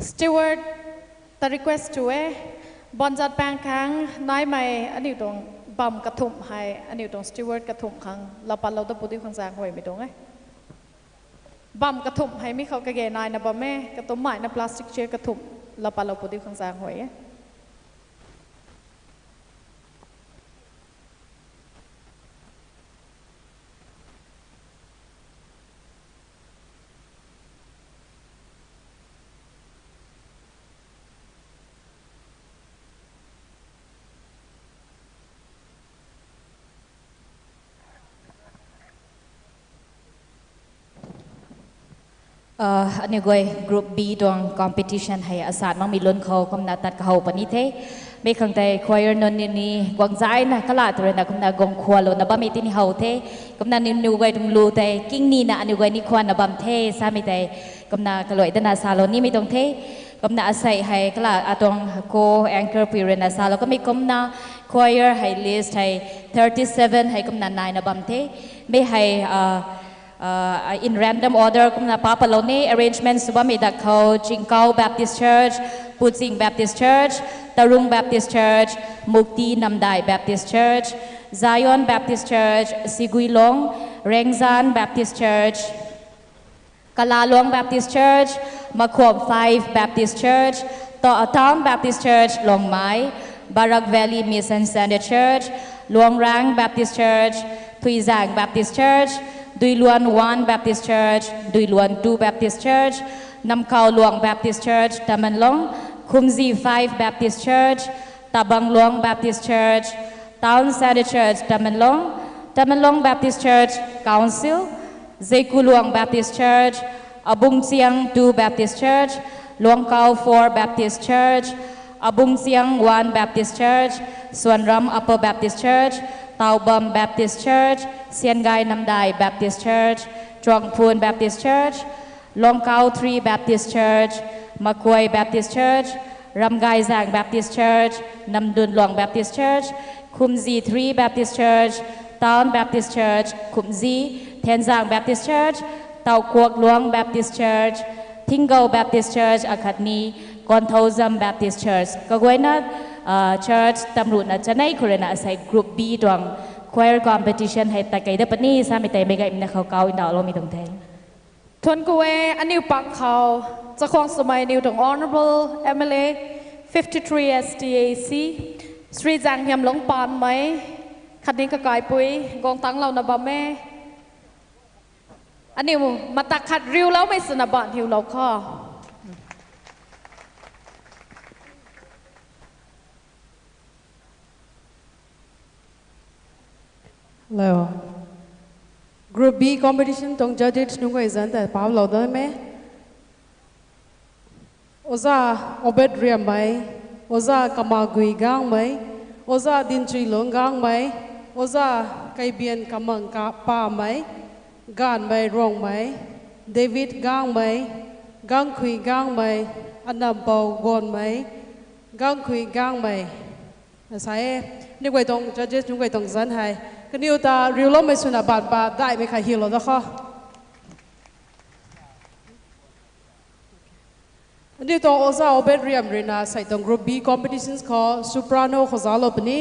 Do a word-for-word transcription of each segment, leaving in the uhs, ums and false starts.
Steward ta request tu e, banzat pang khang naimei aniu tuang bam kathumh hei, aniu tuang steward kathumh khang lapatlou da pu diu khang zaeng huaymei tuang e. Bam kathumh hei mi khou kage naina bam e, katumhmei na plastic chair kathumh lapatlou pu diu khang zaeng huay e. Aniu guay group B tuang competition hei asat makmei lun khou kumna tat kahow puni the. Mi khang tei choir nunc ni guangzaina kala tu rui na kumna guang khwanlouna bammei tini how the. Kumna nangniw guay tuang lu tei kingnina aniu guay ni khwanna bam the samei tei kumna kaluai dana salou nimei tuang the. Kumna asei hei kala atuang co-anchor pui rui na salou kamei kumna choir hei list hei thirty seven hei kumna naina bam the. Mi hei in random order kumna pa patlou ni. Arrangement sw bammei dak khou Chingkau Baptist Church, Puching Baptist Church, Tarung Baptist Church, Mukti Namdai Baptist Church, Zion Baptist Church, Siguilong, Rengzan Baptist Church, Kalaluang Baptist Church, Makhom five Baptist Church, Town Baptist Church Longmai, Barak Valley Mission Centre Church, Luangrang Baptist Church, Thuizang Baptist Church, Duiluan one Baptist Church, Duiluan two Baptist Church, Namkau Luang Baptist Church Tamenglong, Khumzi five Baptist Church, Tabang Luang Baptist Church, Town Centre Church Tamenglong, Tamenglong Baptist Church Council, Zeikuluang Baptist Church, Abungchiang two Baptist Church, Luangkau four Baptist Church, Abungchiang one Baptist Church, Suanram Upper Baptist Church, Taobam Baptist Church, Siangai Namdai Baptist Church, Chuangphun Baptist Church, Luangkau three Baptist Church, Makuai Baptist Church, Ramgaizang Baptist Church, Namdunluang Baptist Church, Khumzi three Baptist Church, Town Baptist Church Khumzi, Thenzang Baptist Church, Taukuakluang Baptist Church, Thinggou Baptist Church akhatni Konthoujam Baptist Church kaguayna church tamruhna chanei khou rui na asei group B tuang choir competition hei takei da puni samei tei meic gaymei na khou kau ndauhloumei tuang the. Thuanc ku e. Aniu pang khou chakhwang swmei aniu tuang Honourable M L A fifty three S T A C, Shri Zaenghiamlung Panmei khatni kakaipui guang tangclouna bam e. Aniu matak khat riuloumei swna baan hiulou kho. Hello. Group B competition tuang judges nunc guay zanc ta paplou da me. Oza Obed Riammei, Oza Kamagui Gangmei, Oza Dinchuilung Gangmei, Oza Kaibian Kamang Ka Pamei, Ganmei Rongmei, David Gangmei, Gangkhui Gangmei, Anampou Gonmei, Gangkhui Gangmei. Sa e, aniu guay tuang judges nunc guay tuang zanc hei kaniw ta riuloumei swna baan pa daihmei khat hiulou da kho. Aniu tuang Oza Obed Riam rui na sei tuang group B competitions khou soprano khou zauclou puni.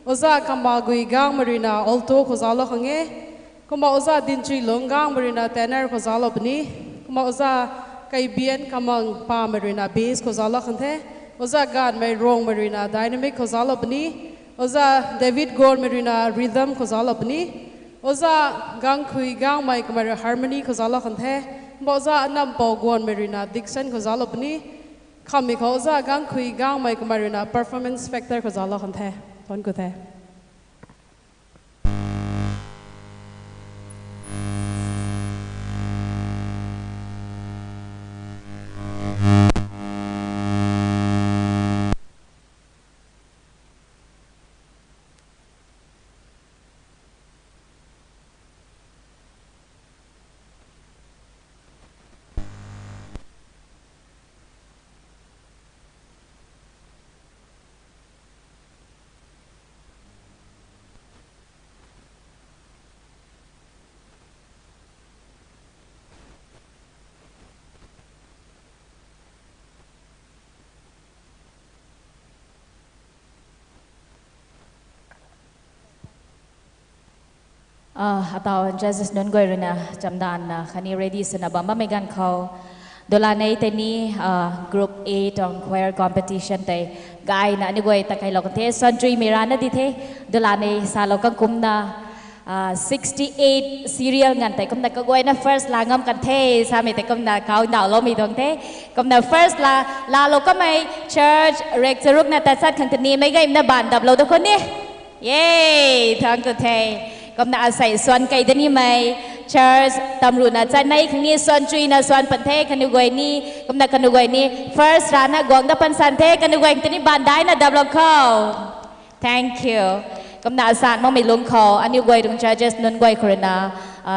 Oza Kamagui Gangmei rui na alto khou zauclou khang e. Kumna Oza Dinchuilung Gangmei rui na tenor khou zauclou puni. Kumna Oza Kaibian Kamang Pamei rui na bass khou zauclou khang the. Oza Ganmei Rongmei rui na dynamic khou zauclou puni. Oza David Gonmei rui na rhythm khou zauclou puni. Oza Gangkhui Gangmei kamei rui harmony khou zauclou khang the. Kumna Oza Anampou Gonmei rui na diction khou zauclou puni. Khammei khou Oza Gangkhui Gangmei kamei rui na performance factor khou zauclou khang the. Thuanc ku the. Atau judges nunc guay ruina chamdanna khatni ready swna bam bammei ganv khou, dulanei tei ni group A tuang choir competition tei gayna aniu guay ta kailou kan the, suan chuimei rana di the. Dulanei salou kan kumna, sixty eight serial nganv tei kumna kaguayna first la ngam kan the samei tei kumna kau ndauhloumei tuang the. Kumna first la, laalou kamei church rek charukna tat chat khang tani meic gaymei na baanv daplou da khou ni. Yay! Thank you the. Kumna asei suan kei danimei church tamruhna chatmei khang ni suan chuina suan pan the kaniw guay ni. Kumna kaniw guay ni first rana guang da pan san the, kaniw guay tani baanv daina daplou khou. Thank you. Kumna asan makmei lungc khou aniu guay tuang judges nunc guay khou ruina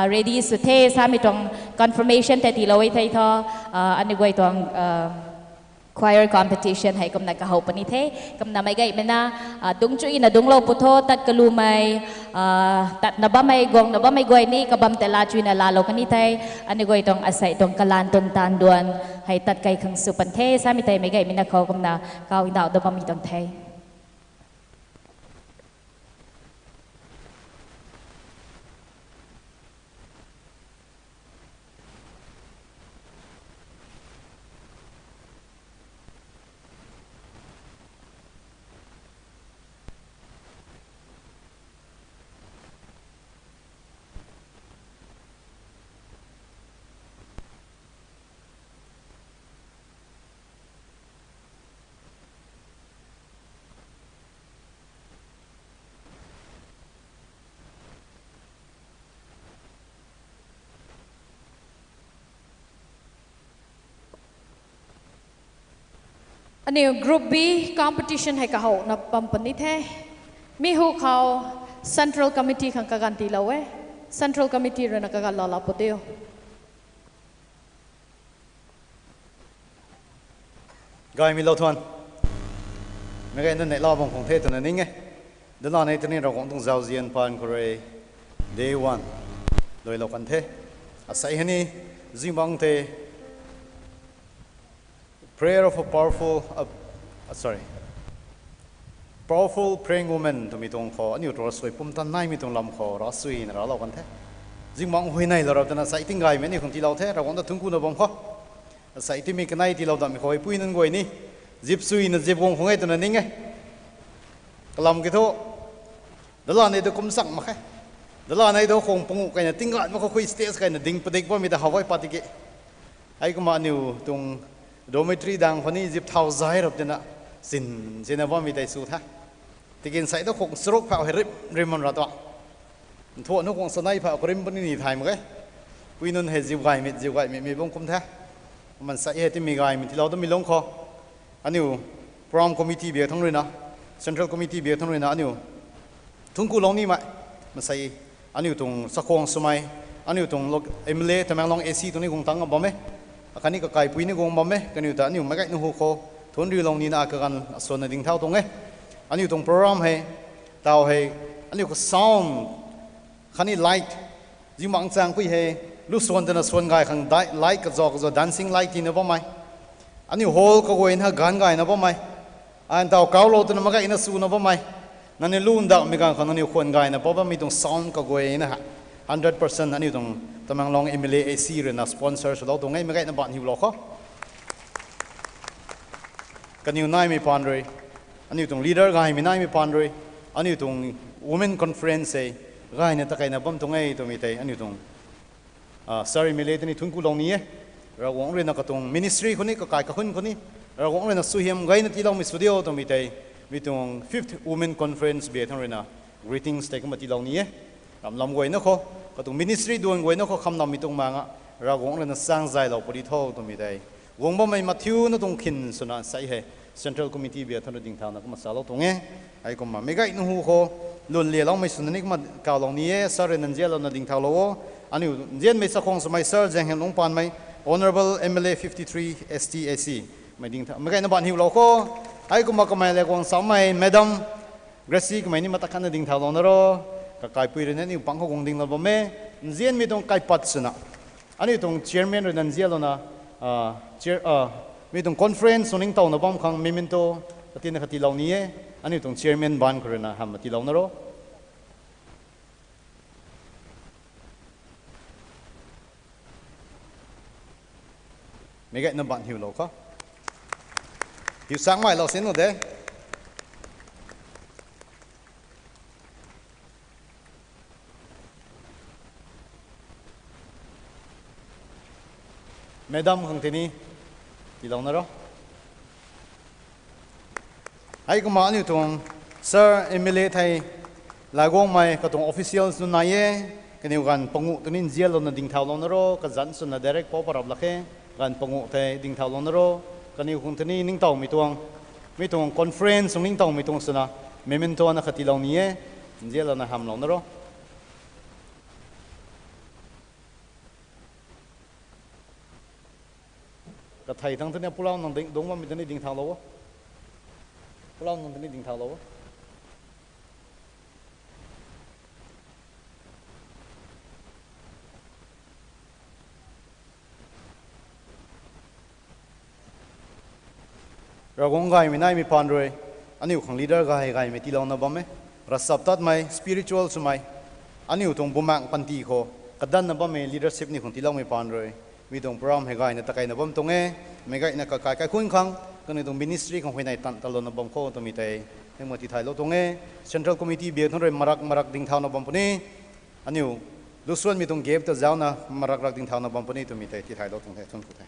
ready sw the samei tuang confirmation tei tiilou e thei thu, aniu guay tuang choir competition hei kumna kahou puni the. Kumna meic gaymei na dungc chuina dungclou pu tho, tat kalumei, tatna bammei guangna bammei guay ni kabam tei laa chuina laalou kan ni the. Aniu guay tuang asei tuang kalan tuang taanv duan hei tat kei khang sw pan the samei tei meic gaymei na khou kumna kau ndauh da bammei tuang the. Aniu group B competition hei kahouna bam puni the. Mi hu khou central committee khang kaganv tiilou e. Central committee ruina kaganv laalou pu diu. Gaymei lou thuan. Meic gayna neihla bam khang the twna ning e. Dulanei tei ni Ravguangc tuang zauzian paan khou rui day one luailou kan the. Asei hei ni zingbangc tei prayer of a powerful, sorry, powerful praying woman twmei tuang khou aniu tuang ravsuai pumtan naimei tuang lam khou ravsuina raclou kan the. Zingbangc huayney lou rap twna asei tinggaymei aniu khang tiilou the, Ravguangc ta thungc kuna bam khou. Asei timei kanei tiilou dammei khou pui nunc guay ni zip suina zip guang khang e twna ning e. Kalam ki thu, dalanei tu kum chang mak khe. Dalanei tu khang panguh kayna tinggat mak khou khui stage kayna ding padik bammei ta how e pat tiki. Hei kumna aniu tuang dormitory dang khou ni zip thau zai rap twna sin sina bammei tei sw the. Tiki nsei tu khang charuk phau hei rim rim man ra tu. Nthuan nu khang sanei phau karim puni ni thay mak e. Pui nunc hei ziu gaymei ziu gaymei mei bam kum the. Mansei hei timei gaymei tiilou dammei lungc khou aniu program committee biak thangc ruina, central committee biak thangc ruina aniu thungc kulou nimei, mansei aniu tuang chakhwang swmei, aniu tuang M L A Tamenglong A C tuang ni guang tangc bam e. Akhatni kakaipui ni guang bam e, kaniw ta aniu meic gayna hu khou thunc riulou nina kaganv aswanna ding thau tuang e. Aniu tuang program hei, tau hei, aniu khou sound khatni light, zingbangc chaeng pui hei, lu swan twna swan gay khang light kazau kazau dancing light tina bammei. Aniu hall kaguayna ganv gayna bammei. An tau kaulou twna meic gayna swna bammei. Nangniw lu ndauhmei ganv khou nangniw khwan gayna pa bammei tuang sound kaguayna ha. Hundred percent aniu tuang Tamenglong M L A A C ruina sponsor swlou tuang e, meic gayna baanv hiulou khou. Kaniw naimei paan rui, aniu tuang leader gaymei naimei paan rui, aniu tuang women conference hei gayna takeyna bam tuang e twmei tei aniu tuang sari mei le tei ni thungc kulou ni e. Ravguangc ruina katuang ministry khou ni, kakai kakhun khou ni, Ravguangc ruina suaihiam gayna tiiloumei sw diu twmei tei, mi tuang fifth women conference biak thangc ruina greetings tei kumna tiilou ni e. Ramlam guayna khou, katuang ministry duan guayna khou khamnammei tuang manga, Ravguangc ruina chaeng zaylou puni tho twmei tei guang bammei mathiuna tuang khin swna nsei hei central committee biak thangc rui dingthauna kumna salou tuang e. Hei kumna meic gayna hu khou lwnlialoumei swna ni kumna kawlou ni e, sir ruina nzianlouna dingthaulou o. Aniu nzianmei chakhwang swmei sir Zaenghenlungc Paanmei, Honourable M L A fifty three S T A C, mei dingthau meic gayna baanv hiulou khou. Hei kumna kamei le guang samei Madam Gracie kamei ni mata khatna dingthaulouna ro. Kakaipui ruina aniu pang khou guang dinglou bam e. Nzianmei tuang kaipat swna aniu tuang chairman ruina nzianlouna, mi tuang conference sw ningtowna bam khang memento katina katiilou ni e. Aniu tuang chairman baanv khou ruina hamhna tiilouna ro. Meic gayna ban hiulou kho. Hiu changmei lou sin nu de. Madam khang tini tiilouna ro. Heikumna aniu tuang Sir M L A thei, Laguangmei katuang officials nunc nai e, kaniw ganv panguh tuni nzianlouna dingthaulouna ro, kazanc swna direct pou parap lak khe, ganv panguh thei dingthaulouna ro, kaniw khang tuni ningtowmei tuang, mi tuang conference tuang ningtowmei tuang swna, memento na khat tiilou ni e, nzianlouna hamlouna ro. Kathei thang tuni pulau nang ding, dungc bammei tuni dingthaulou o. Pulau nang tuni dingthaulou o. Ravguangc gaymei naimei paan rui, aniu khang leader gay gaymei tiilouna bam e. Ravchaptatmei, spiritual swmei, aniu tuang bumaengc panty khou kadanna bammei leadership niw khang tiiloumei paan rui, mi tuang program hei gayna takeina bam tuang e. Meic gayna kakai kaikhunc khang, kaniw tuang ministry khang huayney tan talouna bam kho twmei tei, hei ma tithaylou tuang e. Central Committee biak thang rui marak marak dingthauna bam puni, aniu lusuanmei tuang gap ta zauna marak rak dingthauna bam puni twmei tei tithaylou tuang the, thun ku the.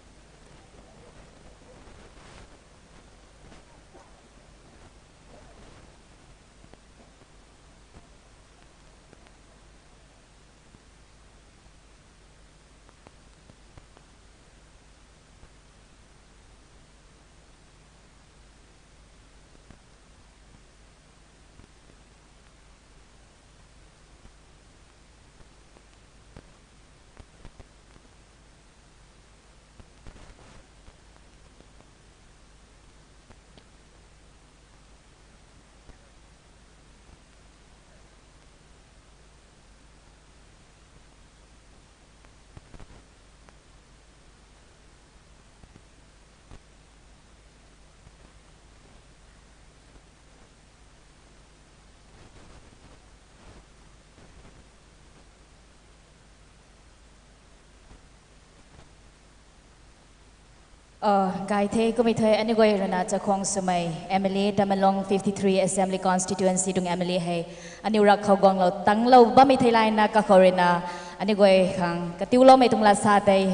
Gay the, kummei thei aniu guay ruina chakhwang swmei M L A, Tamenglong fifty three Assembly Constituency tuang M L A hei aniu rak khou guanglou tanglou bammei thei layna kakhou ruina aniu guay khang katiuloumei tuang lat sa tei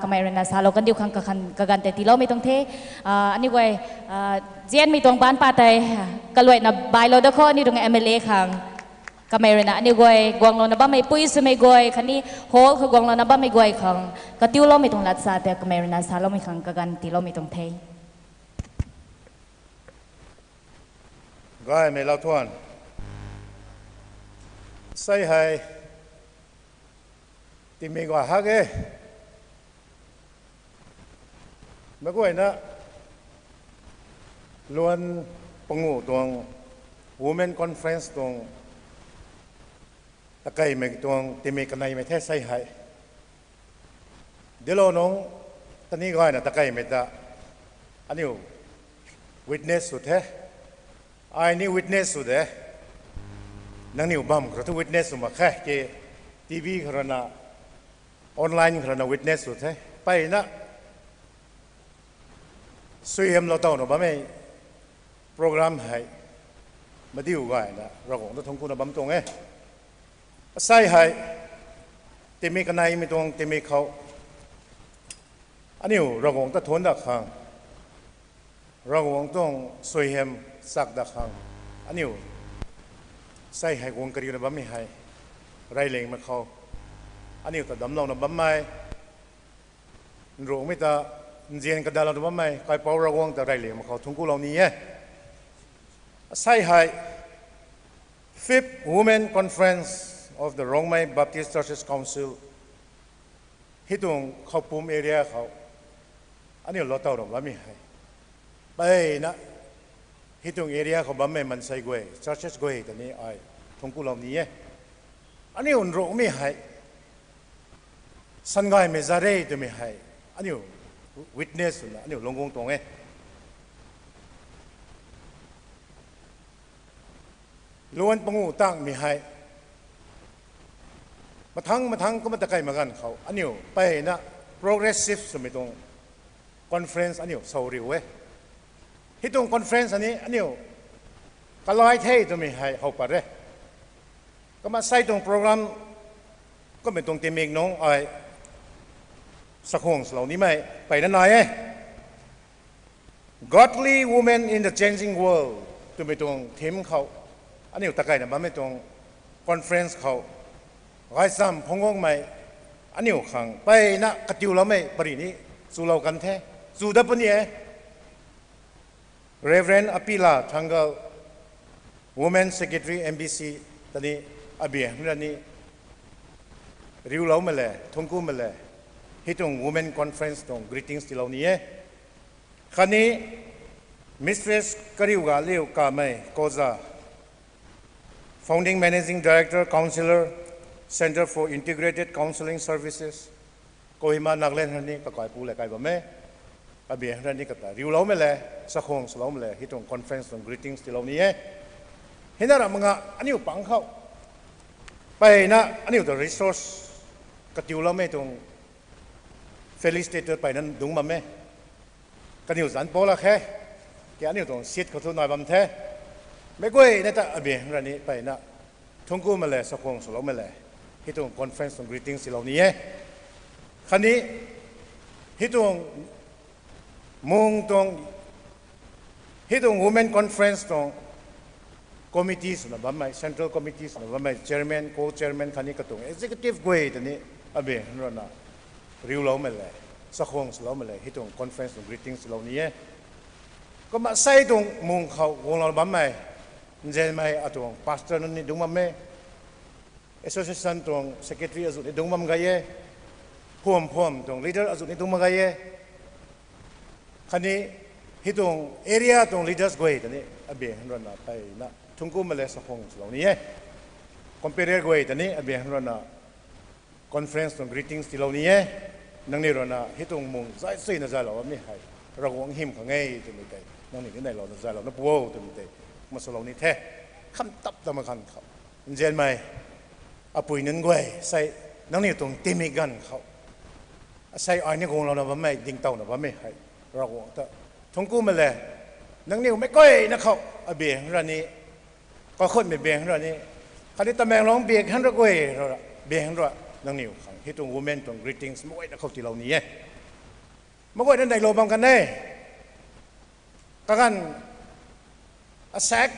kamei ruina salou kandiu khang kaganv tei tiiloumei tuang the. Aniu guay nzianmei tuang baanc pa tei kaluaina bailou da kho, aniu tuang M L A khang. Kamei ruina aniu guay guanglouna bammei pui swmei guay khatni hall khou guanglouna bammei guay khang katiuloumei tuang lat sa tei kamei ruina saloumei khang kaganv tiiloumei tuang the. Gaymei lou thuan. Sei hei timei guay hak e. Meic guayna luan panguh tuang Women Conference tuang takeimei tuang timei kaneimei the sei hei. Dilou nung tani gayna takeimei ta aniu witness sw the. Ai ni witness sw de. Nangniw bam khou rui thu witness sw mak khe ki, T V khou ruina, online khou ruina witness sw the. Mpeyna suaihiamlou towna bammei program hei madiu gayna Ravguangc ta thuanc kuna bam tuang e. Asei hei timei kaneimei tuang timei khou aniu Ravguangc ta thuanc dat khang, Ravguangc tuang suaihiam chak dat khang, aniu sei hei guang kariuna bammei hei reyliangmei khou aniu ta damclouna bammei, nrumei ta nzian kadalouna bammei kaipouc Ravguangc ta reyliangmei khou thuanc kulou ni e. Asei hei Fifth Women Conference of the Rongmei Baptist Churches Council hei tuang Khoupum area khou aniu lou towna bammei hei, mpeyna hei tuang area khou bammei maansei guay, churches guay ta ni ai thuanc kulou ni e. Aniu nrumei hei sangaymei zat re twmei hei aniu witness swna aniu lungc guang tuang e. Luan panguh tangmei hei mathangc mathangc kumna takeimei ganv khou aniu mpeyna progressive swmei tuang conference aniu sou riu e. Hei tuang conference ani aniu kalai the twmei hei how pat e. Kumna sei tuang program kummei tuang timik nungc ai sakhwang swlou nimei mpeyna nai e. Godly Women in the Changing World twmei tuang theme khou aniu takaina bammei tuang conference khou gaychamv phungc guangmei aniu khang mpeyna katiuloumei pary ni chulou kan the. Chu dat puni e. Reverend Apila Thangal, Women Secretary, M B C ta ni, abiang rani riuloumei le thungc kumei le hei tuang Women Conference tuang greetings tiilou ni e. Khatni Mistress Kariuga Liu Kamei Koza, Founding Managing Director, Counsellor, Centre for Integrated Counselling Services, Kohima, Nagaland rani kakaipu le kai bam e. Abiang rani kata riuloumei le sakhwang swloumei le hei tuang conference tuang greetings tiilou ni e. Hei na ramh nga aniu pang khou mpeyna aniu ta resource katiuloumei tuang facilitator mpeyna dungc bam e. Kaniw zanc pau lak khe, ki aniu tuang seat khou thu nai bam the. Meic guayna ta abiang rani mpeyna thungc kumei le sakhwang swloumei le hei tuang conference tuang greetings tiilou ni e. Khatni hei tuang mung tuang, hei tuang Women Conference tuang committee swna bammei, Central Committee swna bammei chairman, co-chairman khatni katuang executive guay ta ni abiang ruina riuloumei le sakhwang swloumei le hei tuang conference tuang greetings tiilou ni e. Kumna sei tuang mung khou guanglou bammei nzianmei atuang pastor nunc ni dungc bam e. Association tuang secretary azuh ni dungc bam gay e. Phuam phuam tuang leader azuh ni dungc bam gay e. Khatni hei tuang area tuang leaders guay ta ni abiang ruina mpeyna thungc kumei le sakhwang swlou ni e. Compere guay ta ni abiang ruina conference tuang greetings tiilou ni e. Nangniw ruina hei tuang mung zay suina zaylou bammei hei Ravguangc hym khang e twmei tei nangniw ni neilouna zaylouna pu o twmei tei maswlou ni the. Kham tap ta mak khan khou nzianmei apui nunc guay sei, nangniw tuang timik ganv khou sei ai ni guanglouna bammei, dingtowna bammei hei Ravguangc ta thungc kumei le nangniw meic guayna khou abiang rani, kakhunmei biang rani, khatni Tamenglong biak han ra guay ra, biang ra, nangniw khang hei tuang women tuang greetings meic guayna khou tiilou ni e. Meic guayna neilou bam kan e. Kaganv asaekc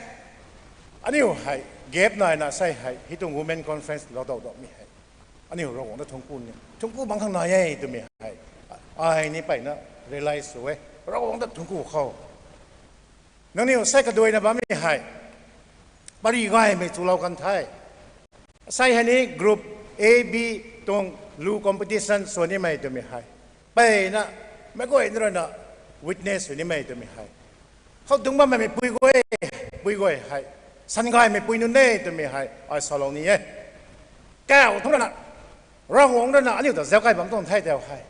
aniu hei gap naina sei hei hei tuang women conference lou dau daumei hei aniu Ravguangc ta thungc ku ni, thungc ku bang khang nai e twmei hei ai ni mpeyna realize sw e. Ravguangc ta thungc ku khou nangniw sei kaduaina bammei hei pary gaymei chulou kan the. Sei hei ni group A, B tuang lu competition sw nimei twmei hei mpeyna meic guayna ruina witness sw nimei twmei hei khou dungc bammei pui guay, pui guay hei san gaymei pui nunc e twmei hei ai salou ni e. Kau thu rana Ravguangc rana aniu ta zauc kai bam tuang the tau hei,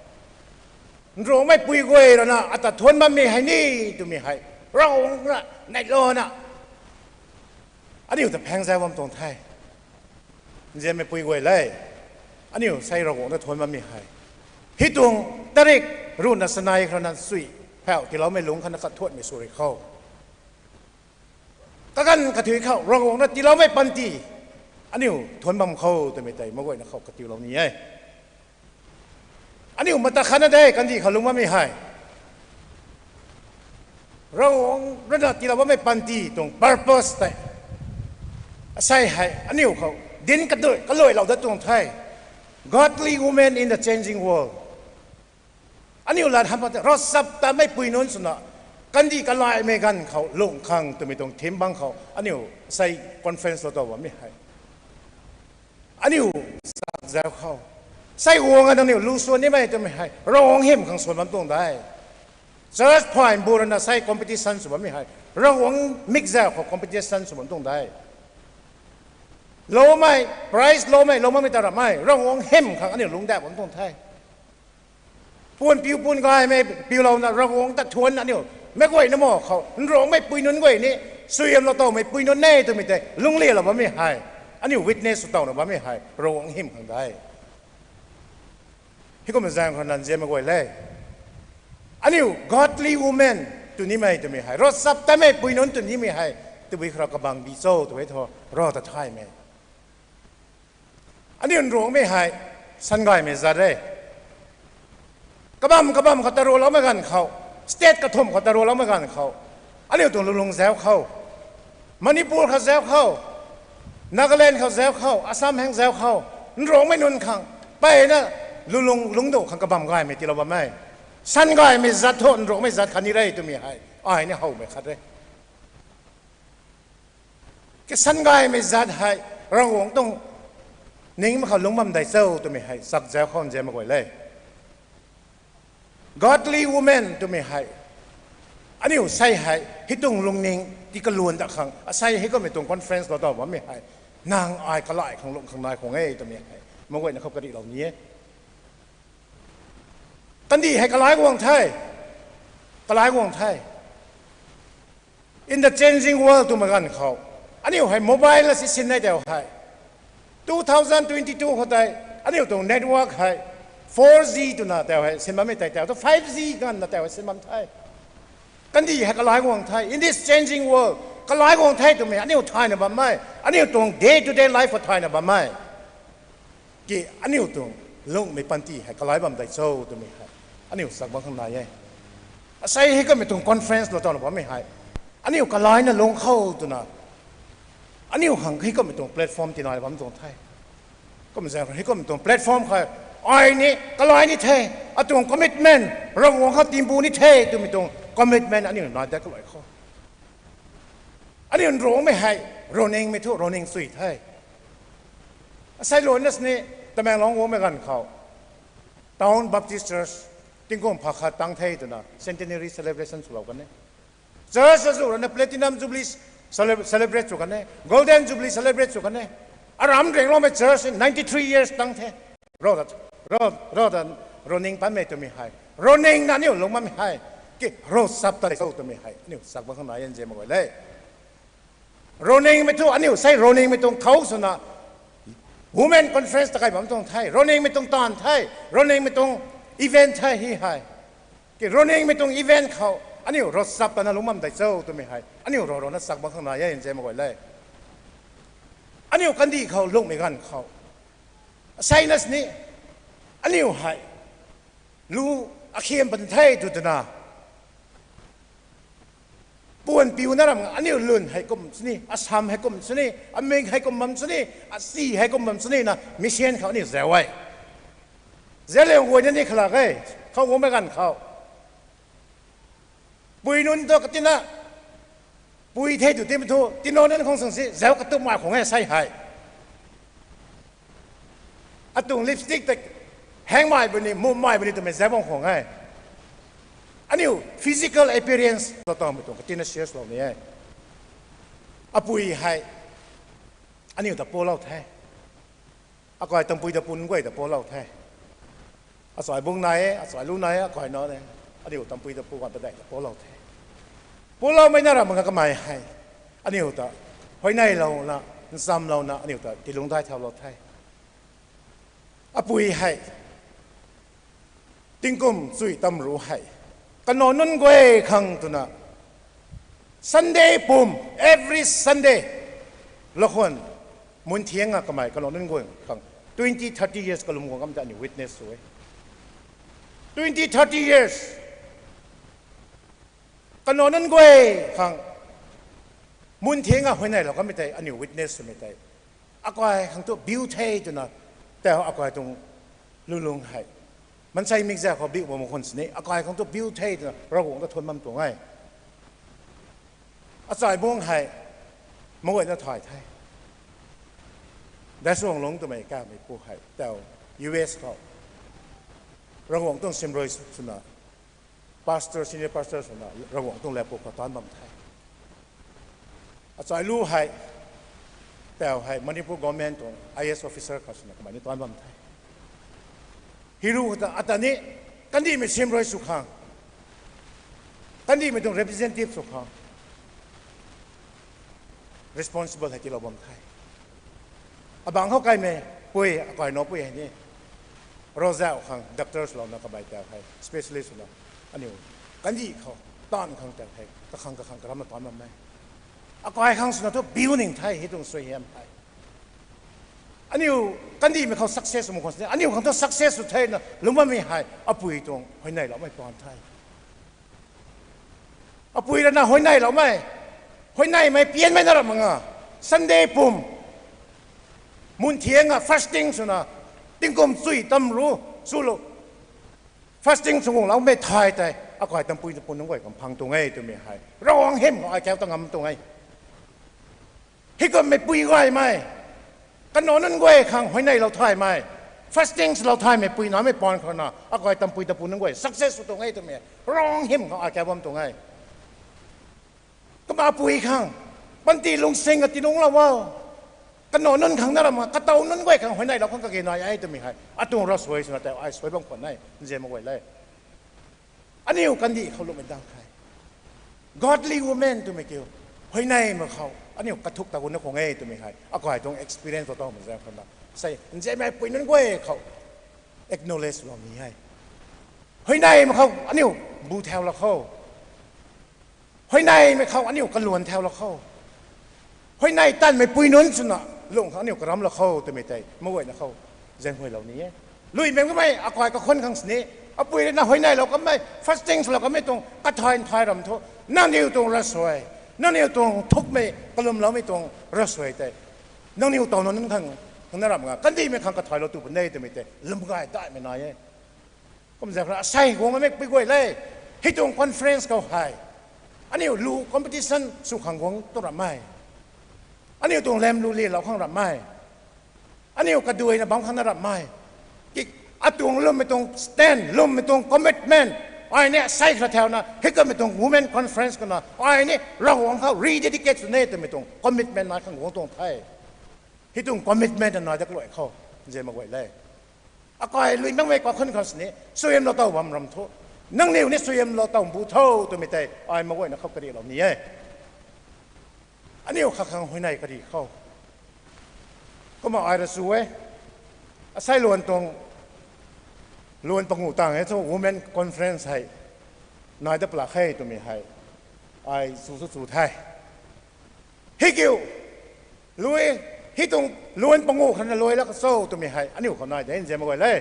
nruangmei pui guay rana ata thuanc bammei hei ni twmei hei Ravguangc ra neihlouna aniu ta phaeng zauc bam tuang the. Nzianmei pui guay le, aniu sei Ravguangc ta thuanc bammei hei hei tuang tarik ruhna sanei khou rana sui phau tiiloumei lungc khatna kathuanmei sw rui khou kaganv kathui khou Ravguangc na tiiloumei panty aniu thuanc bam khou twmei tei meic guayna khou katiulou ni e. Aniu mata khatna de kandih khou lungc bammei hei Ravguangc rana tiilou bammei panty tuang purpose tei asei hei aniu khou dinc kaduai kaluailou dat tuang the. Godly women in the changing world. Aniu lat hamh pat tei ravchaptatmei pui nunc swna kandih kalaimei ganv khou lungh khang twmei tuang theme bang khou aniu sei conference lou tow bammei hei aniu sak zauc khou sei guang a nangniw lu swan nimei twmei hei Ravguangc hym khang swan bam tuang de. Church phay bu rana sei competition sw bammei hei Ravguangc mikzauc khou competition sw bam tuang de. Loumei prize loumei lou makmei ta ramei Ravguangc hym khang aniu lungc dat bam tuang the. Puan piu puan gaymei piulouna Ravguangc ta thuanc aniu meic guayna ma khou nruangmei pui nunc guay ni, suaihiamlou towmei pui nunc e twmei tei lungclialou bammei hei aniu witness sw towna bammei hei Ravguangc hym khang de. Hei kumna zaeng khou nzianmei guay le, Aniu godly women tw nimei twmei hei, ravchaptatmei pui nunc tw nimei hei, tabui khou rui kabang bi cho tw e thu, rav ta thaymei. Aniu nruangmei hei, sangaymei zat e. Kabam kabam khou tarualoumei ganv khou, state kathumh khou tarualoumei ganv khou, aniu tuang lulung zauc khou, Manipur khou zauc khou, Nagaland khou zauc khou, Assam heng zauc khou, nruangmei nunc khang, mpeyna lulung lungcdauh khang kabam gaymei tiilou bam e. Sangaymei zat thu nruangmei zat khatni re twmei hei, ai ni howmei khat re. Ki sangaymei zat hei, Ravguangc tuang ningmei khou lungc bam dei cho twmei hei, chak zauc khou nzianmei guay le. Godly women twmei hei, aniu sei hei, hei tuang lungning tii kaluan dat khang, asei hei kummei tuang conference lou taw bammei hei, nang ai kalai khang lungh khang nai khang e twmei hei, meic guayna khou karihlou ni e. Kandih hei kalai guang the, kalai guang the. In the changing world twmei ganv khou, aniu hei mobile na si sin nei tau hei. Two thousand twenty-two khou tei, aniu tuang network hei four G twna tau hei sin bammei tei tau thu five G ganvna tau hei sin bam the. Kandih hei kalai guang the. In this changing world, kalai guang the twmei aniu thayna bammei, aniu tuang day to day life khou thayna bammei. Ki aniu tuang lungmei panty hei kalai bam dei cho twmei hei, aniu chak bam khang nai e. Asei hei kummei tuang conference lou tawna bammei hei, aniu kalaina lungc khou twna, aniu khang hei kummei tuang platform tii nai bam tuang the. Kum zaeng hei kummei tuang platform khou, ai ni kalai ni the, atuang commitment, Ravguangc khou timbu ni the twmei tuang commitment aniu nai dat kalai khou, aniu nruangmei hei, roningmei thu roning sui the. Asei luna sini, Tamenglong guangmei ganv khou, Town Baptist Church, tingkum pha khat tang the twna centenary celebration swlou kan e. Church azu rui na Platinum Jubilee cele-, celebrate sw kan e, Golden Jubilee celebrate sw kan e. Aram rengloumei church ninety three years tang the. Rav ta, rav, rav ta roning patmei twmei hei, roningna aniu lungc bammei hei, ki ravchaptat cho twmei hei aniu chak bam khang nai e nzianmei guay le. Roningmei thu aniu sei roningmei tuang thau swna, women conference ta kai bam tuang the, roningmei tuang taanv the, roningmei tuang event the hei hei. Ki roningmei tuang event khou, aniu ravchaptatna lungc bam dei cho twmei hei, aniu rav rui na chak bam khang nai e nzianmei guay le. Aniu kandih khou lungmei ganv khou, asei na sini, aniu hei, lu akhiam pan the tw twna, puan piuna ram aniu lun hei kum sini, asam hei kum sini, aming hei kum bam sini, asi hei kum bam sini na mission khou aniu zauc e. Zeliang guayna ni khalak e, khou guangmei ganv khou, pui nunc tu katina, pui the tw timei thu, tino nunc khang sang si zauc katup mai khang e sei hei. Atuang lipstick ta hengmei puni, mummei puni twmei zauc bam khang e. Aniu physical appearance lou tawmei tuang katina serious lou ni e. Apui hei, aniu ta pulou the. Akai tampui ta pun guay ta pulou the. Achai bung nai e, achai lu nai e, akai na e. Aniu tampui ta pu ganv padeih ta pulou the. Puloumei na ram nga kamei hei, aniu ta huayneylouna, nchamlouna aniu ta tiilungc dai thaulou the. Apui hei, tingkum chui tam ru hei, kanac nunc guay khang twna, Sunday pum, every Sunday, lakhwan, mun thiang a kamei kanac nunc guay khang twenty thirty years kalum guang kam ta aniu witness sw e. Twenty thirty years, kanac nunc guay khang mun thiang a huayneylou kamei tei aniu witness swmei tei, akai khang tu biu the twna, tau akai tuang lulung hei, maansei mikzat khou biu bam khwan sini akai khang tu biu the twna Ravguangc ta thuan bam tuang e. Achai bung hei, meic guayna thay the. Daisuanglung twmei kameipu hei tau U S khou Ravguangc tuang simrui swna, pastor, senior pastor swna Ravguangc tuang latpu khou taanc bam the. Achai lu hei, tau hei Manipur government tuang I A S officer khou swna kamei ni taanc bam the. Hei ru khou ta ata ni, kandihmei simrui sw khang, kandihmei tuang representative sw khang, responsible hei tiilou bam the. Abangc khou kaimei pui, akai nac pui hei ni, rozau khang doctors louna kamei tau hei specialist swna, aniu kandih khou taanv khang tei hei kakhang kakhang karamna taanv bam e. Akai khang swna thu biu ning the hei tuang suaihiam hei. Aniu kandihmei khou success sw mak khwan sini, aniu khang thu success sw thena lungc bammei hei apui tuang huayneyloumei paan the. Apui rui na huayneyloumei, huayneymei pianmei na ram mak nga, Sunday pum mun thianga fasting swna tingkum chui tam ru swlou fasting sw guangloumei thay tei akai tampui tapu nunc guay khang phang tuang e twmei hei Ravguangc hym khou ai kau ta ngam tuang e. Hei kumhmei pui gaymei, kanac nunc guay khang huayneylou thaymei, fasting swlou thaymei pui namei paan khou na akai tampui tapu nunc guay success sw tuang e twmei Ravguangc hym khou ai kau bam tuang e. Kumna apui khang panty lungsinga tinungclou o. Kanac nunc khang na ram nga, katow nunc guay khang huayneylou khang kage nai e twmei hei atuang ravsuai swna tei ai suai bam khwan e, nzianmei guay le. Aniu kandih khou lwmmei dang the. Godly women twmei kiu, huayneymei khou aniu kathuk ta gunna khwan e twmei hei akai tuang experience lou tawmei zaeng khou na sei nzianmei pui nunc guay khou acknowledge lou ni e. Huayneymei khou aniu bu thaulou kho. Huayneymei khou aniu kaluan thaulou kho. Huayney tanmei pui nunc swna lung khang aniu karamlou kho twmei tei meic guayna khou zaenghuaylou ni e. Luimei kamei akai kakhun khang sini, apui rui na huayneylou kamei, fasting swlou kamei tuang kathay nthay ram thu, nangniw tuang ravsuai, nangniw tuang thukmei kalwmloumei tuang ravsuai tei nangniw tow nunc khang na ram nga, kandihmei khang kathaylou tu puni e twmei tei lwm gay daihmei nai e. Kumzaeng khou na asei guang mei pui guay le, hei tuang conference khou hei aniu lu competition sw khang guang tu ram e. Aniu tuang lam lu lilou khang ram e. Aniu kaduaina bam khang na ram e. Ki, atuang lwmmei tuang stand, lwmmei tuang commitment, ai ni sei kha thauna hei kummei tuang women conference khou na ai ni Ravguangc khou rededicate sw ni twmei tuang commitment nai khang guang tuang the. Hei tuang commitment nai dat kaluai khou, nzianmei guay le. Akai lui makmei kakhun khang sini suaihiamlou tow bam ram thu, nangniw ni suaihiamlou tow bu tho twmei tei ai meic guayna khou karihlou ni e. Aniu kha khang huayney kari khou. Kumna ai ra sw e, asei luan tuang, luan panguh tang e thu women conference hei nai dat pla khe twmei hei ai sw sw sw the. Hei kiu, lui, hei tuang luan panguh khou na lui la kha cho twmei hei aniu khou nai de, nzianmei guay le.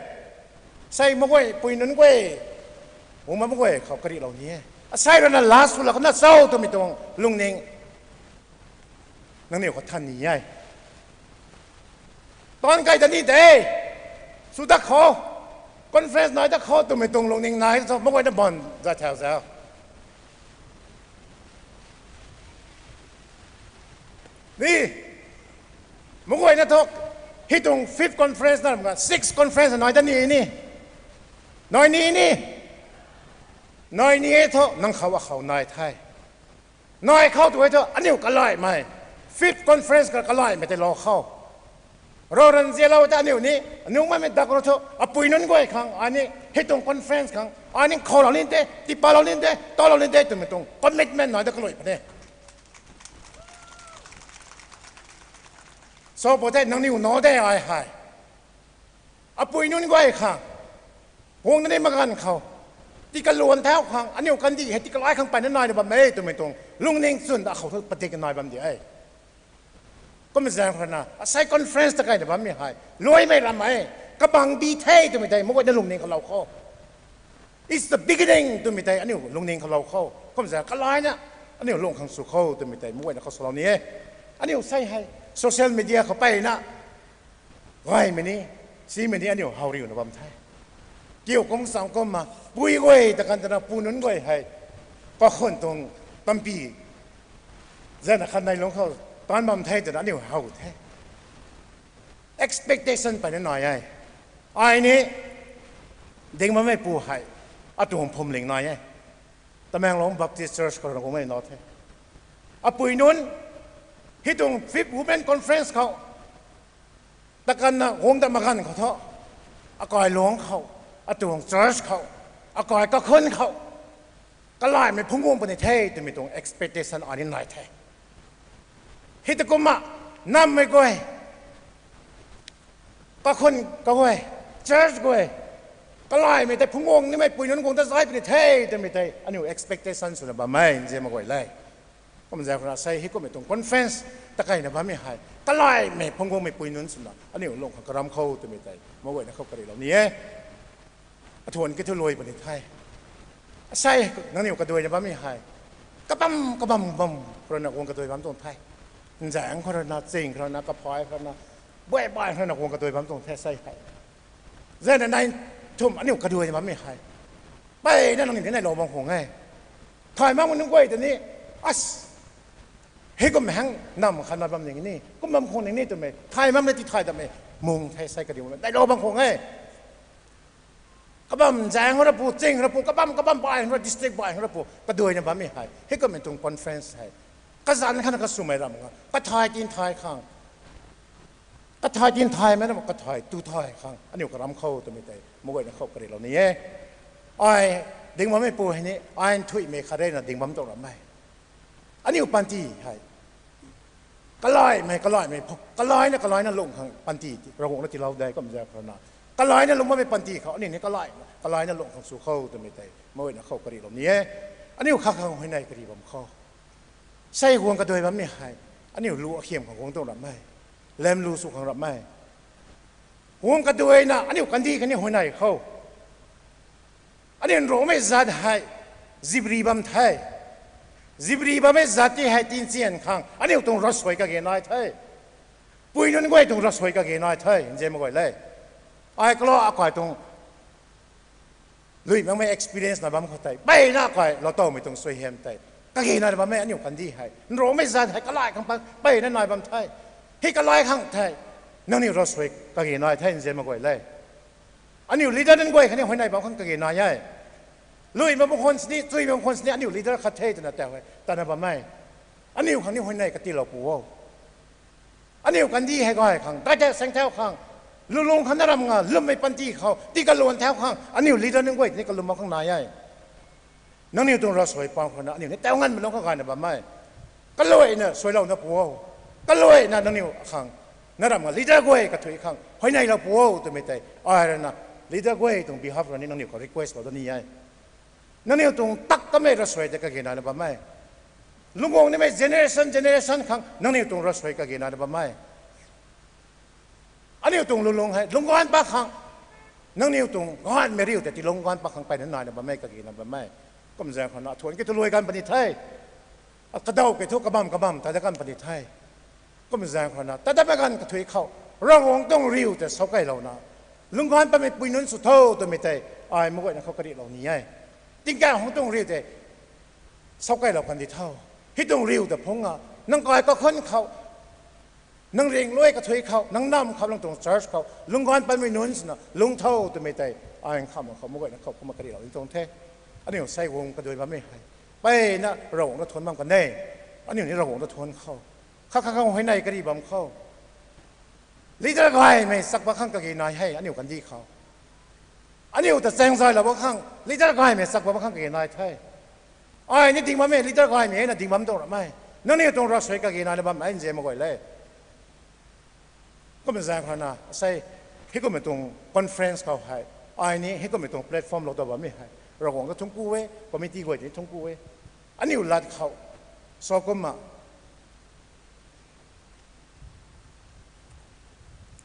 Sei meic guay pui nunc guay, bungc meic guay khou karihlou ni e. Asei rui na last sw la khou na cho twmei tuang lungning nangniw khou than ni e. Taanv kai dat ni de, sw dat khou, conference nai dat khou twmei tuang lungning nai cho, meic guayna ban zat thau zau ni. Meic guayna thu, hei tuang fifth conference na ram nga, sixth conference nai dat ni ni, nai ni ni, nai ni e thu nang khou akhou nai the. Nai khou tu e thu aniu kalaimei, fifth conference ka kalaimei tei lou khou, Ravguangc nzianlou ta aniu ni, aniu makmei dak ru thu apui nunc guay khang ai ni hei tuang conference khang ai ni khoulou ni de, tipatlou ni de, talou ni de twmei tuang commitment nai dat kalui puni. Sw pw the, nangniw na de ai hei, apui nunc guay khang, guang na ni mak ganv khou, tii kaluan thau khang, aniu kandih hei tii kalai khang peyna naina bam e twmei tuang lungning chwn ta khou thu padik nai bam di e. Kumzaeng khou na asei conference ta kaina bammei hei luaimei ram e, kabang di the twmei tei meic guayna lungning khou lou khou, it's the beginning twmei tei aniu lungning khou lou khou, kumzaeng kalaina aniu lung khang sw khou twmei tei meic guayna khou swlou ni e. Aniu sei hei social media khou peyna gaymei ni, simei ni aniu how riuna bam the. Kiu kum cham kumna pui guay ta kan tana pu nunc guay hei kakhun tuang tampy zana khatnei lungc khou taanv bam the twna aniu how the. Expectation peyna nai e. Ai ni ding bammei pu hei atuang phwamling nai e. Tamenglong Baptist Church khou rui na guangmei na the. Apui nunc, hei tuang fifth women conference khou, ta kanna guang dat mak ganv khou thu, akai lungc khou, atuang church khou, akai kakhun khou kalaimei phungc guang puni the twmei tuang expectation ai ni nai the. Hei ta kumna, nammei guay, kakhun kaguay, church guay, Kalaimei tei phungc guang nimei pui nunc guang ta zai puni the twmei tei aniu expectation swna bammei nzianmei guay le. Kumzaeng khou rui na sei hei kummei tuang conference ta keyna bammei hei kalaimei phungc guangmei pui nunc swna aniu lung khang karam khou twmei tei meic guayna khou karihlou ni e. Athuan ki thu lui puni the. Asei nangniw kaduaina bammei hei kabam kabam bam khou rui na guang kaduai bam tuang the. Nzaeng khou rui na, ching khou rui na, kaphay khou rui na, buai bai khou rui na guang kaduai bam tuang the sei hei. Zana nai thum aniu kaduaina bammei hei, mpeyna nangniw ni neilou bam khang e. Thay makmei nunc guay ta ni, as, hei kum hang nam khat na bam ning ni, kum bam khang ning ni twmei thay makmei ti thay datmei mung the sei kadiu neilou bam khang e. Kabam zaeng rapu, ching rapu, kabam kabam bai ra, district bai rapu kaduaina bammei hei hei kummei tuang conference hei kazanc khatna kaswmei ram nga kathay tin thay khang, kathay tin thaymei na kathay tu thay khang aniu karam khou twmei tei meic guayna khou karihlou ni e. Ai ding bammei pu hei ni ai nthuihmei khat rui na ding bam tuang ram e. Aniu panty hei kalaimei, kalaimei pho, kalaina, kalaina lung khang panty Ravguangc na tiilou de kumzaeng khou rui na, kalaina lung bammei panty khou aniu ni kalai, kalaina lung khang sw khou twmei tei meic guayna khou karihlou ni e. Aniu kha khang huayney kari bam khou, sei guang kaduai bammei hei aniu lu akhiam khang guang tuang ram e, lam lu sw khang ram e. Guang kaduaina aniu kandih khatni huayney khou aniu nrungmei zat hei zipri bam the. Zipri bammei zat ti hei tinchian khang aniu tuang ravsuai kage nai the. Pui nunc guay tuang ravsuai kage nai the nzianmei guay le. Ai kalou akai tuang lui makmei experience na bam khou tei mpeyna akai loutowmei tuang suaihiam tei kage nai bammei aniu kandih hei nrungmei zat hei kalai khang pan mpeyna nai bam the. Hei kalai khang the, nangniw ravsuai kage nai the nzianmei guay le. Aniu leader nunc guay khatni huayney bam khang kage nai e. Lui mak bam khwan sini, chui mak bam khwan sini aniu leader khat the twna tei hei tana bam e. Aniu khang ni huayney katiilou pu o. Aniu kandih hei gay khang, daidat saeng thau khang, lulung khang na ram nga lwmmei panty khou tii kaluan thau khang aniu leader nunc guay ni kalum mak khang nai e. Nangniw tuang ravsuai pang khou na aniu ni tau nganvmei lung khou gayna bam e. Kaluaina suailouna pu o. Kaluaina nangniw khang, na ram nga leader guay kathui khang huayneylou pu o twmei tei ai rui na leader guay tuang behalf rui ni nangniw khou request lou da ni e. Nangniw tuang tak kamei ravsuai tei kage naina bam e. Lungc guang nimei generation generation khang nangniw tuang ravsuai kage naina bam e. Aniu tuang lulung hei lungc ganv pat khang, nangniw tuang ganvmei riu tei tii lungc ganv pat khang mpeyna naina bam e, kage na bam e. Kumzaeng khou na thuan ki thu lui ganv puni the. Kadaw kei thu kabam kabam ta dat ganv puni the. Kumzaeng khou na ta datmei ganv kathui khou Ravguangc tuang riu tei sou keylouna lungc ganv patmei pui nunc sw tho twmei tei ai meic guayna khou karihlou ni e. Tingkauh hungc tuang riu tei sou keylou kan di tho. Hei tuang riu ta phungc a, nang kai kakhun khou, nang ringluai kathui khou, nang nam khou, nang tuang church khou lungc ganv patmei nunc swna lungc tho twmei tei ai nkhamh khou meic guayna khou kumna karihlou ni tuang the. Aniu sei guang kaduai bammei hei mpeyna Ravguangc ta thuan bam kan e. Aniu ni Ravguangc ta thuan khou, kha kha khang huayney kari bam khou, leader gaymei chak pat khang kage nai hei aniu kandih khou. Aniu ta chaeng zaylou bam khang leader gaymei chak pat khang kage nai the. Ai ni ding bammei leader gaymei na ding bam tuang ram e. Nangniw tuang ravsuai kage naina bam e nzianmei guay le. Kumzaeng khou na sei, hei kummei tuang conference khou hei, ai ni hei kummei tuang platform lou ta bammei hei Ravguangc ta thungc ku e, committee guay ni thungc ku e. Aniu lat khou, sa kumna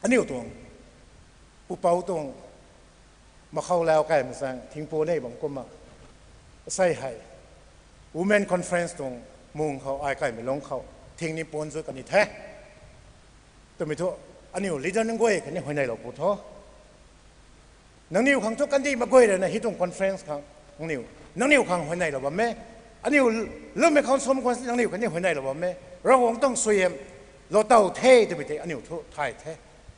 aniu tuang pupouc tuang makhou lau kaimei zaeng thingpu nei bam kumna, asei hei women conference tuang mung khou ai kaimei lungc khou thing ni puan zut kan ni the. Twmei thu aniu leader nunc guay khatni huayneylou pu tho. Nangniw khang thu kandih mak guay rui na hei tuang conference khang nangniw, nangniw khang huayneylou bam e. Aniu lwmmei khou sum khwan nangniw khatni huayneylou bam e. Ravguangc tuang suaihiam lou tow the twmei tei aniu thu thay the.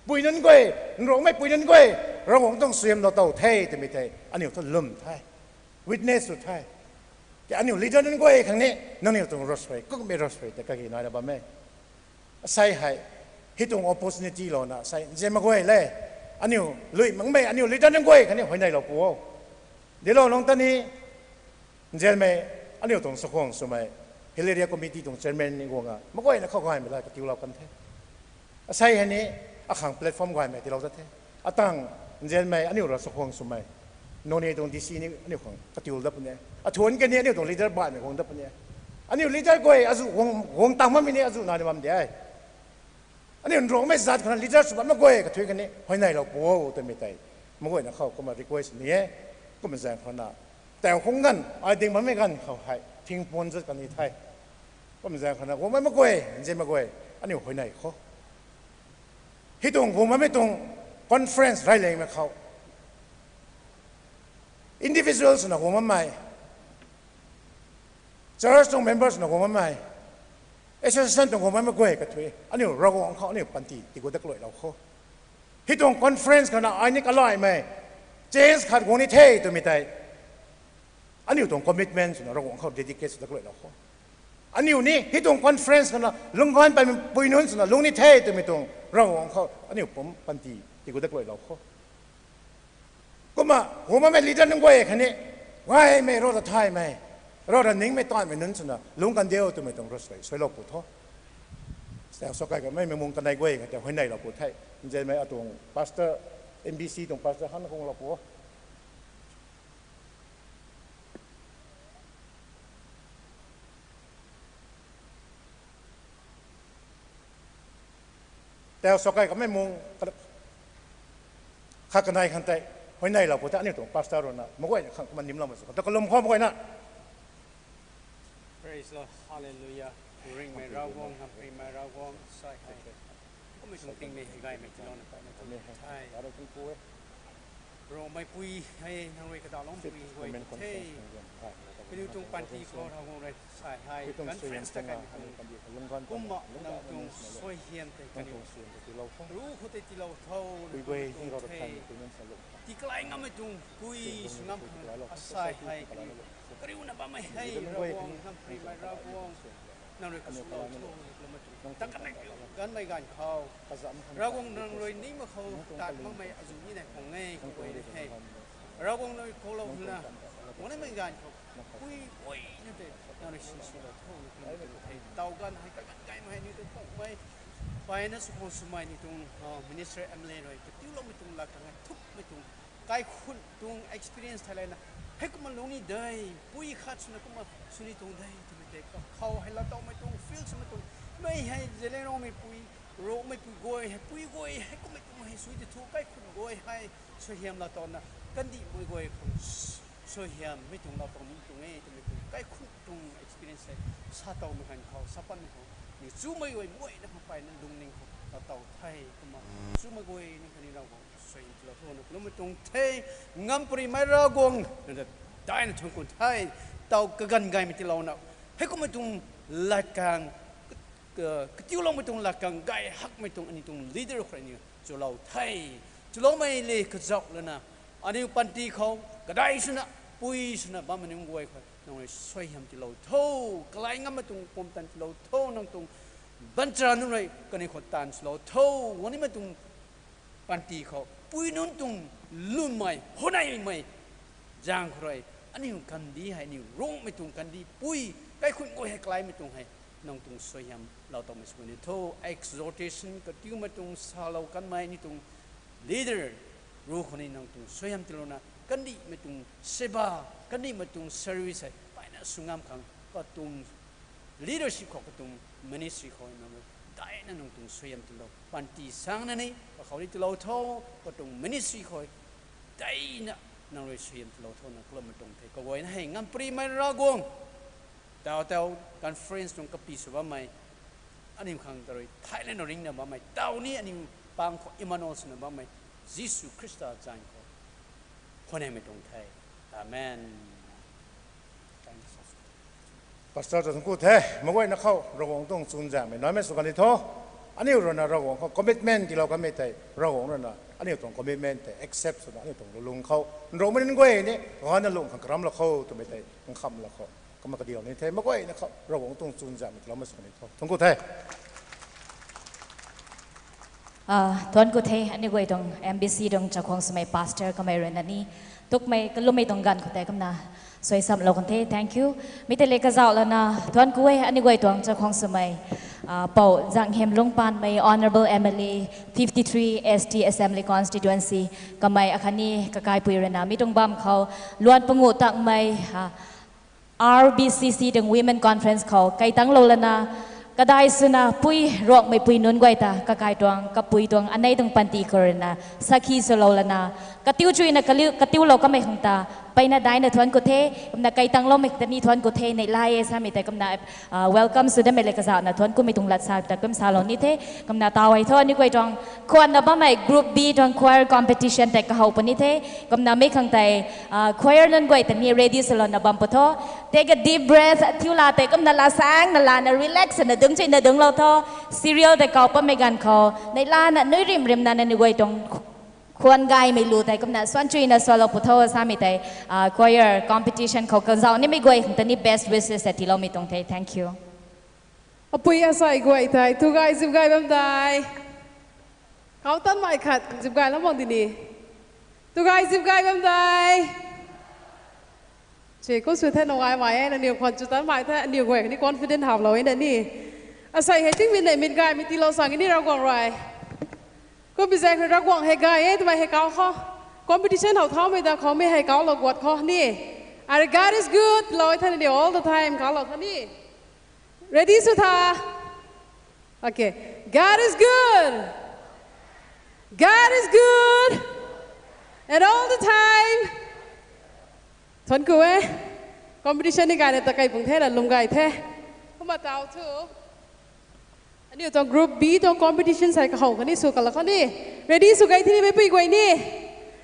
Pui nunc guay, nrungmei pui nunc guay, Ravguangc tuang suaihiam lou tow the twmei tei aniu thu lwm the, witness sw the. Tei aniu leader nunc guay khang ni nangniw tuang ravsuai, kummei ravsuai tei kage naina bam e. Asei hei, hei tuang opportunity louna sei nzianmei guay le, aniu lui makmei aniu leader nunc guay khatni huayneylou pu o. Dilou nung ta ni, nzianmei, aniu tuang sakhwang swmei, Hill Area Committee tuang chairman ni guang a meic guayna khou gaymei la katiulou kan the. Asei hei ni akhang platform gaymei tiilou ta the. Atang, nzianmei aniu rui sakhwang swmei Noney tuang D C ni aniu khang katil dat puni. Athuan kani aniu tuang leader baihmei guang dat puni. Aniu leader guay azu guang, guang tang bammei ni azu na ni bam de. Aniu Nruangmei zat khou na leader sw bammei guay kathui kani huayneylou pu o twmei tei, maguayna khou kumna request ni e. Kumna zaeng khou na, tau khung ganv, ai ding bammei ganv khou hei thingpuan zat kani the. Kumna zaeng khou na guang bammei guay, nzianmei guay, aniu huayney khou, hei tuang guang bammei tuang conference rey lengmei khou individual swna guang bammei, church tuang members na guang bammei, association tuang guang bammei guay kathui, aniu Ravguangc khou aniu panty tigu dat kaluailou khou, hei tuang conference khou na ai ni kalaymei change khat guang ni the twmei tei, aniu tuang commitment swna Ravguangc khou dedicate sw dat kaluailou khou, aniu ni hei tuang conference khou na lungcgaanv paipui nunc swna lung ni the twmei tuang Ravguangc khou aniu pum panty tigu dat kaluailou khou, kumna guang bammei leader nunc guay khatni gaymei, rav ta thaymei, rav ta ningmei taanvmei nunc swna lungc kan diu twmei tuang rui suailou pu tho. Tau sa kai kamei mei mung kanei guay khat tei huayneylou pu the. Nzianmei atuang pastor, M B C tuang pastor han khang lou pu o. Tau sa kai kamei mung khat kanei khang tei huayneylou pu the. Aniu tuang pastor rui na maguayna khang kumna nimloumei sw khou ta kalum khou maguayna. Praise Lord, Hallelujah. Ringhmei Ravguangc, Ngamparymei Ravguangc, sai hei kummei tuang tingmei hei gaymei tiilouna kaimei tuang the. Ravmeipui hei nang rui kadaloupui guay the. Kaniw tuang panty khou Ravguangc rui sai hei conference ta kaimei tuang kumna nang tuang suaihiam tei kaniw ruc khou tei tiilou tho, nang tuang the. Tii kalai ngammei tuang pui sw ngam khang asai hei kaniw kariuna bammei hei Ravguangc, Ngamparymei Ravguangc, nang rui kaswlou tho, nang ta kanei ganmei ganv khou Ravguangc nang rui ningmei khou tat makmei azuh ni nai khang e, kaguay ni hei Ravguangc nang rui koulou na guang nimei ganv khou pui guayna tei nang rui sinswlou tho, nang tuang the. Tau ganv hei kaganv gaymei hei ni tuang pumei mpeyna sw khang swmei ni tuang minister M L A rui katiuloumei tuang lat khang hei thukmei tuang kaikhunc tuang experience thei lana, heikumna lung ni de, pui khat swna kumna sw ni tuang de twmei tei kakhou hei laatowmei tuang feel swmei tuang mei hei Zeliangrongmeipui, Ruangmeipui guay hei, pui guay hei kummei tuang hei sw ti thu kaikhunc guay hei suaihiam laatowna kandihmei guay khang suaihiammei tuang laatow ni tuang e twmei tuang kaikhunc tuang experience hei sa towmei ganv khou, sa patmei khou ni chumei guay guayna khang mpeyna lungning khou laatow the. Kumna chumei guay ni khatni Ravguangc suaihiam tiilou tho, nang kalummei tuang the. Ngamparymei Ravguangc nang ta daina thuanc ku the. Tau kaganv gaymei tiilouna, heikummei tuang lat khang, katiuloumei tuang lat khang gay hakmei tuang aniu tuang leader khou rui aniu chulou the. Chuloumei le kazauh lana, aniu panty khou kadai swna, pui swna bammei nunc guay khou nang rui suaihiam tiilou tho. Kalai ngammei tuang pumtan tiilou tho, nang tuang baanchara nunc rui kaniw khou taanv swlou tho. Guang nimei tuang panty khou pui nunc tuang lwmmei huayneymei zaeng khou rui aniu kandih hei, aniu Ruangmei tuang kandih pui kaikhunc guay hei kalaimei tuang hei nang tuang suaihiam laatowmei sw ni tho. Exhortation katiumei tuang salou kanmei ni tuang leader ruc khou ni nang tuang suaihiam tiilouna kandihmei tuang seva, kandihmei tuang service hei mpeyna sw ngam khang katuang leadership khou, katuang ministry khou nang rui daina nang tuang suaihiam tiilou. Panty sangna ni kakhou ni tiilou tho, katuang ministry khou daina nang rui suaihiam tiilou tho, nang kalummei tuang the. Kaguayna hei Ngamparymei Ravguangc, tau tau conference tuang kapy sw bammei, aniu khang ta rui thai lana ringna bammei tau ni aniu pang khou Emmanuel swna bammei Jisu Khrista zanc khou huayneymei tuang the. Amen. Pastor ta thuanc ku the. Maguayna khou Ravguangc tuang chuzaenghmei naimei sw kan di tho. Aniu ruina Ravguangc khou commitment tiilou kanmei tei Ravguangc ruina aniu tuang commitment tei accept swna aniu tuang lulung khou Nruangmei nunc guay ni gana lung khang karamlou khou twmei tei nkhamlou khou kumna kadiu ni the. Maguayna khou Ravguangc tuang chuzaenghmei tiiloumei sw kan di tho. Thuanc ku the. Thuanc ku the, aniu guay tuang M B C tuang chakhwang swmei pastor kamei ruina ni tukmei kalummei tuang ganv khou tei kumna suaisamlou kan the. Thank you. Mi tei le kazauh lana thuanc ku e, aniu guay tuang chakhwang swmei Pou Zanghem Lungpanmei, Honourable M L A, fifty-three S T Assembly Constituency, kamei akhatni kakaipui rui na mi tuang bam khou luan panguh takmei, R B C C tuang Women Conference khou kaitangclou lana, kadai swna pui Ruangmeipui nunc guay ta kakai tuang, kapui tuang, anei tuang panty khou rui na sakhi swlou lana, katiu chuina kaliu katiulou kamei khang ta mpeyna daina thuanc ku the. Kumna kaitangcloumei ta ni thuanc ku the, neihla e samei tei kumna welcome sw damei le kazauhna thuanc kumei tuang lat sa ta kum salou ni the. Kumna taw hei thu aniu guay tuang khwanna bammei Group B tuang choir competition tei kahow puni the. Kumna mi khang tei choir nunc guay ta ni ready swlouna bam pu tho. Take a deep breath, thiu la tei kumna lasangna lana relax na dungc chuina dungclou tho. Serial tei kaw pammei ganv khou neihlana nui rimrimna nangniw guay tuang khwan gaymei lu tei kumna suan chuina sualou pu tho samei tei choir competition khou kazauh nimei guay khang ta ni best wishes ta tiiloumei tuang the. Thank you. Apui asei guay tei tu gay zip gay bam dai. Kau tanmei khat zip gaylou mak di ni. Tu gay zip gay bam dai. Che, kum sw the, nungai mai e, nangniw khwan chu tanmei the, aniw guay khatni confident haplou e na ni. Asei hei tingmei neimei gaymei tiilou sang ni Ravguangc rui. Kummei zaeng rui Ravguangc hei gay e twmei hei kau khou. Competition how thaumei da khoumei hei kaulou guat khou ni. Are God is good lou e the nangniw all the time kaulou tha ni. Ready sw tha? Okay. God is good. God is good. And all the time. Thuanc ku e. Competition ni gayna ta kei pung the na lwm gay the. Kumna taw thu, aniu tuang Group B tuang competition sei kahow khatni sw kalak khatni ready sw gay thini meipui guay ni.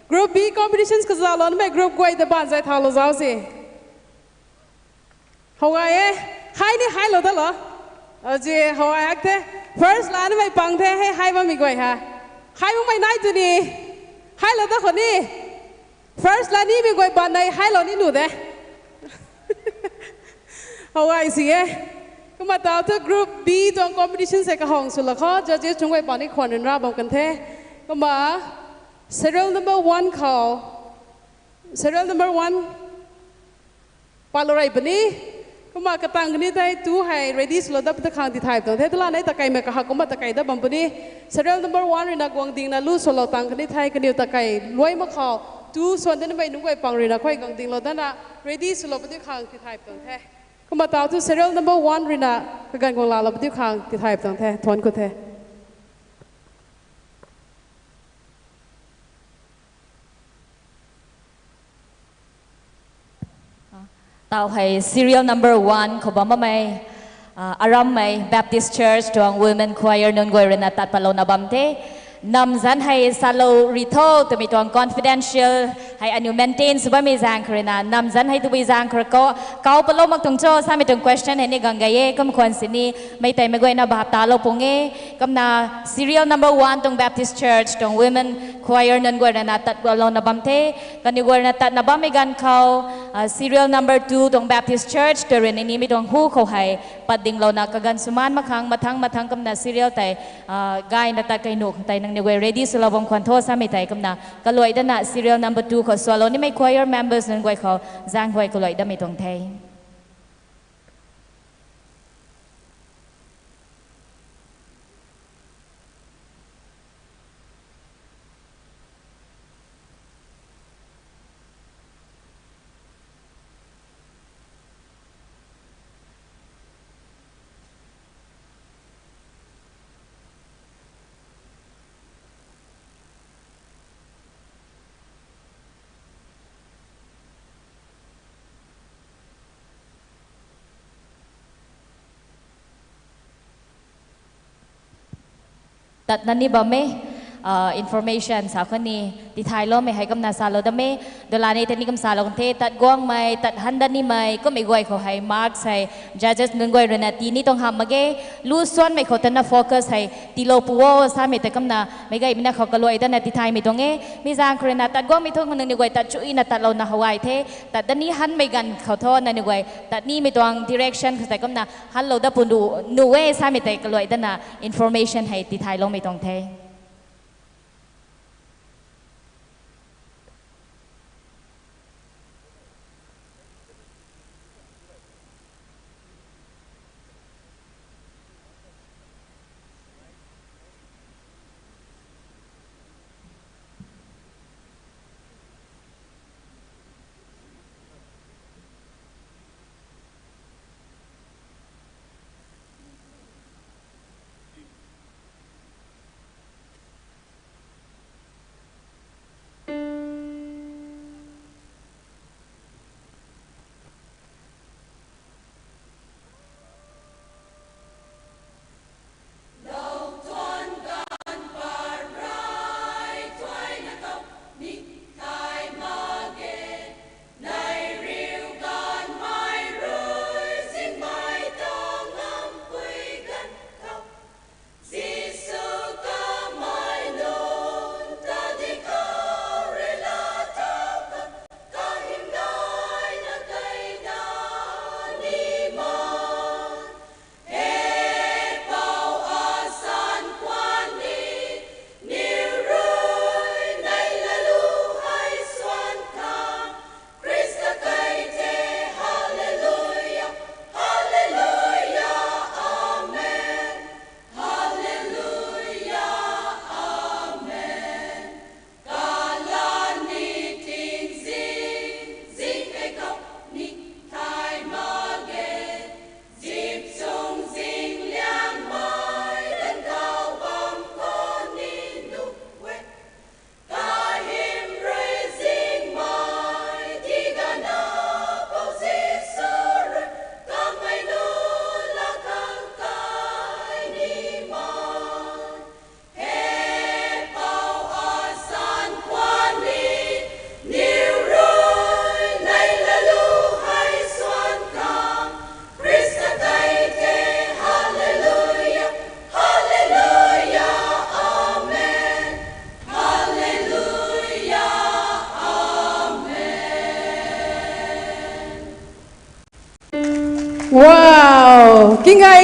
Group B competitions kazauhlou nimei group guay ta baanv zay thaulou zauc se. How gay e. Hei ni heilou da lo. Azi how gay hak the. First la nimei pang the hei hei bammei guay ha. Hei makmei nai tu ni. Heilou da khou ni. First la nimei guay baanv nei heilou ni nu de. How gay si e. Kumna taw thu Group B tuang competition sei kahawng swlou khou judges chung guay pang ni khwan ryanra bam kan the. Kumna serial number one khou, serial number one patlou rey puni. Kumna katang kani tei tu hei ready swlou dat pw ta khang tithay pw tuang the. Tula nei takeimei kahak kumna takei dat bam puni. Serial number one rui na guang dingna lu swlou tang kani thei kaniw takei luai mak khou tu swan danmei nunc guay pang rui na khuay guang dinglou dana ready swlou pw di khang tithay pw tuang the. Kumna taw thu serial number one rui na kaganv guang laalou pw di khang tithay pw tuang the. Thuanc ku the. Taw hei serial number one khou bam bammei, Arammei Baptist Church tuang Women Choir nunc guay rui na tat patlouna bam the. Namzanc hei salou ri tho twmei tuang confidential hei aniu maintain sw bammei zaeng khou rui na, namzanc hei tabui zaeng khou rui kau, kau palou mak tuang cho samei tuang question hei ni gang gay e. Kum khwan sini mei tei mei guayna bap talou pung e. Kumna serial number one tuang Baptist Church tuang Women Choir nunc guay rui na tat patlouna bam the. Kaniw guay rui na tatna bammei ganv khou serial number two tuang Baptist Church tei rui na nimei tuang hu khou hei pat dinglouna kaganv swmaan mak khang mathang mathang kumna serial tei gayna tat kei nuh khang tei nangniw guay ready swlou bam khwan tho samei tei kumna kaluai dana serial number two khou swalou nimei choir members nunc guay khou zaeng guay kaluai damei tuang the. Tatna ni bam e, information sa khou ni tithayloumei hei kumna salou dam e. Dula ni tei ni kum salou kan the, tat guangmei, tat han dat nimei kummei guay khou hei marks hei judges nunc guay rui na tii ni tuang hamh mak ge. Lu suanmei khou tana focus hei tiilou pu o samei tei kumna meic gaymei na khou kaluai dana tithaymei tuang e. Mi zaeng khou rui na tat guangmei thu nangniw guay tat chuina tatlouna how gay the. Tat dat ni hanmei ganv khou thu nangniw guay tat nimei tuang direction khou tei kumna hanlou dat pu nuh e samei tei kaluai dana information hei tithayloumei tuang the.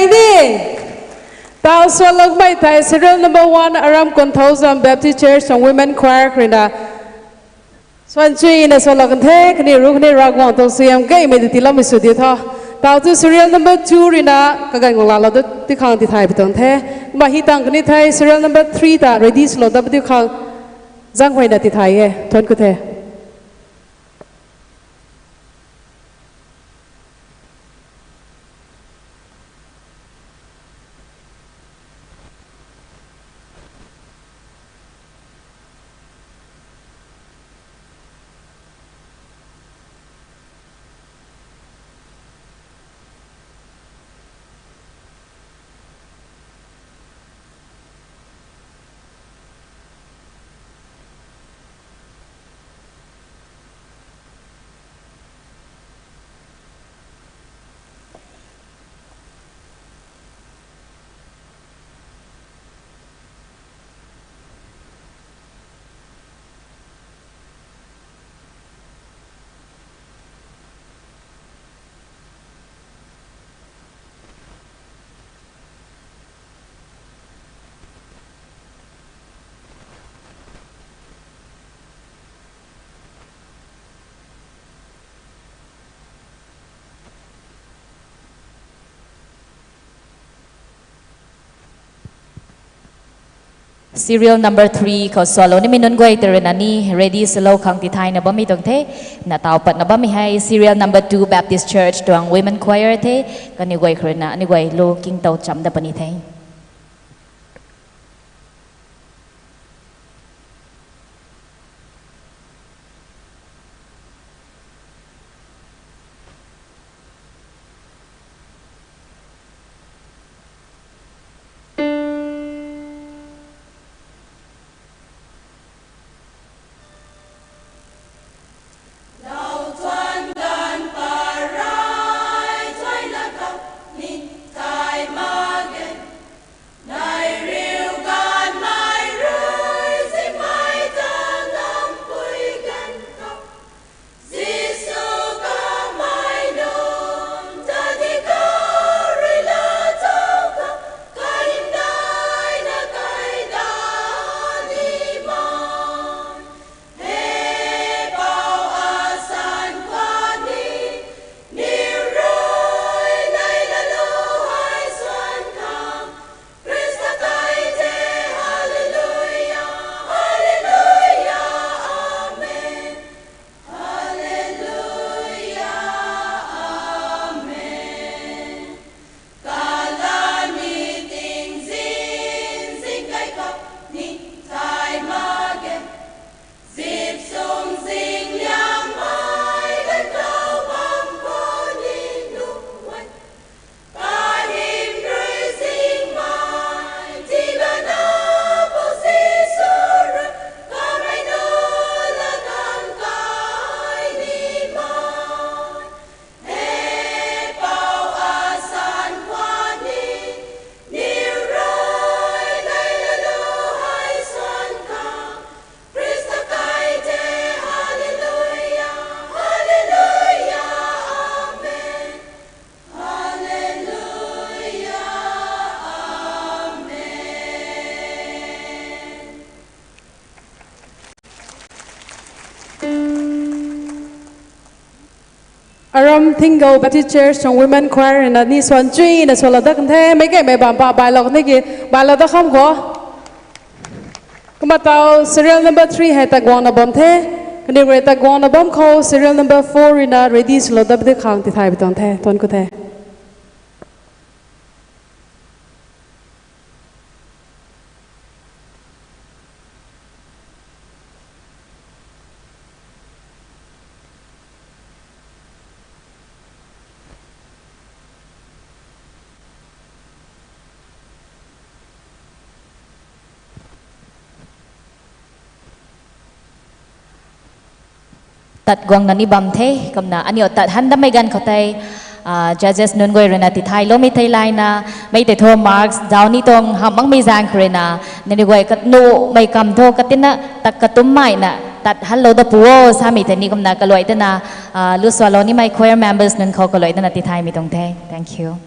Ni, tau sualou mei thei serial number one Aram Kunthoujam Baptist Church tuang Women Choir khou rui na suan chuina sualou kan the, kaniw ruc kaniw Ravguangc tuang suaihiam gaymei ta tiiloumei sw diu tho. Tau tu serial number two rui na kaganv guang laalou da ti khang tithay pi tuang the. Kumna hei tang kani thei serial number three ta ready swlou da pi diu khang zaenghuayna tithay e. Thuanc ku the. Serial number three khou sualou nimei nunc guay tei rui na ni ready swlou khang tithayna bammei tuang the. Na tau patna bammei hei serial number two Baptist Church tuang Women Choir the. Kaniw guay khou rui na aniw guay lu kingtow cham da puni the. Aram Thinggo Baptist Church tuang Women Choir na ni suan chuina sualou dat kan the, meic gaymei bam pa bailou kan the ki, bailou dat kham khou. Kumna tau serial number three hei tat guangna bam the, kaniw rui tat guangna bam khou serial number four rui na ready swlou dat pi diu khang tithay pi tuang the, thuanc ku the. Tat guangna ni bam the, kumna aniu tat han dammei ganv khou tei, judges nunc guay rui na tithay loumei thei layna, mei tei thu marks zauc ni tuang hamh makmei zaeng khou rui na, nangniw guay kanuhmei kam thu katina tat katumc maina tat hanlou dat pu o samei tei ni kumna kaluai tana, lu sualou nimei choir members nunc khou kaluai tana tithaymei tuang the. Thank you.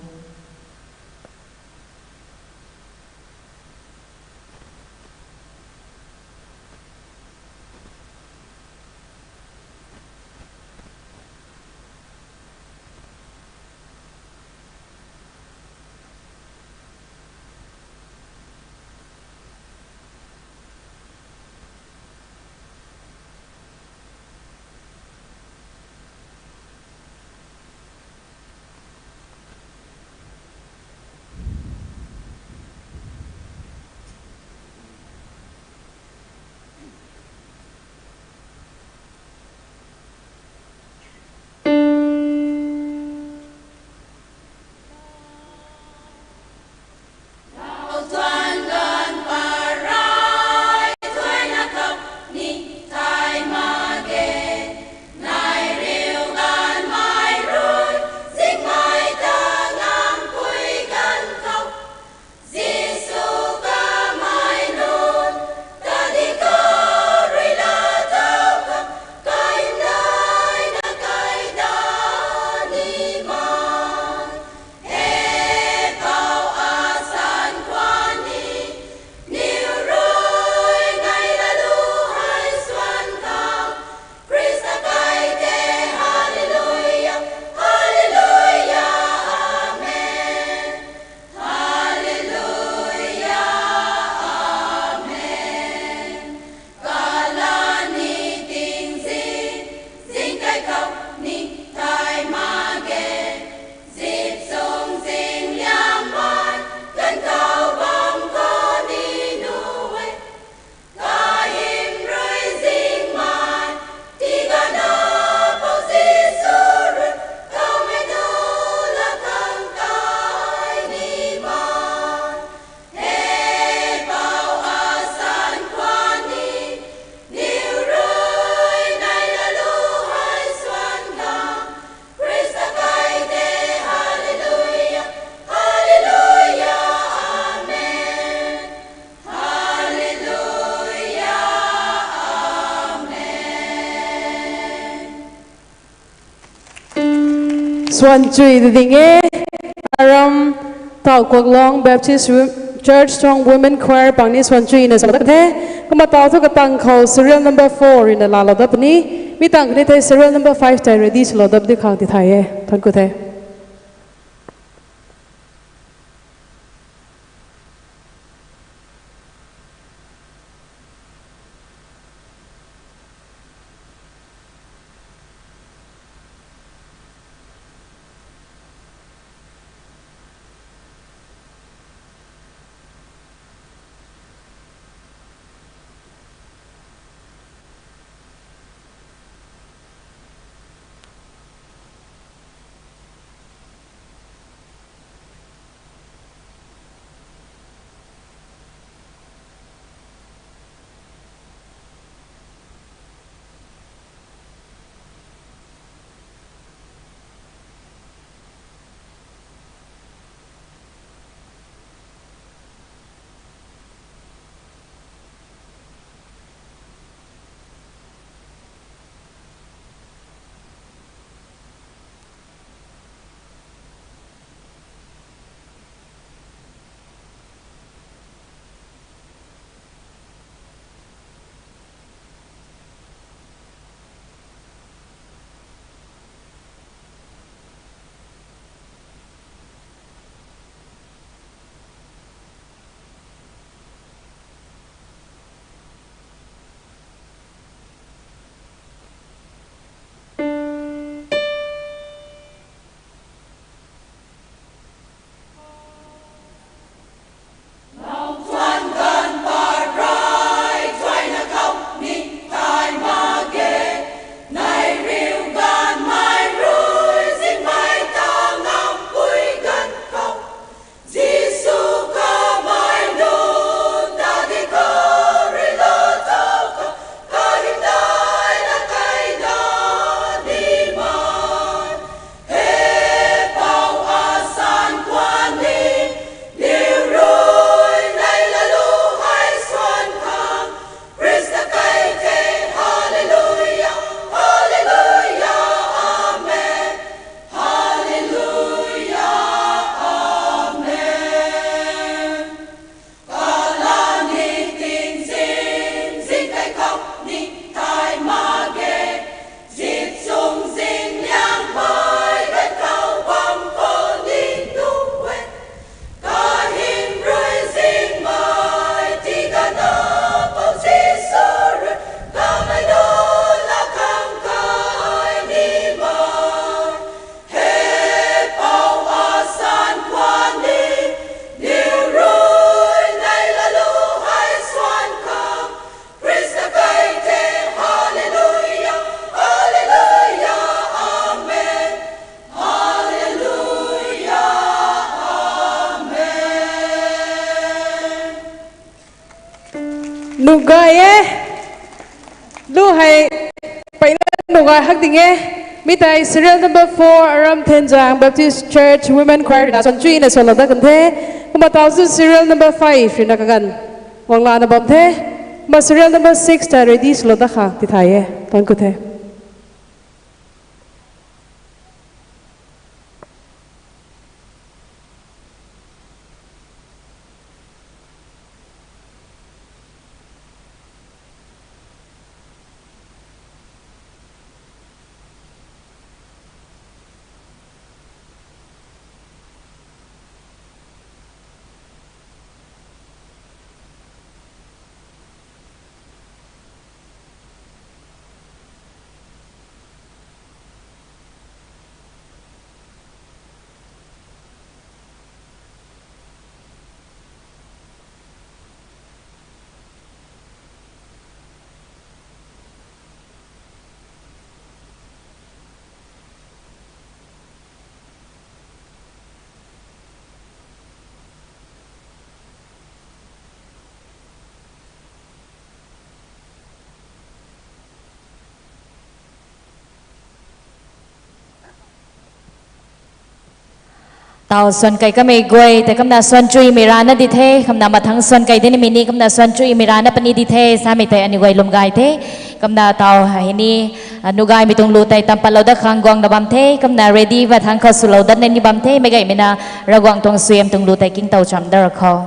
Swan chui ding e, aram Tau Kuaklong Baptist Wo-, Church tuang Women Choir pang ni swan chui na sa the. Kumna tau thu katang khou serial number four rui na laalou dat puni. Mi tang kani the serial number five tei ready swlou dat di khang ti thay e. Thank you the. Nungai e. Lu hei peyna nungai hak ding e. Mi tei serial number four, Aram Thenjang Baptist Church Women Choir rui na swan chui na swlou dat kan the. Kumna tau chu serial number five rui na kaganv guanglana bam the. Kumna serial number six ta ready swlou dat khang ti thay e. Thank you the. Tau suan kei kamei guay tei kumna suan chuimei rana di the, kumna mathang suan kei dinimei ni kumna suan chuimei rana puni di the, samei tei aniu guay lwm gay the, kumna tau hei ni, a, nu gaymei tuang lu tei tam patlou dat khang guangna bam the, kumna ready va thangc khou swlou dat na ni bam the, meic gaymei na Ravguangc tuang suaihiam tuang lu tei kingtow cham dat ra khou.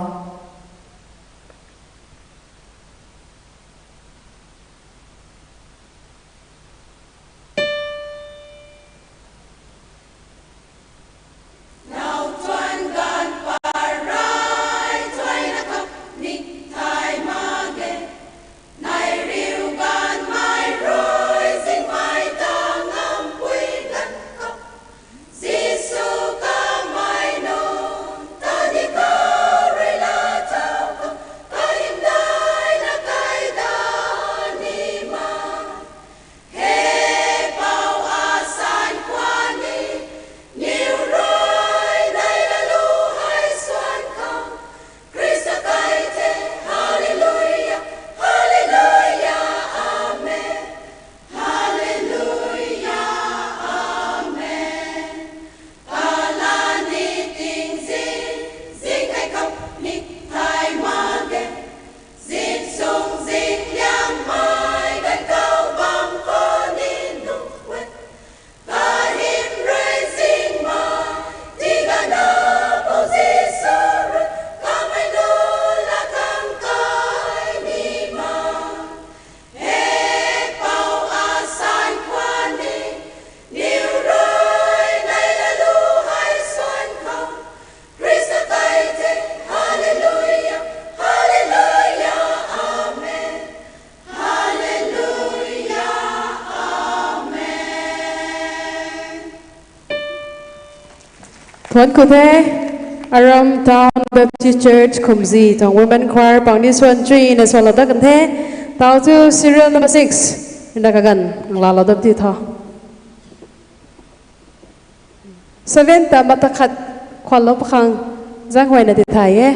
Thuanc ku the, Aram Town Baptist Church Khumzi tuang Women Choir pang ni suan chuina sualou dat kan the, tau thu serial number six, rina kaganv ngalaalou dat ti tho. Seven ta mata khat khwanlou pakhang zaenghuayna tithay e.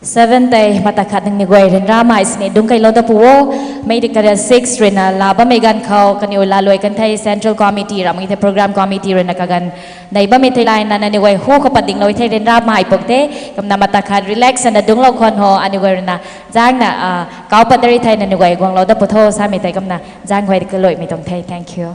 Seven tei mata khat nangniw guay ryanramei sini dungc keylou dat pu o. Mei di kara six ruina laa bammei ganv khou kaniw laaluai kan the, Central Committee ramei the, Program Committee ruina kaganv nei bammei theilayna nangniw guay hu khou pat dinglou the, ryanramei puk the. Kumna mata khat relax na dungclou khwan ho, aniw guay ruina zaengna, a, kau pat dari thei nangniw guay guanglou dat pu tho, samei tei kumna zaenghuay di kaluaimei tuang the. Thank you.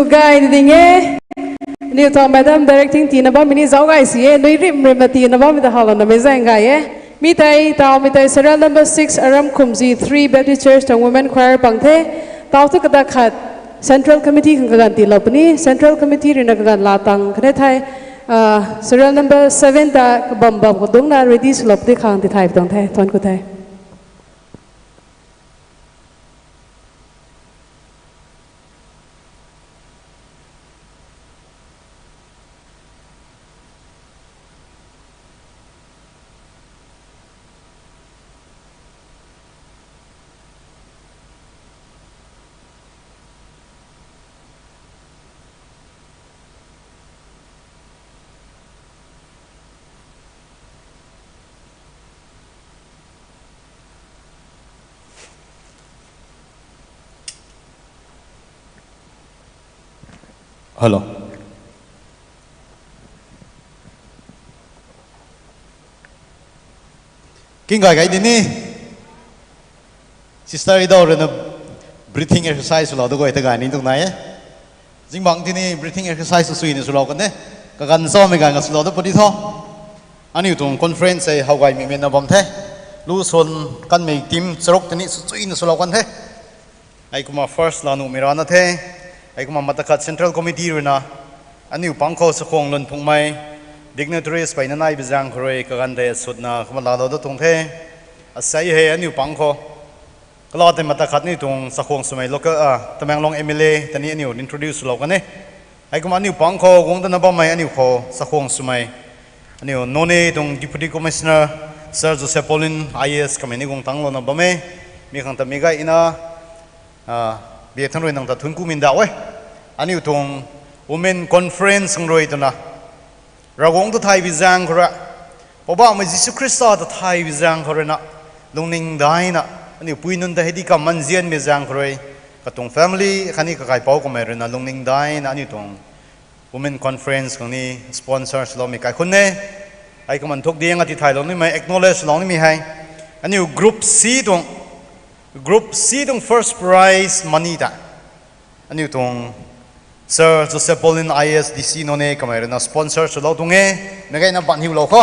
Gay ni ding e. Aniu tuang madam directing tina bammei ni zauc gay si e, nui rim rim na tina bammei ta howlouna meic zaeng gay e. Mi tei taw, mi tei serial number six Aram Khumzi three Baptist Church tuang women choir pang the. Taw thu kadak khat Central Committee khang kaganv tiilou puni, Central Committee ruina kaganv laa tang khatni thei, serial number seven ta kabam bam khou dungcna ready swlou puni khang tithay pui tuang the, thuanc ku the. Hello. King gay gay di ni. Sister Idou ruina breathing exercise swlou da guay ta gay ni tuang nai e. Zingbangc tini breathing exercise swsuina swlou kan e. Kaganv chamei ganv ka swlou da puni tho. Aniu tuang conference hei how gaymei mei na bam the. Lu swan kanmei team charuk tini swsuina swlou kan the. Hei kumna first laa nuhmei rana the. Hei kumna mata khat Central Committee ruina aniu pang khou sakhwang lun phungmei dignitaries peyna nai bi zaeng khou rui kaganv tei sutna kumna laalou da tuang the. Asei hei aniu pang khou kala tei mata khat aniu tuang sakhwang swmei local, Tamenglong M L A tani aniu introduce swlou kan e. Hei kumna aniu pang khou guang dana bammei aniu khou sakhwang swmei aniu Noney tuang Deputy Commissioner Sir Joseph Paulin I A S kamei ni guang tangclouna bam e. Mi khang ta meic gayna biak thangc rui nang ta thuanc ku mindauh e. Aniu tuang Women Conference khang rui twna Ravguangc ta thay bi zaeng khou rui, Poubauhmei Jisu Khrista ta thay bi zaeng khou ruina lungning daina aniu pui nunc ta hei di kam manzianmei zaeng khou rui katuang family khatni kakaipouc kamei ruina lungning daina aniu tuang Women Conference khang ni sponsor swloumei kaikhunc e. Hei kumna nthuk diang a tithaylou nimei acknowledge swlou nimei hei aniu Group C tuang, Group C tuang first prize money ta aniu tuang Sir Joseph Paulin I A S D C Noney kamei ruina sponsor swlou tuang e. Meic gayna ban hiulou kho.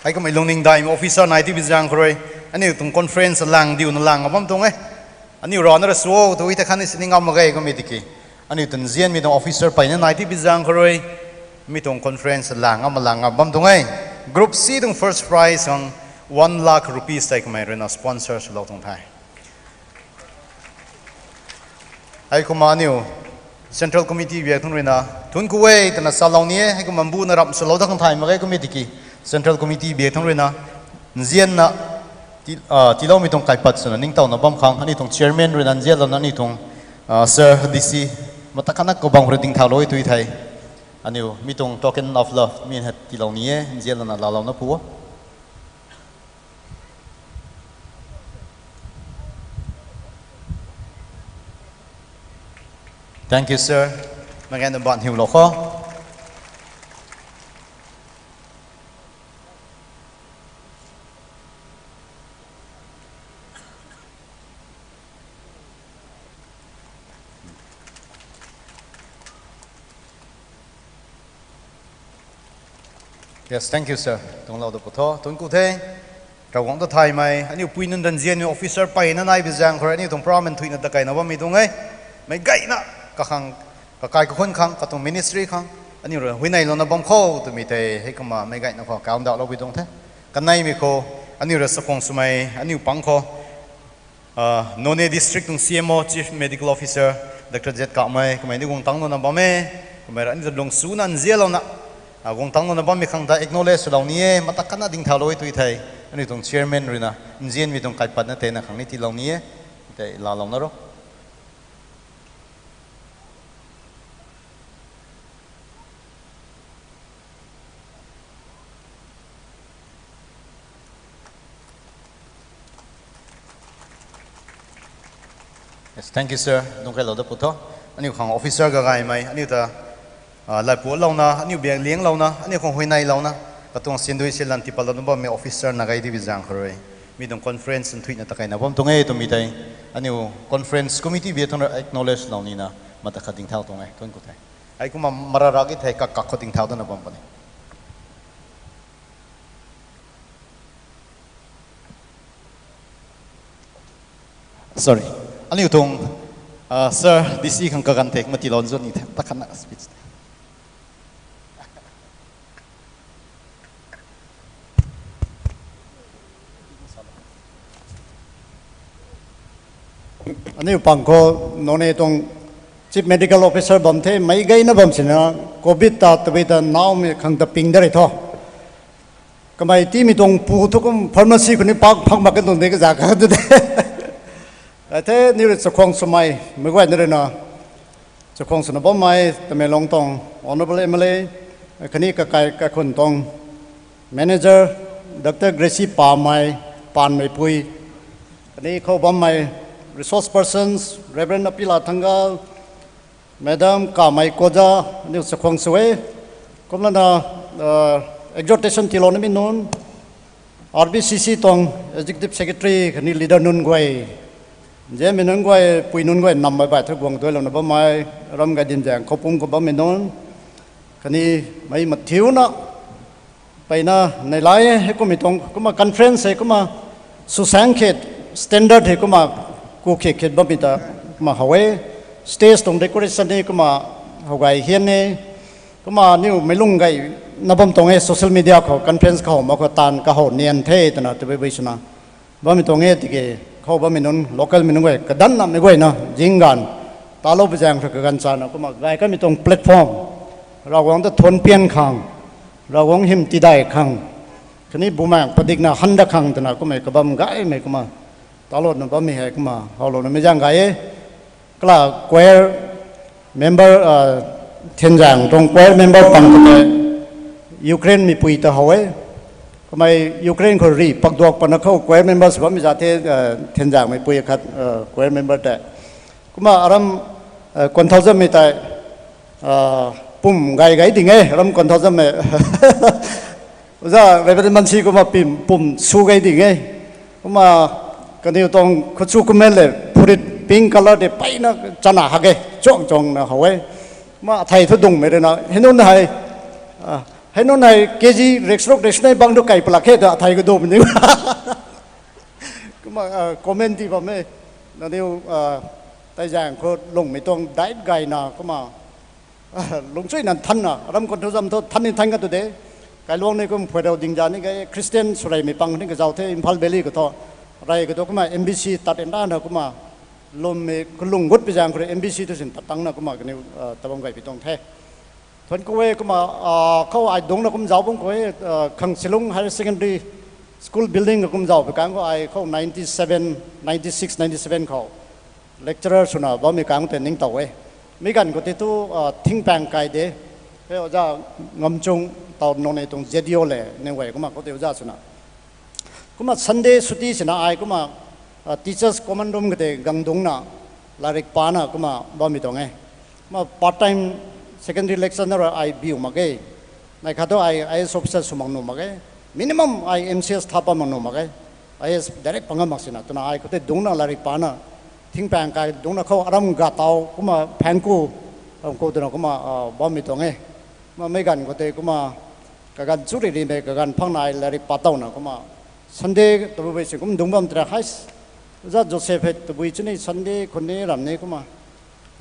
Hei kumna lungning daimei officer nai ti bi zaeng khou rui aniu tuang conference lang diuna lang a bam tuang e. Aniu rana ra sw o tu ta khatni sini ngam mak ge kummei tiki aniu tuang nzianmei tuang officer peyna nai ti bi zaeng khou rui mi tuang conference lang a malang a bam tuang e. Group C tuang first prize khang one lakh rupees tei kamei ruina sponsor swlou tuang the. Hei kumna aniu Central Committee biak thangc ruina thuanc ku e twna salou ni e. Hei kumna mbuna ramh swlou dat khang thay mak ge kummei tiki Central Committee biak thangc ruina nzianna tiiloumei tuang kaipat swna ningtowna bam khang aniu tuang chairman ruina nzianlouna aniu tuang Sir D C mata khatna kabang khou rui dingthaulou e tui thei aniu mi tuang token of love mi hei tiilou ni e, nzianlouna laalouna pu o. Thank you, sir. Meic gayna ban hiulou kho. Yes, thank you, sir. Tuanglou da pu tho, thuanc ku the. Ravguangc ta thaymei, aniu pui nunc ta nzianmei officer peyna nai bi zaeng khou rui aniu tuang program thuina ta kaina bammei tuang e. Meic gayna, kakhang, kakai kakhun khang, katuang ministry khang aniu rui huayneylouna bam kho twmei tei hei kumna meic gayna khou kaundauhlou bi tuang the. Kaneimei khou aniu rui sakhwang swmei aniu pang khou Noney District tuang C M O, Chief Medical Officer, Doctor Z Kamei, kamei ni guang tangclouna bam e, kamei rui aniu ta lung suna nzianlouna guang tangclouna bammei khang ta acknowledge swlou ni e. Mata khatna dingthaulou e tui thei aniu tuang chairman ruina nzianmei tuang kaipatna tei na khang ni tiilou ni e. Tei laalouna ro. Yes, thank you, sir. Lungkeilou da pu tho. Aniu khang officer gagaymei aniu ta laiputlouna, aniu biak lianglouna, aniu khang huayneylouna, katuang sindui silan tiipatlouna bammei officer na gay di bi zaeng khou rui mi tuang conference nthuihna ta kaina bam tuang e twmei tei Aniu conference committee bi thun acknowledge lou nina mata khat ding thau tuang e, thun ku the. Ai kumna mara ragi the kak kak khou ding thau dana bam puni. Sorry. Aniu tuang, uh, Sir D C khang kaganv the, mati lon zon ni the, ta khatna speech. Aniu pang khou Noney tuang Chief Medical Officer bam the, meic gayna bam sina, covid ta, tabui ta, naumei khang ta ping da rei tho. Kamei timei tuang pu thu kum pharmacy khou ni pak phak mak kan tuang de kaza kha tu de. Ai the, niw rui chakhwang swmei, meic guayna rui na. Chakhwang swna bammei, Tamenglong tuang Honourable M L A, khatni kakai kaikhun tuang Manager, Doctor Gracie Pamei, Panmeipui, khatni khou bammei resource persons, Reverend Apila Thangal, Madam Kamei Koja, aniu chakhwang sw e. Kumlana, uh, exhortation tiilou namei nunc, R B C C tuang Executive Secretary khatni leader nunc guay, zianmei nunc guay, pui nunc guay, nammei bai thu guang duailouna bammei, ram gay dim zaeng khou pum khou bammei nunc, khatni mei mathiuna, peyna neilai e, hei kummei tuang, kumna conference hei kumna susaeng khet, standard hei kumna ku khet khet bammei ta kumna how e, stage tuang decoration ni kumna how gay hian e, kumna niw meic lung gayna bam tuang e, social media khou conference khou mak khou taanv kahow nian the twna tabui bui swna bammei tuang e tiki, khou bammei nunc, local mei nunc guay, kadanna mei guayna, zingganv, talou pu zaeng rui kaganv chana, kumna gay kamei tuang platform, Ravguangc ta thuanc pian khang, Ravguangc hym tidai khang, khatni bumaeng padikna handa khang twna kummei kabam gaymei kumna, talouna bammei hei kumna, howlouna mei zaeng gay e. Kala choir member, uh, Thinzaeng tuang choir member pang khou tei Ukraine mipui ta how e. Kamei Ukraine khou ri pakduak pana khou choir member sw bammei za the, uh, Thinzaeng meipui khat, uh, choir member tei. Kumna aram, uh, Kuanthoujam mei tei, uh, pum gay gay ding e, aram Kuanthoujam mei. Oja Reverend Mansi kumna pum, pum sw gay ding e. Kumna kaniw tuang khuchu kumen le phurit pink colour de peyna chana hak e, chuang chuangna how e. Kumna athei thu dungmei rui na, hei nunc hei, ah, hei nunc hei K G reksruk reksnei bang thu kai palak khe ta athei khou dumei ni. Kumna, ah, comment ti bam e. Naniw, ah, Taizaeng khou lungmei tuang diet gayna kumna lungchuina thanna, aram Kuanthoujam thu than ni than ka tu de. Kailuang ni kum phuairou ding za ni gay, Christian swreymei pang ni kazau the, Imphal Valley khou thu. Rey khou thu kumna M B C tat ndana kumna lwmmei kalung gut pi zaeng khou rui M B C thu sin tat tangna kumna kaniw, ah, tabam gay pi tuang the. Thuanc ku e kumna, ah, khou ai dungcna kum zauc bam khou e, ah, Khangsilung Higher Secondary School building khou kum zauc pi kang khou ai khou ninety seven, ninety six, ninety seven khou lecturer swna bammei kang tei ningtow e. Mi ganv khou tei thu, ah, thingpaeng kai de. Hei oja Ngamchung taw Noney tuang Z D O le ning guay kumna khou tei oja swna. Kumna Sunday chutti sina ai kumna, ah, teachers common room khou tei gang dungcna, lairik pana kumna bammei tuang e. Kumna part time secondary lecturer ai biu mak ge. Nai khat thu ai I A S officer sw mak nuh mak ge. Minimum ai M C S tha pat mak nuh mak ge. I A S direct pang ngam mak sina twna ai khou tei dungcna lairik pana, thingpaeng kai dungcna khou aram gataw kumna phaeng ku, ram ku twna kumna, ah, bammei tuang e. Kumna meic ganv khou tei kumna kaganv chu ri rimei kaganv phangna ai lairik patowna kumna Sunday tabui bui si kum dungc bam tei ra hei, oja Joseph hei tabui chuni Sunday khou ni ram ni kumna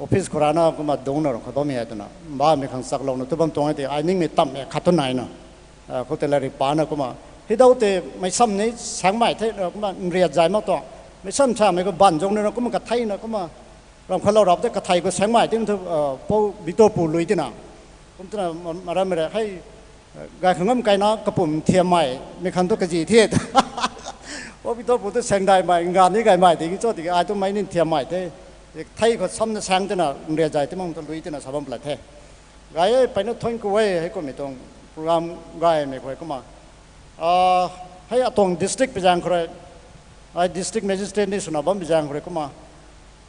office khou rana kumna dungcna ram khou bammei hei twna, bammei khang chaklouna tu bam tuang e tei ai ningmei tamhmei khat thu naina, ah, khou tei lairik pana kumna. Hei dau tei meicsam ni saengmei the, ah, kumna nriat zay mak tuang. Meicsam samei khou banv zung nina kumna katheina kumna ram khou lou rap tei kathei khou saengmei ting thu, ah, Pou Victor pu lui tina. Kum twna ma-, maram rei hei, gay khang ngam kaina kapum thiammei, mei khang thu kazi the. Pou Victor pu thu saengdaimei, ngan ni gaymei tiki cho tiki ai thu mei ni thiammei the. Thei khou samna saeng tina, nriat zay ti mang thu lui tina sa bam pla the. Gay e, peyna thuanc ku e, hei kummei tuang program gaymei khou kumna. Ah, hei atuang district pi zaeng khou rui, ai district magistrate ni swna bam pi zaeng khou rui kumna,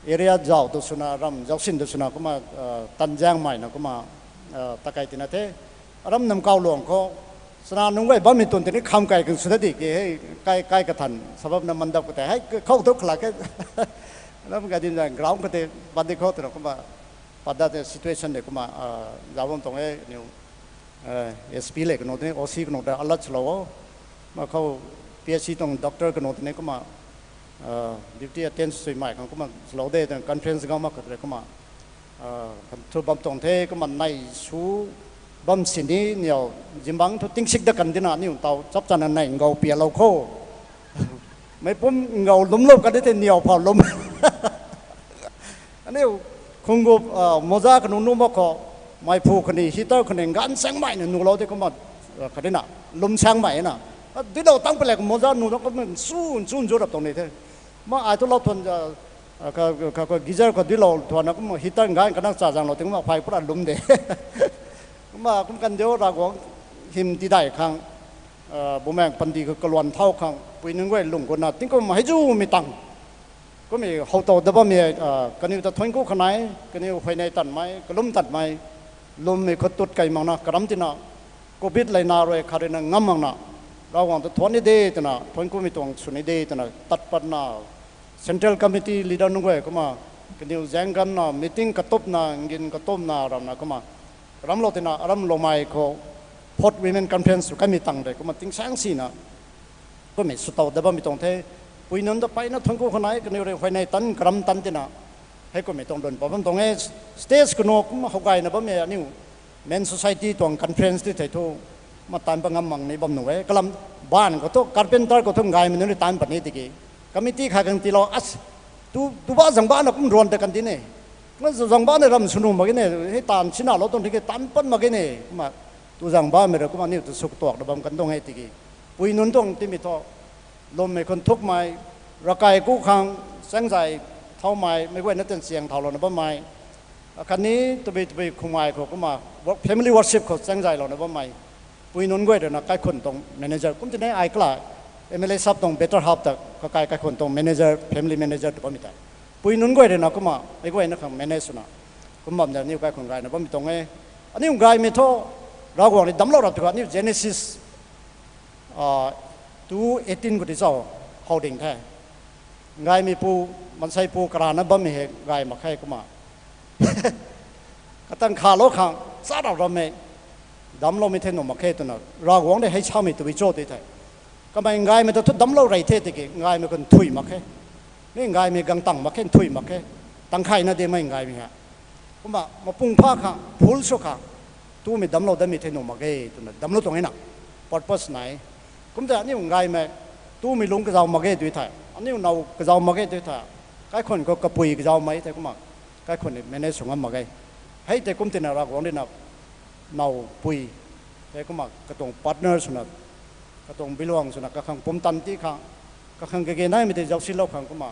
area zauc tu swna, ram zauc sin tu swna kumna, ah, tan zaengmei na kumna, ah, takai tina the. Aram Namkau luang khou, swna nunc guay bammei tun tini kham kai khang sw ta di ke, hei, kai, kai kathan, sababna mandap khou tei, hei, khou thu khalak khe. Lam ga din ground khou tei pat di khou twna kumna pat dat tei situation de kumna zauc bam tuang e niu. S P le kanu tei O C kanu ta alert swlou o. Ma khou P H C tuang doctor kanu tei ni kumna duty attend sw mei khang kumna swlou de twna conference gau mak khat rui kumna thu bam tuang the kumna nei sw bam sini niu zimbang thu tingsik dat kan dina niu tau chap chana nei ngou pialou khou. Mei pum ngou lumlou kan di tei niu phau lum. Aniu khungup moza kanu nu mak khou mei phu khatni heater khatni nganv saengmei na nulou de kumna khatni na lum saengmei na. Duilou tang palek moza nu ta kumna chu chu zu rap tuang ni the. Ma ai thu lou thuan geyser khou duilou thuanna kumna heater nganv kanak cha zanglou ting kumna phay pura lum de. Kumna kum kan diu Ravguangc hym tiidai khang bumaeng pandi khou kaluan thau khang pui nunc guay lung gutna tingkum hei zumei tang kummei how tow dat bammei kaniw ta thuanc ku khanei kaniw huayney tanmei kalum tanmei lummei khou tut kei makna karam tina Covid leina rui khat ruina ngam makna Ravguangc ta thuanc ni de twna thuanc kumei tuang sw ni de twna tat patna central committee leader nunc guay kumna kaniw zaeng ganna meeting katupna ngin katupna ramna kumna ramlou tina aram loumei khou fourth women conference sw kamei tang de kumna tingsaeng sina kummei sw tow dat bammei tuang the. Pui nunc ta peyna thuanc ku khanei kaniw rui huayney tan karam tan tina heikummei tuang lwn pat bam tuang e. Stage kanu kumna how gayna bammei aniu men society tuang conference ti thei thu kumna tan pat ngam mak ni bam nu e kalam ban khou thu carpenter khou thu ngaymei nunc rui tan pat ni tiki committee khat khang tiilou as tu tu ba zang bana kum ruan ta kan di ne. Kumna zang bana ram sw nuh mak ge ne hei taanv sinalou tuang tiki tan pat mak ge ne kumna tu zang bamei rui kumna aniu ta sw katuak na bam kan tuang e tiki pui nunc tuang timei thu lummei khou nthukmei rakai ku khang chaengzay thaumei meic guayna tan chiang thaulouna bammei khatni tabui tabui khumei khou kumna family worship khou chaengzaylouna bammei pui nunc guay ruina kaikhun tuang manager kum tini ai kala M L A sap tuang better half ta kakai kaikhun tuang manager family manager tw bammei tei pui nunc guay ruina kumna meic guayna khang manage swna kum bam da aniu kaikhun gayna bammei tuang e. Aniu gaymei thu Ravguangc rui damclou rap tu kha aniu Genesis two eighteen khou ti chau how ding the. Ngaymei pu maansei pu karana bammei hei gay mak khe kumna katang khalou khang charap rammei damcloumei the nuh mak khe twna Ravguangc de hei samei tabui cho ti the. Kamei ngaymei ta thu damclou rey the tiki ngaymei khou nthuih mak khe. Mi ngaymei gang tang mak khe nthuih mak khe. Tang khayna dimei ngaymei ha kumna mapung pha khang phul sw khang tumei damclou datmei the nuh mak ge twna damclou tuang e na purpose nai. Kumta aniu ngaymei tumei lungc kazau mak ge tui the aniu now kazau mak ge tui the kaikhun khou kapui kazaumei the kumna kaikhun ni manage sw ngam mak ge. Hei tei kum tina Ravguangc ruina now pui tei kumna katuang partner swna katuang biluang swna kakhang pumtan ti khang kakhang kage naimei tei zausilou khang kumna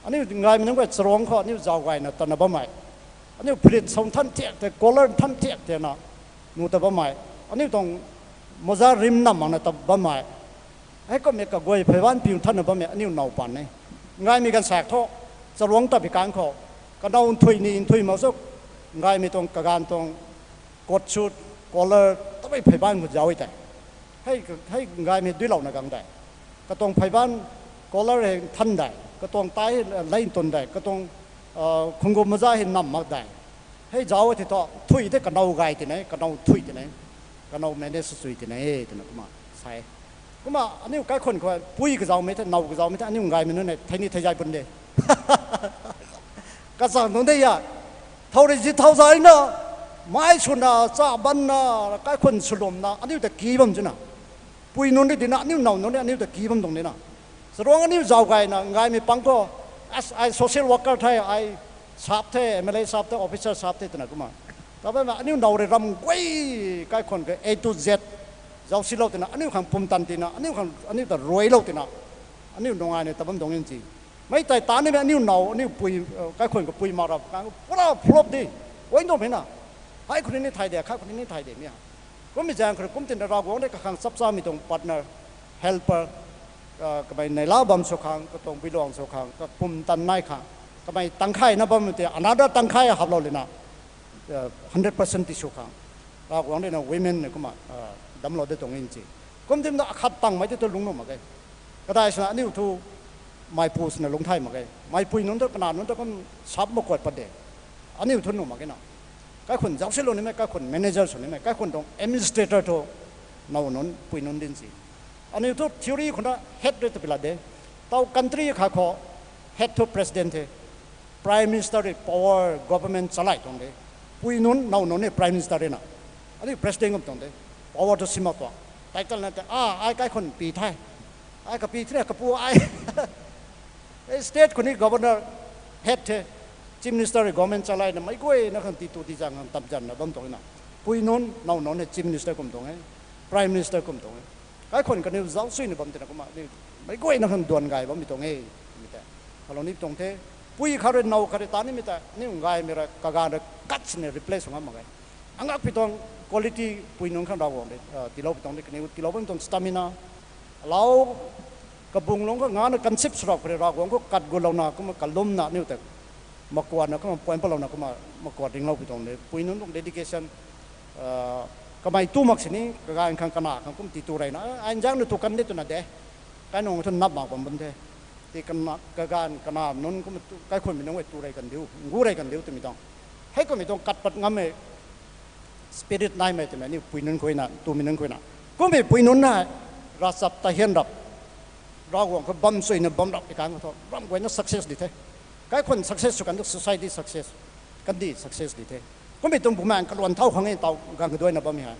aniu ngaymei nunc guay charuangc khou aniu zauc gayna tatna bammei aniu phrit sau nthan thiak tei collar nthan thiak tei na nu ta bammei aniu tuang moza rim nam makna ta bammei heikummei kaguay pheyban piu nthanna bammei aniu now pan e. Ngaymei ganvsaekc thu charuangc tat bi kang khou kanow nthuih ni nthuih mak suk ngaymei tuang kaganv tuang coat suit collar tabui pheyban khou zauc e tei hei ngaymei duilouna gang de katuang pheyban collar hei nthan de katuang tai hei lei ntun de katuang khunggum maza hei nam mak de hei zauc e thei thu nthuih tei kanow gay tine kanow nthuih tine kanow manage sw sui tine twna kumna sa e. Kumna aniu kaikhun khou pui kazaumei the now kazaumei the aniu ngaymei nunc ne thei ni thei zay pun de kachang tuang de a thau rui zi thau zayna mai swna cha banna kaikhun swlumna aniu ta ki bam zuna pui nunc ni dina aniu now nunc ni aniu ta ki bam tuang dina charuangc aniu zauc gayna ngaymei pang khou as ai social worker the ai sap the M L A sap the officer sap the twna kumna ta bammei aniu now rui ram guay kaikhun kha A to Z zausilou tina aniu khang pumtan tina aniu khang aniu ta ruailou tina aniu nungai ni ta bam tuang e si. Mei tei ta nimei aniu now aniu pui kaikhun kapui mak rap kang pura flop di guay ntumei na hei khou ni thay de khat khou ni thay de mi a kummei zaeng khou kum tina Ravguangc de kakhang chapchamei tuang partner helper kamei neihla bam sw khang katuang biluang sw khang kapumtan nai khang kamei tangkhayna bam tei another tangkhay haplou lina hundred percent ti sw khang Ravguangc ruina women ni kumna damclou de tuang e si. Kum timna akhat tangmei tei thu lungc nuh mak ge kadai swna aniu thu Meipu swna lungc thay mak ge. Meipui nunc thu kana nunc thu kum sap mak kuat pat de. Aniu thu nuh mak ge na. Kaikhun zauc silou nimei, kaikhun manager sw nimei, kaikhun tuang administrator thu now nunc, pui nunc din si. Aniu thu theory khou na head rui ta pilat de. Tau country khat khou head thu president the. Prime Minister rui power government chalai tuang de. Pui nunc, now nunc ni Prime Minister rui na. Aniu president kum tuang de. Power thu simak tuang. Title na te, a, ai kaikhun pi the. Ai kapi the, kapu ai. State khou ni governor head the. Chief Minister rui government chalaina meic guayna khang titu tizaeng khang tam zanna bam tuang na. Pui nunc, now nunc hei Chief Minister kum tuang e. Prime Minister kum tuang e. Kaikhun kaniw zauc suina bam tina kumna, meic guayna khang duan gay bammei tuang e. Mi tei, kalou ni tuang the. Pui khat rui now khat rui ta nimei tei, aniu gaymei rui kaganv rui kat sini replace sw ngam mak ge. Angakpui tuang quality pui nunc khang Ravguangc rui tiilou pui tuang de, kaniw tiilou bammei tuang stamina. Allow kabung lungc khou ngana concept swrap khou rui Ravguangc khou kat gulouna kumna kalumna aniu tei makuatna kumna point patlouna kumna makuat ringclou pui tuang de. Pui nunc tuang dedication, kamei tu mak sini, kaganv khang kana khang kum titu reyna, ai nzaeng na tu kan de twna de. Kainung thu nap mak bam bam the. Ti kana, kaganv kana nunc kum tu, kaikhunmei nunc e tu rey kan diu, ngu rey kan diu twmei tuang. Hei kummei tuang kat pat ngammei spirit naimei twmei aniu pui nunc khuina, tumei nunc khuina. Kummei pui nunc na, ravchap ta hian rap, Ravguangc khou bam suina bam rap ti kang khou thu ram guayna success di the. Kaikhun success sw kan thu society success, kandih success di the. Kummei tuang bumaeng kaluan thau khang e tau ganv kaduaina bammei hei.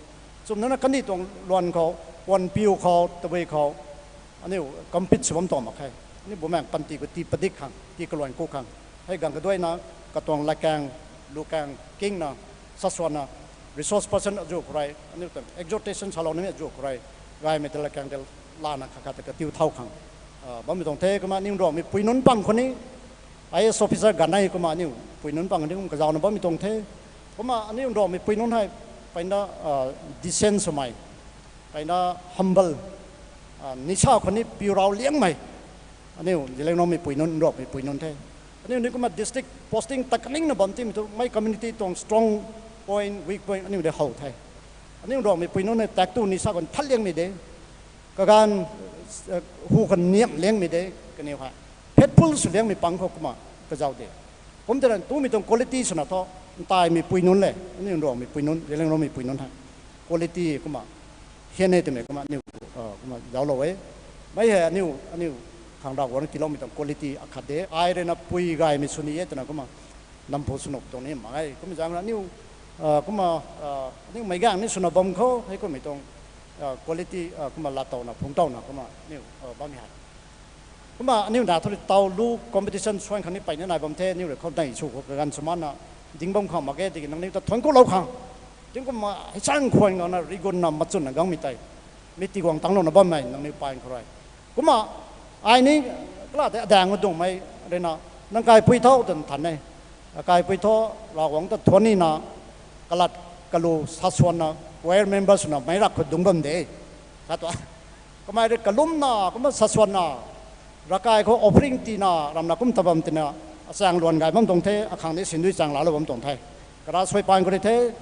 Chumna na kandih tuang luan khou, puan piu khou, tabui khou, aniu compete sw bam tuang mak khe. Aniu bumaeng panty khou tii padik khang, tii kaluan ku khang. Hei ganv kaduaina, katuang latkaeng, lukaeng, kingna, saswanna, resource person azu khou rui, aniu tuang exhortation salou nimei azu khou rui, gaymei tei latkaeng tei lana khat khat ta katiu thau khang bammei tuang the. Kumna aniu Nruanghmei pui nunc pang khou ni, I A S officer ganv nei kumna aniu pui nunc pang khou ni kum kazauna bammei tuang the. Kumna aniu Nruanghmei pui nunc hei, peyna, decent swmei, peyna humble, nisa khou ni piu rau liangmei. Aniu Zeliangrongmei pui nunc, Nruanghmei pui nunc the. Aniu ni kumna district posting ta kaningna bam timei thu mei community tuang strong point, weak point aniu de how the. Aniu Nruanghmei pui nunc hei tak tu nisa khou than liangmei de. Kaganv, hu khou niam liangmei de, kaniw hei faithful sw liangmei pang khou kumna kazau de. Kum tei ran tumei tuang quality swna thu, ntaimei pui nunc le, aniu Nruanghmei pui nunc, Zeliangrongmei pui nunc hei quality kumna hian e twmei kumna aniu, kumna zauclou e. Mei hei aniu, aniu khang Ravguangc rui tiiloumei tuang quality akhat de. Ai rui na pui gaymei sw ni e twna kumna nampu swnuh tuang ni mak e. Kummei zaeng rui aniu, kumna, aniu meic gaeng ni swna bam khou hei kummei tuang quality kumna laatowna phungctowna kumna aniu bammei hei. Kumna aniu na thu rui taw lu competition suan khang ni peyna nai bam the, aniu rui khou nei sw khou kaganv sw mana ding bam khang mak ge, tiki nangniw ta thuanc kulou khang. Tingkum hei chang khwan gangna rigunna machunna gangmei tei mi tiguang tanglouna bammei nangniw paan khou rui. Kumna ai ni kala tei adaeng adungmei rui na, nang kaipui tho twna than e. Kaipui tho, Ravguangc ta thuanc nina, kalat kalu saswanna, choir member swna meic rak khou dungc bam de. Khat tu, kamei rui kalumna kumna saswanna, ravkai khou offering tiina ramna kum ta bam tina, achaeng luan gay bam tuang the, akhang ni sindui chaeng laalou bam tuang the. Kara suai paan khou rui the,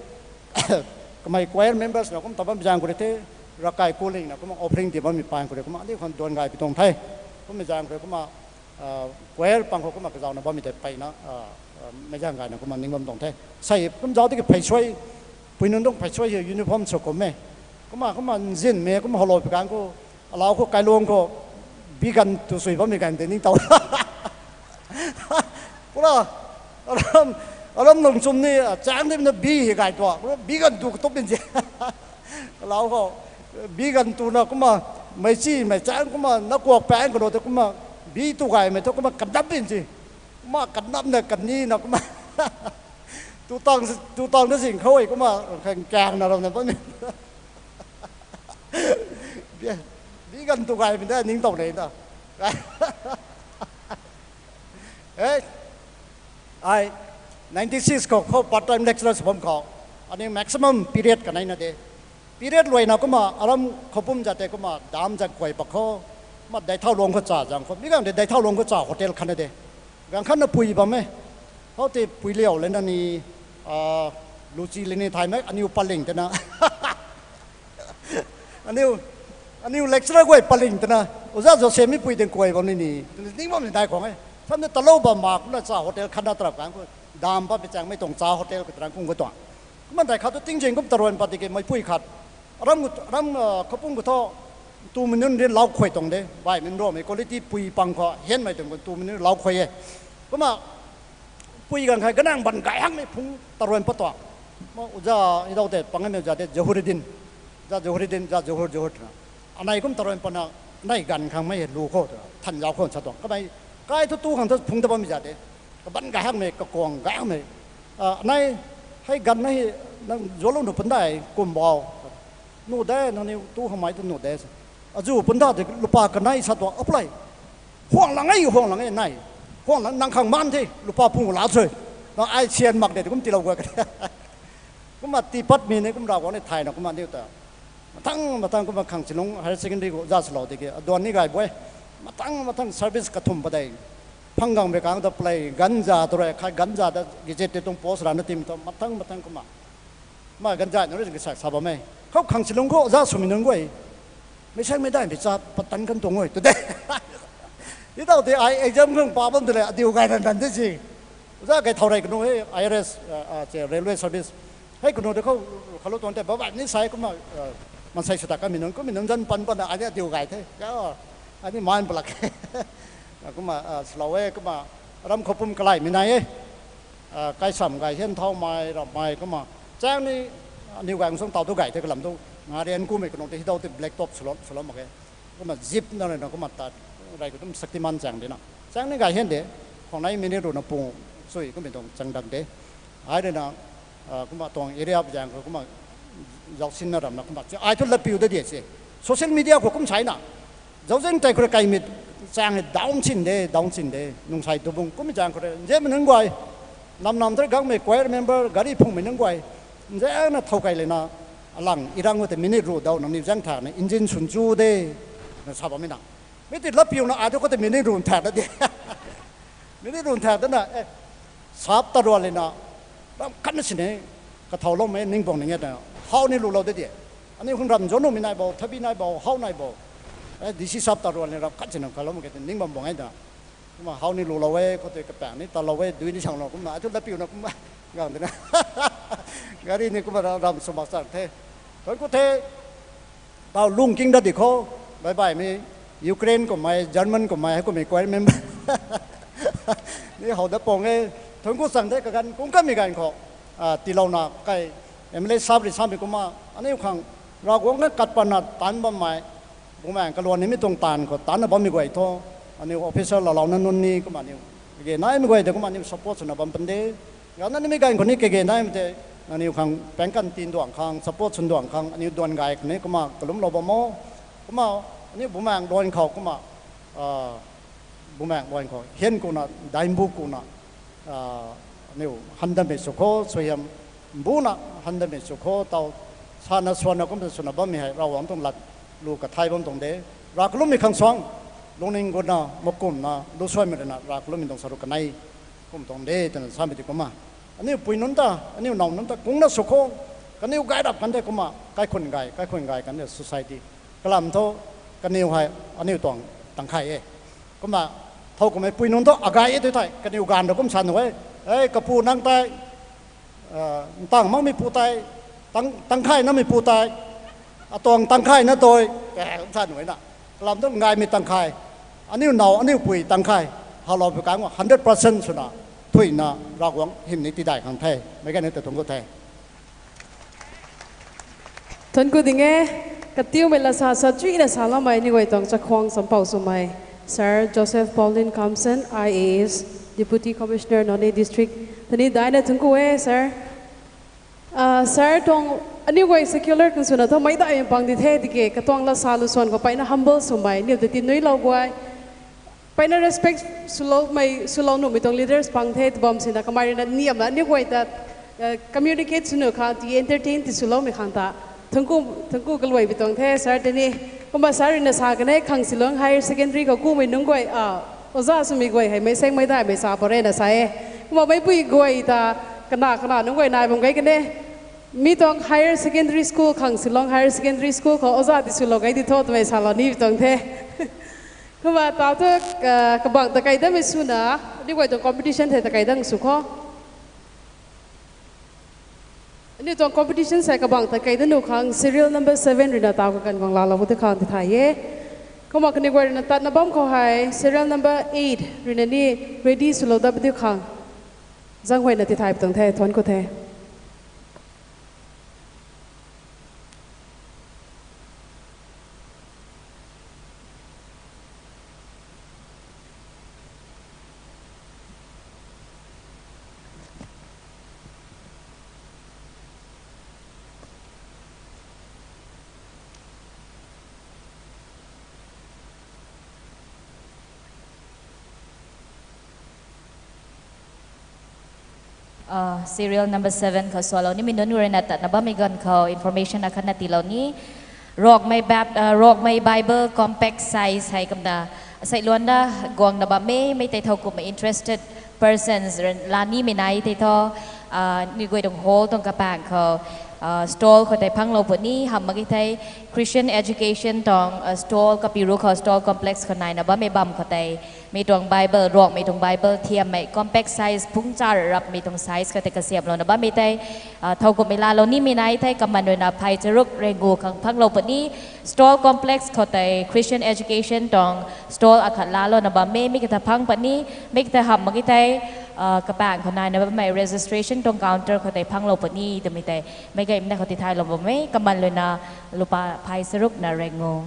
kamei choir members na kum ta bam zaeng khou rui the, ravkai kulingna kumna offering tii bammei paan khou rui kumna aniu khang duan gay pi tuang the. Kummei zaeng khou rui kumna choir pang khou kumna kazauna bammei tei peyna meic zaeng gayna kumna ning bam tuang the. Sei kum zauc tiki phey suai, pui nunc tuang phey suai hei uniform sw kum e. Kumna kumna nzinmei kumna howlou pi kang khou, alau khou kailuang khou, bi ganv tu sui bammei ganv tei ningtow. Kumna, aram, aram lungchum ni chaeng dimna bi hei gay tuang, kumna bi ganv tu katup bin se. Alau khou, bi ganv tuna kumna, meic chimei chaeng kumna nakuak paeng kano tei kumna, bi tu gaymei thu kumna kanap bin se. Kumna kanapna kanina kumna tu tang, tu tang na zing khou e kumna, kaengna ramna bammei. Bi ganv tu gaymei ta ningtow nei ta. E, ai ninety six khou khou part time lecturer sw bam khou, aniu maximum period kaneina de. Period luaina kumna aram khou pum zat tei kumna dam zat kuay pak khou, kumna Deithauliang khou cha zang khou, mi ganv de Deithauliang khou cha hotel khatna de. Ganv khatna pui bam e. Khou tei pui liau lana ni, luchi lini thaymei aniu paling twna, aniu, aniu lecturer guay paling twna, Oja Joseph mi pui ding kuay bam ni ni. Ning bam ni dai khwang e. Sam ni talou bam ma kumna cha hotel khatna tarap kan khou. Dam pa pi chang mei tuang cha hotel khou tarang kum khou tuang. Kumna dai khat tu tingzing kum taruan pat di ke mei pui khat. Ram, ram, ah, khapung khou thu tu minun rin lau khuay tuang de. Bai min ro mei quality pui pang khou hian mei tuang tu minun lau khuay e. Kumna pui ganv khai ganang ban gay hak mei phung taruan pat tuang. Ma uza hidau te pang mei uza de Zahuruddin. Za Zahuruddin, za Zahur, Zahur twna. Anei kum taruan patna, anei ganv khang mei lu khou twna. Than zau khou sa tuang. Kamei, kai thu tu khang thu phung ta bam za de. Kaban gay hak mei, kakuang gay hak mei. Ah, anei, hei ganv na hi, nang zualou nu pun dai, kum bau. Nu de, nang ni tu khang mei tu nu de. Azu pun da de, lupa kanei sa tuang, aplay. Huang lang e, huang lang e, nai. Huang lang nang khang man the, lupa pung la sui. Nang ai sian mak de, kum tilou gua ka. Kumna tii pat mi ni kum Ravguangc ni thayna kumna niu ta. Mathang, mathang kumna khang silung higher secondary khou za swlou di ke. Aduan ni gay bui. Mathang, mathang service kathumh padei. Phang gang mei kang ta play, ganv za tu rui, khai ganv za ta gazette tuang post rana tim thu, mathang, mathang kumna. Ma ganv za nu ri sa, sa bam e. Khou khang silung khou za swmei nunc guay. Mei sang mei dai mei cha patan kan tuang e, tu de. Hidau tei ai exam khang pa bam tu le, adiu gay ran ran de si. Za gay thau rei kanu he, I R S, ah, ah, che, railway service. Hei kanu de khou, khalou tuang te, babai ni sai kumna, ah, mansei sw ta kamei nunc, kumei nunc zan pan pan na, ai ni adiu gay the. Ka, ai ni man palak. Kumna, ah, swlou e, kumna, ram khou pum kalai mei nai e. Ah, kaisam gay hian thau mei, rap mei, kumna. Chang ni, aniu gang sung tau tu gay the kalam tu. Nga rian kumei kanu te hidau te black top swlou, swlou mak e. Kumna zip na rui na kumna ta, rei khou tum Shaktiman chang di na. Chang ni gay hian de, khwang nai minute rui na pung sui kumei tuang chang dang de. Ai rui na, ah, kumna tuang area zaeng khou kumna zausinna ramna kumna. Ai thu latpiu da di se. Social media khou kum sai na. Zauzeng tei khou rui kaimei chang hei down sin de, down sin de. Nungsai tubung kummei zaeng khou rui. Nzemei nunc guay. Nam nam tei gangmei choir member, gari phungmei nunc guay. Nzengna thow kai lena. Alang irang khou tei minute ru dau nang ni zaeng thakna engine swn chu de. Na sa bammei na. Mi tei latpiuna ai thu khou tei minute ru thak da de. Minute ru thak da na, eh, sap ta rua lena. Ram khatna sini, kathauloumei ning bang ning e ta. Hau ni lulou de de. Aniu khang ram zauc numei nai bo, thabi nai bo, hau nai bo. Eh, D C sap ta rua lena ram khat sini kaloumei ke ning bam bang e ta. Kumna hau ni lulou e, khou tei kapang ni talou e, dui ni sanglou kumna, ai thu latpiuna kumna, gang de na. Gari ni kumna ra-, ram sw mak chang the. Thuanc ku the, tau lungking dat di khou, bye bye mi, Ukraine kummei, German kummei, hei kummei choir member. Ni how dat pang e, thuanc ku chang the kaganv, kung kanmei ganv khou, ah, tiilouna kai, M L A sap ri samei kumna, aniu khang, Ravguangc kan kat patna taanc bammei, Bumaengc kaluan nimei tuang taanv khou taancna bammei guay thu, aniu officer lalouna nunc ni kumna aniu kage naimei guay de kumna aniu support swna bam pan de. Gana nimei ganv khou ni kage naimei tei, aniu khang paengc kan tin duang khang, support swn duang khang, aniu duan gay khang ni kumna kalumlou bam o. Kumna aniu Bumaengc luan khou kumna, ah, Bumaengc luan khou hian kuna, daimbu kuna, ah, aniu handanmei sw khou, suaihiam mbuna handanmei sw khou, tau sana swanna kumna swna bammei hei, Ravguangc tuang lat lu kathai bam tuang de. Rav kalummei khang suang, lungning gutna, makumna, lu suaimei rui na, rav kalummei tuang saru kanei, kum tuang de, twna samei di kumna. Aniu pui nunc ta, aniu now nunc ta, kungna sw khou, kaniw gay rap kan de kumna, kaikhun gay, kaikhun gay kan de society. Kalam thu, kaniw hei, aniu tuang tangkhay e. Kumna, thow kummei pui nunc thu, agay e tu thei, kaniw ganv rui kum sa nu e. Ei, kapu nang tei, ah, ntang makmeipu tei, tang, tangkhay nameipu tei, atuang tangkhay na tei, eh, kum sa nu e na. Kalam thu ngaymei tangkhay, aniu now, aniu pui tangkhay, haloupui kang hundred percent swna, thuina, Ravguangc hym ni tidai khang the, meic ganv ni ta thuanc ku the. Thuanc ku ding e, katiumei lasa sa chuina saloumei ni guay tuang chakhwang champou swmei, Sir Joseph Paulin Kamson, I A S, Deputy Commissioner, Noney District. Tani daina thuanc ku e, Sir. Ah, Sir tuang, aniu guay secular khang swna thu meic daimei pang di the, tiki katuang lasa lu swan khou mpeyna humble swmei, niw ta ti nuilou guay. Mpeyna respect swloumei, swlou nuhmei tuang leaders pang the, tw bam sina kamei rui na niamna aniu guay ta, eh, communicate sw nuh khang, ti entertain ti swloumei khang ta. Thuanc ku, thuanc ku kaluaimei tuang the, Sir tei ni. Kumna Sir rui na sa kan e, Khangsilung Higher Secondary khou kumei nunc guay, ah, oja swmei guay hei, meic saeng meic daimei sa pare na sa e. Kumna meipui guay ta, kana, kana nunc guay nai bam gay kan e. Mi tuang Higher Secondary School, Khangsilung Higher Secondary School khou oja ti swlou gay di tho, twmei salou ni tuang the. Kumna tau thu, ah, kabang ta kei damei swna, aniu guay tuang competition thei ta kei dang sw kho. Aniu tuang competition sei kabang ta kei dat nu khang serial number seven ruina tau kaganv guang laalou pw di khang tithay e. Kumna kaniw guay ruina tatna bam khou hei serial number eight ruina ni ready swlou dat pw di khang zaenghuayna tithay pw tuang the, thuanc ku the. Ah, serial number seven khou swlou nimei nunc ruina tatna bammei ganv khou information akhatna tiilou ni. Rokmei Bab-, ah, Rokmei Bible compact size hei kumna asei luanna guangna bammei, mei tei thow kumna interested persons laa nimei nai tei thu, ah, aniu guay tuang hall tuang kapaeng khou, ah, stall khou tei phanglou puni, hamh mak ki thei Christian education tuang, ah, stall kapiru khou stall complex khou naina bammei bam khou tei, mei tuang Bible, Rokmei tuang Bible thiammei compact size phungc cha rapmei tuang size khou tei kasiamhlouna bammei tei, ah, thow kumhmei laalou nimei nai thei kaman ruina phay charuk rangu khang phanglou puni. Stall complex khou tei Christian education tuang stall akhat laalouna bammei, mi katha phang puni, mi katha hamh mak ki thei, ah, kapaeng khou naina bammei registration tuang counter khou tei phanglou puni twmei tei meic gaymei na khou tithaylou bam e. Kaman ruina lupa phay charukna rangu.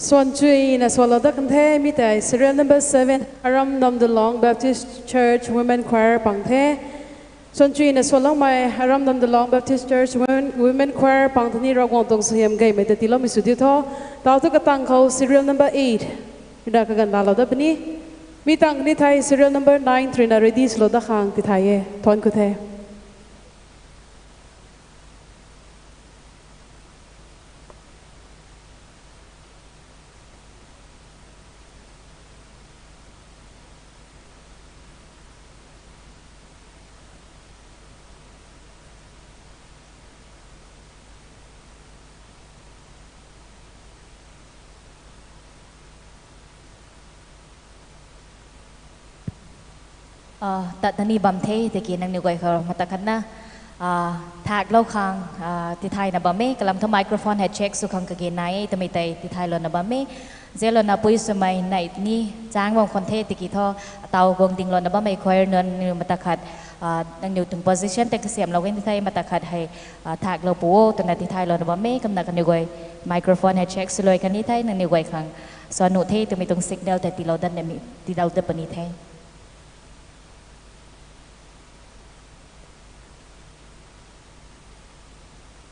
Suan chuina sualou dat kan the, mi tei serial number seven, Aram Namdalong Baptist Church Women Choir pang the. Suan chuina sualoumei Aram Namdalong Baptist Church Women, Women Choir pang tei ni Ravguangc tuang suaihiam gaymei ta tiiloumei sw diu tho. Tau thu katang khou serial number eight ruina kaganv laalou dat puni. Mi tang ni thei serial number nine ruina ready swlou dat khang tithay e. Thuanc ku the. Ah, tat tani bam the, tiki nangniw guay khou mata khatna Ah, thaklou khang, ah, tithaina bam e, kalam thu microphone hei check sw khang kage nai e twmei tei tithailouna bam e. Zelouna pui swmei nei ni chang bam khwan the tiki thu, ataw guang dinglouna bammei choir nunc niw mata khat, ah, nangniw tuang position tei kasiamhlou kan the, mata khat hei, ah, thaklou pu o twna tithailouna bam e, kumna kaniw guay microphone hei check swluai kan the, nangniw guay khang sanu the twmei tuang signal tei tiilou dat, tiilou dat puni the.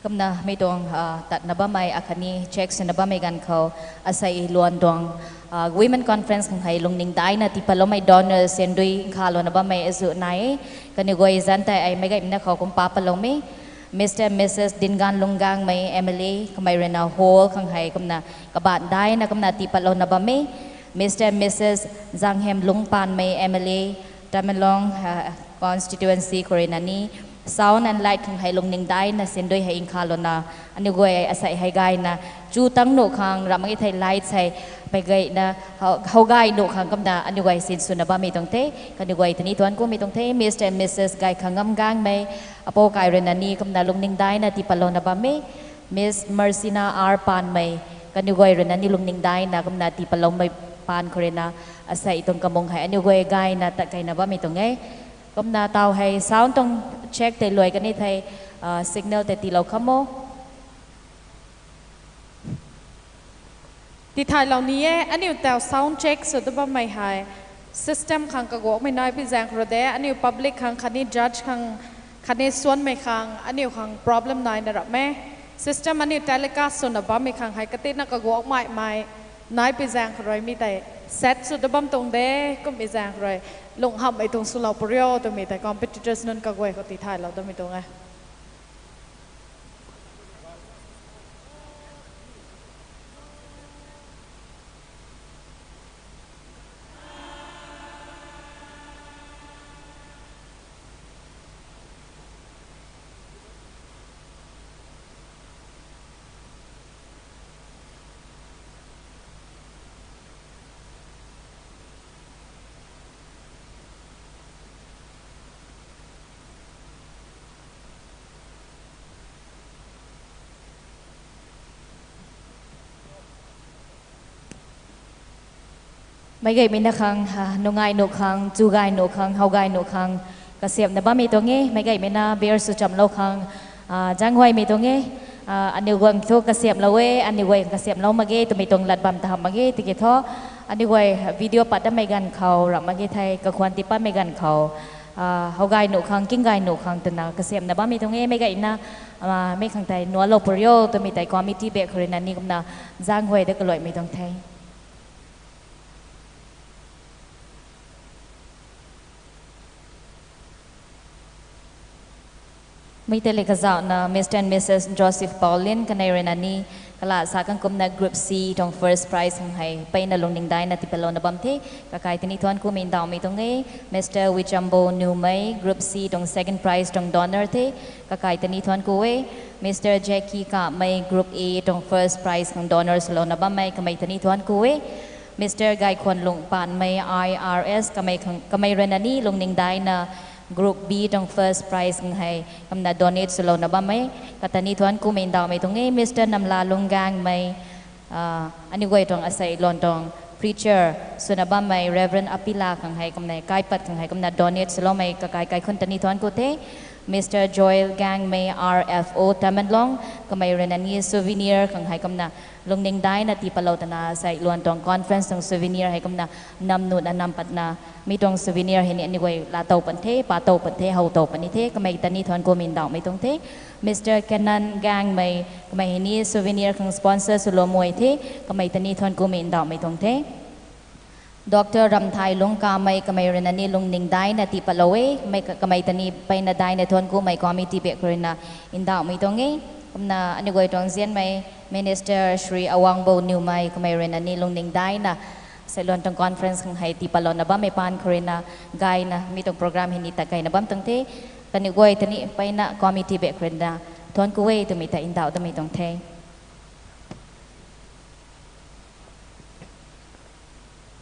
Kumna mi tuang, ah, tatna bammei akhatni check swna bammei ganv khou, asei luan tuang, ah, Women Conference khang hei lungning daina tiipatloumei donor sandui nkhavlouna bammei azuh nai e. Kaniw guay zanc tei ai meicgaymei na khou kum pa patloumei, Mister and Missus Dingan Lungangmei, M L A, kamei ruina hall khang hei kumna kabaanc daina kumna tiipatlouna bam e. Mister and Missus Zanghem Lungpanmei, M L A, Tamenglong, ah, constituency khou ruina ni, sound and light khang hei lungning daina sandui hei nkhavlouna, aniu guay asei hei gayna, chu tang nuh khang ramh mak ge thei light hei, meicgayna, how, how gay nuh khang kumna aniu guay sinswna bammei tuang the, kaniw guay ta ni thuanc kumei tuang the, Mister and Missus Gaykhangam Gangmei, apou kai ruina ni kumna lungning daina tiipatlouna bam e, Miss Mersina R Panmei, kaniw guay ruina ni lungning daina kumna tiipatloumei paan khou ruina, asei tuang kamung hei aniu guay gayna tat keyna bammei tuang e. Kumna taw hei sound tuang check tei luai kan the, ah, signal tei tiilou kham o. Tithailou ni e, aniu taw sound check sw ta bammei hei. System khang kaguangmei nai pi zaeng khou rui de, aniu public khang khatni judge khang, khatni suanmei khang, aniu khang problem naina ramh e. System aniu telecast swna bammei khang hei katina kaguangmei mei nai pi zaeng khou rui mi tei set sw ta bam tuang de, kummei zaeng khou rui lunghamhmei tuang swlou pw rio twmei tei competitors nunc kaguay khou tithailou damei tuang e. Meicgaymei na khang, ah, nungai nuh khang, chu gay nuh khang, how gay nuh khang, kasiamhna bammei tuang e, meicgaymei na beer sw chamlou khang, ah, zaenghuaymei tuang e, ah, aniu guang thu kasiamhlou e, aniu guay kasiamhlou mak ge twmei tuang lat bam ta hamh mak ge tiki thu, aniu guay video pat damei ganv khou ramh mak ge thei, kakhwan tii patmei ganv khou, ah, how gay nuh khang, king gay nuh khang twna kasiamhna bammei tuang e, meicgayna, ah, mei khang tei nualou pw rio twmei tei committee bak khou ruina ni kumna zaenghuay da kaluaimei tuang the. Mi tei le kazauhna Mister and Missus Joseph Paulin, kanei ruina ni, kalam sa kan kumna Group C tuang first prize khang hei mpeyna lungning daina tiipatlouna bam the, kakai ta ni thuanc kumei ndauhmei tuang e, Mister Wichambo Numei, Group C tuang second prize tuang donor the, kakai ta ni thuanc ku e, Mister Jackie Kamei, Group A tuang first prize khang donor swlouna bammei, kamei ta ni thuanc ku e, Mister Gaykhwanlung Panmei, I R S, kamei khang, kamei ruina ni lungning daina, Group B tuang first prize khang hei kumna donate swlouna bammei, kata ni thuanc kumei ndauhmei tuang e, Mister Namlalung Gangmei, ah, aniu guay tuang asei luan tuang preacher swna bammei Reverend Apila khang hei kumna kaipat khang hei kumna donate swloumei kakai kaikhunc ta ni thuanc ku the, Mister Joel Gangmei, R F O Tamenglong, kamei ruina ni souvenir khang hei kumna lungning daina tiipatlou twna sei luan tuang conference tuang souvenir hei kumna nam nuna nam patna, mi tuang souvenir hei ni aniu guay laatow pan the, patow pan the, how tow puni the, kamei ta ni thuanc kumei ndauhmei tuang the, Mister Kenan Gangmei, kamei hei ni souvenir khang sponsor swlou muai the, kamei ta ni thuanc kumei ndauhmei tuang the. Doctor Ramthailung Kamei, kamei ruina ni lungning daina tiipatlou e, kamei, kamei ta ni mpeyna daina thuanc kumei committee bak khou ruina ndauhmei tuang e. Kumna aniu guay tuang nzianmei Minister Shri Awangbo Newmei, kamei ruina ni lungning daina sei luan tuang conference khang hei tiipatlouna bammei paan khou ruina gayna mi tuang program hei ni tat keyna bam tuang the. Kaniw guay ta ni mpeyna committee bak khou ruina thuanc ku e twmei ta ndauh damei tuang the.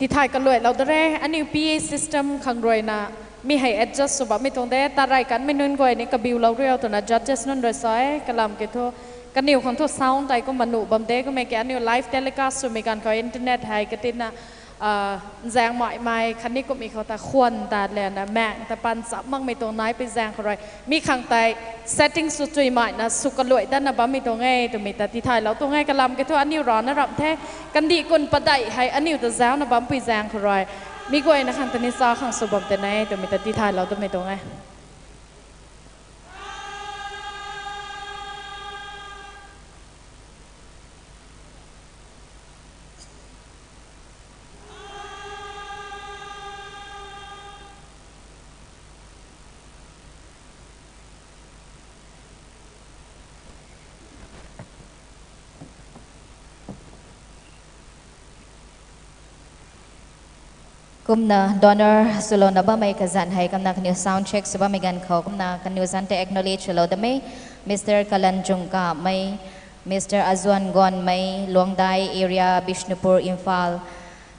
Tithay kaluailou da re, aniu P A system khang ruina Mi hei adjust sw bammei tuang de, tarey kanmei nunc guay ni kabiulou riu twna judges nunc rui sa e, kalam kiu thu. Kaniw khang thu sound tei kumna nuh bam de, kummei ki aniu live telecast swmei ganv khou internet hei katina, nzaeng maimei khatni kummei khou ta khwan ta lana maeng ta pan chap makmei tuang nai pui zaeng khou rui. Mi khang tei setting sw chuimaina sw kaluai datna bammei tuang e twmei ta tithaylou tuang e, kalam kiu thu aniu rana ramh the, kandih kun padeih hei aniu ta zaucna bampui zaeng khou rui. Mi guayna khang ta ni cha khang sw bam tei ne twmei ta tithaylou twmei tuang e. Kumna donor swlouna bammei kazanc hei kumna kaniw sound check sw bammei ganv khou kumna kaniw zanc tei acknowledge swlou damei, Mister Kalanchung Kamei, Mister Azuan Gonmei, Luangdai area, Bishnupur, Imphal,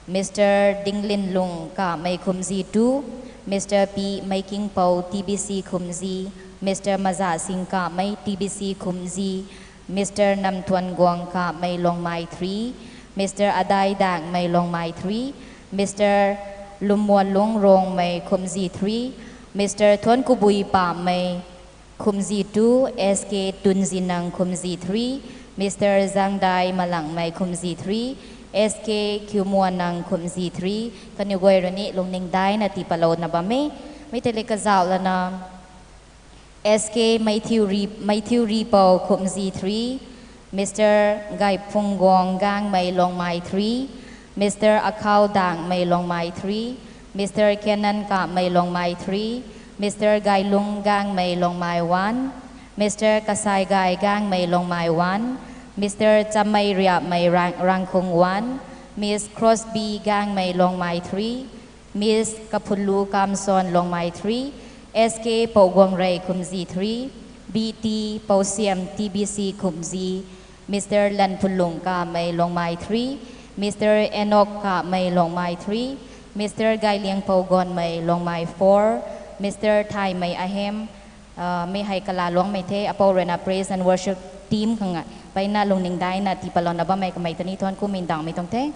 Mister Dinglinlung Kamei Khumzi two, Mister P Meikingpou T B C Khumzi, Mister Mazasing Kamei T B C Khumzi, Mister Namthuanguang Kamei Longmai three, Mister Adai Dangmei Longmai three, Mister Lumwalung Rongmei Khumzi three, Mister Thuankubui Pamei Khumzi two, S K Tunzinang Khumzi three, Mister Zangdai Malangmei Khumzi three, S K Kiumuanang Khumzi three, kaniw guay rui ni lungning daina tii patlouna bam e. Mi tei le kazauh lana, S K Meithiu Ri-, Meithiu Ripou Khumzi three, Mister Gaiphungguang Gangmei Longmai three, Mister Akhau Dangmei Longmai three, Mister Kenan Kamei Longmai three, Mister Gailung Gangmei Longmai one, Mister Kasaigai Gangmei Longmai one, Mister Chamei Riapmei Rang-, Rangkhung one, Miss Crosby Gangmei Longmai three, Miss Kaphulu Kamson Longmai three, S K Pouguangrei Khumzi three, B T Pousiam T B C Khumzi, Mister Lanphulung Kamei Longmai three, Mister Enoch Kamei Longmai three, Mister Gailiangpou Gonmei Longmai four, Mister Thaimei Ahem, ah, mi hei kala luangmei the, apou ruina praise and worship team khang mpeyna lungning daina tii patlouna bammei kamei ta ni thuanku mindangmei tuang the.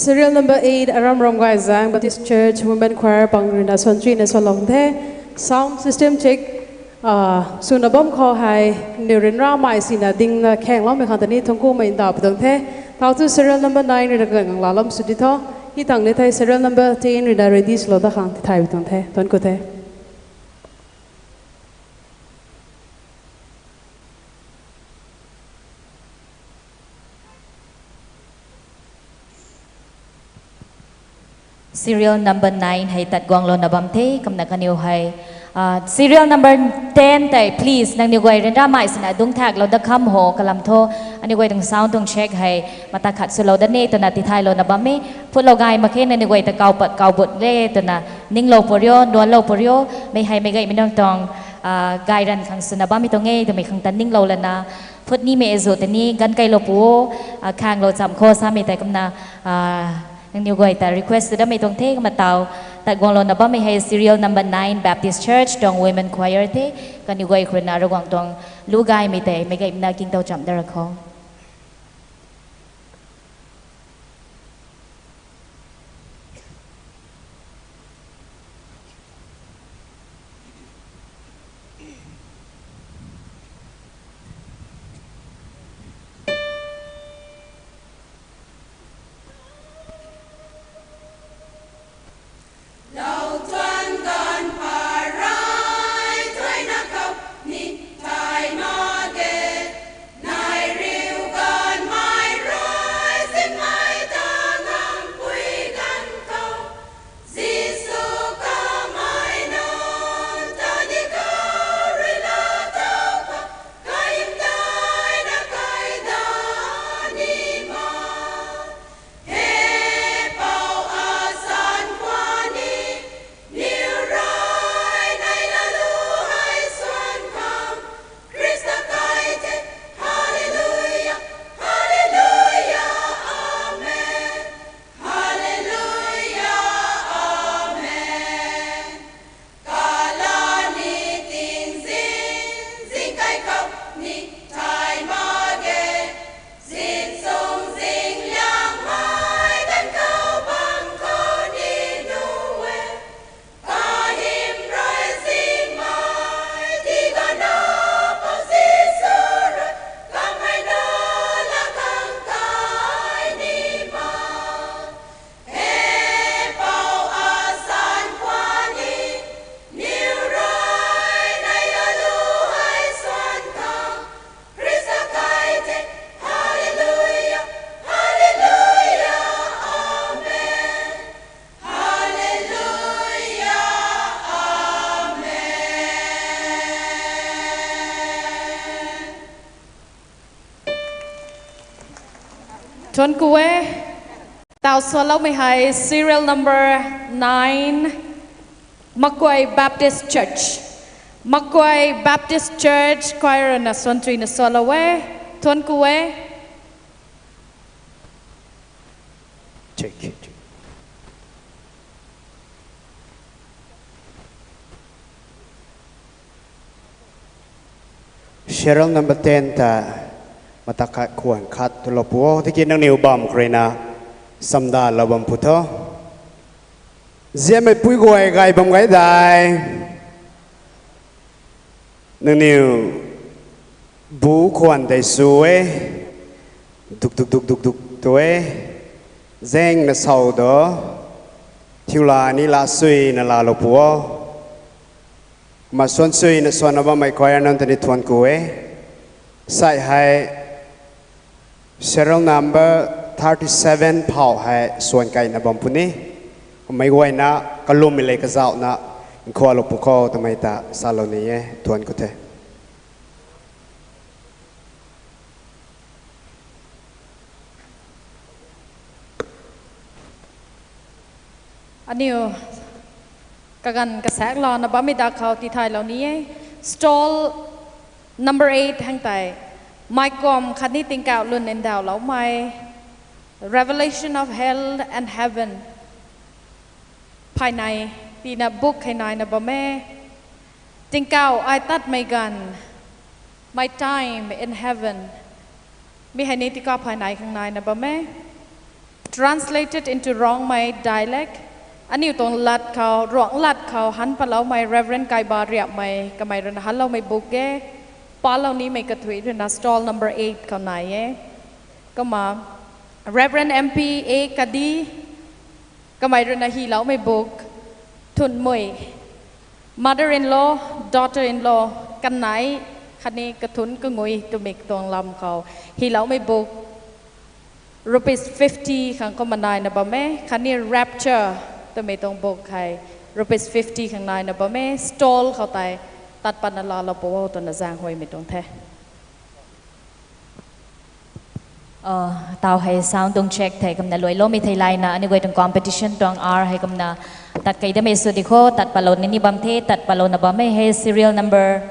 Serial number eight, Aram Ramgaizang Baptist Church Women Choir pang ruina suan chuina sualou the. Sound system check, ah, swna bam khou hei, niw ryanramei sina dingna khangloumei khang ta ni thuanckumei ndauh pi tuang the. Tau thu serial number nine ruina kanglang lalam sw di tho. Hei tang ni thei serial number ten ruina ready swlou dat khang tithay pi tuang the. Thuancku the. Serial number nine hei tat guanglouna bam the, kumna kaniw hei, ah, serial number ten tei, please, nangniw guay ryanramei sina dung thaklou dat kham ho kalam thu, aniw guay tuang sound tuang check hei, mata khat swlou dat ni twna tithaylouna bam e, phutlou gay mak khe nangniw guay ta kau pat kau but le twna, ninglou purio, nuanlou purio, mei hei meic gaymei nunc tuang, ah, gay ranv khang swna bammei tuang e twmei khang ta ninglou lana, phut nimei azu tei ni ganv keilou pu o, ah, khanglou cham khou samei tei kumna, ah, nangniw guay ta request sw datmei tuang the, kumna tau, tat guanglouna bammei hei serial number nine Baptist Church tuang Women Choir the, kaniw guay khou ruina Ravguangc tuang lu gaymei tei meic gaymei na kingtow cham dat ra khou. Thuancku e. Tau sualoumei hei serial number nine, Makuai Baptist Church. Makuai Baptist Church choir na suan chuina sualou e. Thuancku e. Check. Serial number ten ta mata khat khwan khat twlou pu o, tiki nangniw bam khou ruina samdalou bam pu tho. Ziammeipui guay gay bam gay dai. Nangniw bu khwan tei sw e, duk duk duk duk duk tu e, zaengna sau do, thiu la ni la suina laalou pu o. Kumna suan suina suanna bammei choir nunc ta ni thuancku e. Sai hei serial number thirty seven phou hei suan kaina bam puni. Kummei guayna kalummei le kazauhna nkhualou pu kho twmei ta salou ni e, thuancku the. Aniu kaganv kasaeklouna bammei da khou tithaylou ni e. Stall number eight hang tei, Meic Kum khatni Tingkauh Lun Ndauhloumei, Revelation of Hell and Heaven phaynei, tina book hei naina bam e. Tingkauh ai tatmei ganv, My Time in Heaven, mi hei ni tingkauh phaynei khang naina bam e. Translated into Rongmei dialect. Aniu tuang lat khou, Ruanglat khou han paloumei Reverend Kaiba Riapmei kamei ruina hanloumei book e. Palou nimei kathui ruina stall number eight khou nai e. Kumna Reverend M P A Kadi kamei ruina hyloumei book Thunmui, mother-in-law, daughter-in-law, kanei khatni kathun kangui twmik tuang lam khou hyloumei book rupees fifty khang kumna naina bam e, khatni Rapture twmei tuang book hei rupees fifty khang naina bam e, stall khou tei tat patna laalou pu o twna zaenghuaymei tuang the. Tau hei sound tuang check thei kumna luailoumei thei layna aniu guay tuang competition tuang hour hei kumna tat kei damei sw di kho, tat patlou nini bam the, tat patlouna bam e hei serial number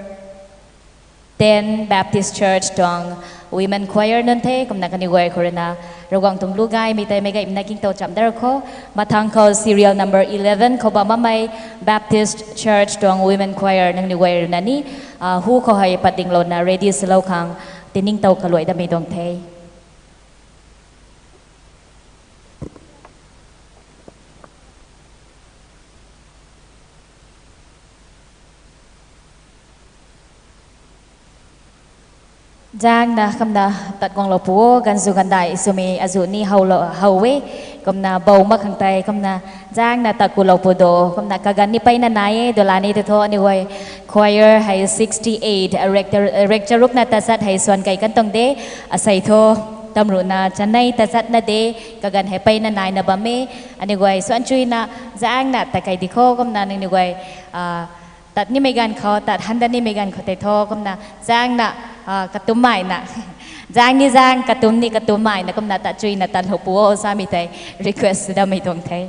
ten Baptist Church tuang women choir nunc the, kumna kaniw guay khou ruina Ravguangc tuang lu gaymei tei meic gaymei na kingtow chamh dar kho. Mathang khou serial number eleven khou bam bammei Baptist Church tuang women choir nangniw guay ruina ni hu khou hei pat dinglouna ready swlou khang tiningtow kaluai damei tuang the. Zaengna kumna tat guanglou pu o, ganvzu gandai swmei azuh ni how e, kumna bou mak khang tei kumna zaengna tat kulou pu do, kumna kaganv ni peyna nai e, dula ni tei thu aniu guay choir hei sixty-eight, rek charukna tachat hei swan kei kan tuang de, asei thu tamruhna chanei tachatna de, kaganv hei peyna naina bam e, aniu guay swan chuina zaengna tat kei di kho, kumna nangniw guay tat nimei ganv khou, tat handa nimei ganv khou tei thu kumna zaengna, katummeina, zaeng ni zaeng, katum ni katummeina kumna tat chuina tatlou pu o samei tei request damei tuang the.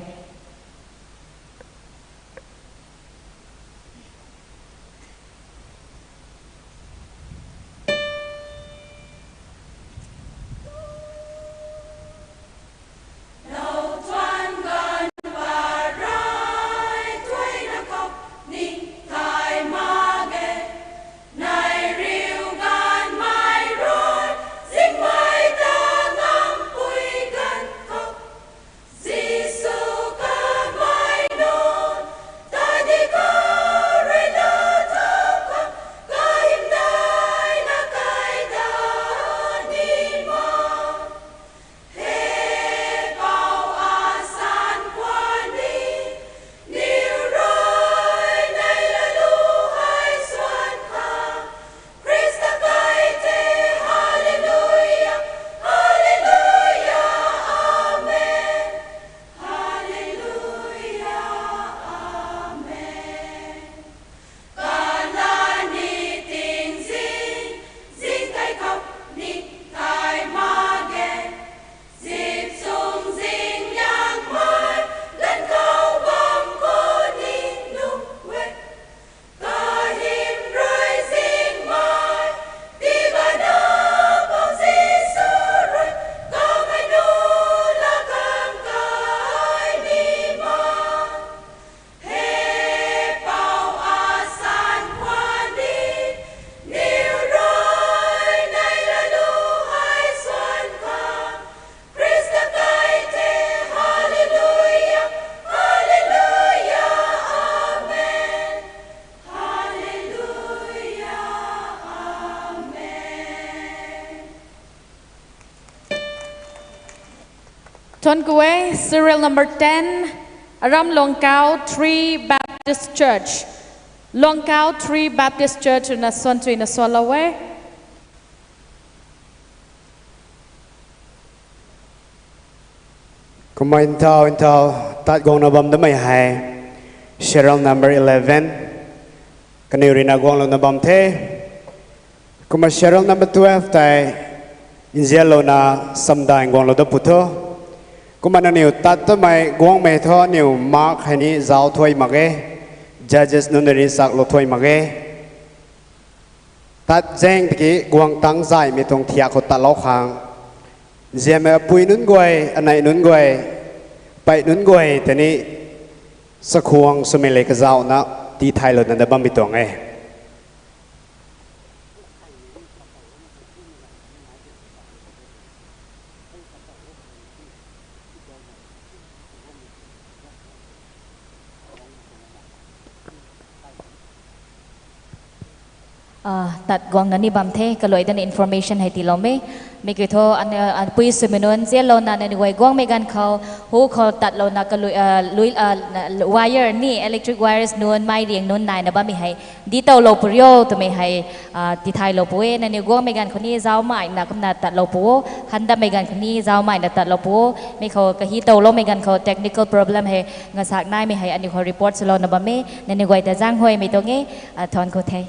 Thank you e, serial number ten, aram Longkau three Baptist Church. Longkau three Baptist Church na swan chuina swalou e. Kumna nthau nthau tat guangna bam damei hei serial number eleven kaniw ruina guanglouna bam the. Kumna serial number twelve tei nzianlouna samdai guanglou da pu tho. Kumna nangniw tat tamei guangmei thu aniw mark hei ni zauc thuy mak ge, judges nunc ni chaklou thuy mak ge. Tat zaeng tiki guang tangc zaymei tuang thiak khou tatlou khang, nzianmei apui nunc guay, anei nunc guay, pei nunc guay tei ni chakhwang swmei le kazauhna tii thaylouna da bammei tuang e. Ah, tat guangna ni bam the, kaluai dana information hei tiilou me. Mi kiu thu, an, ah, pui swmei nunc zianlouna nangniw guay guangmei ganv khou, hu khou tatlouna kaluai, ah, lui, ah, wire ni, electric wires nunc, mei riang nunc naina bammei hei di towlou pw rio twmei hei, ah, tithaylou pw e. Nangniw guangmei ganv khou ni zaumeina kumna tatlou pw o, handamei ganv khou ni zaumeina tatlou pw o. Mi khou kahi towloumei ganv khou technical problem hei ngasak naimei hei aniu khou report swlouna bam e. Nangniw guay ta zaenghuaymei tuang e, ah, thuan khou the.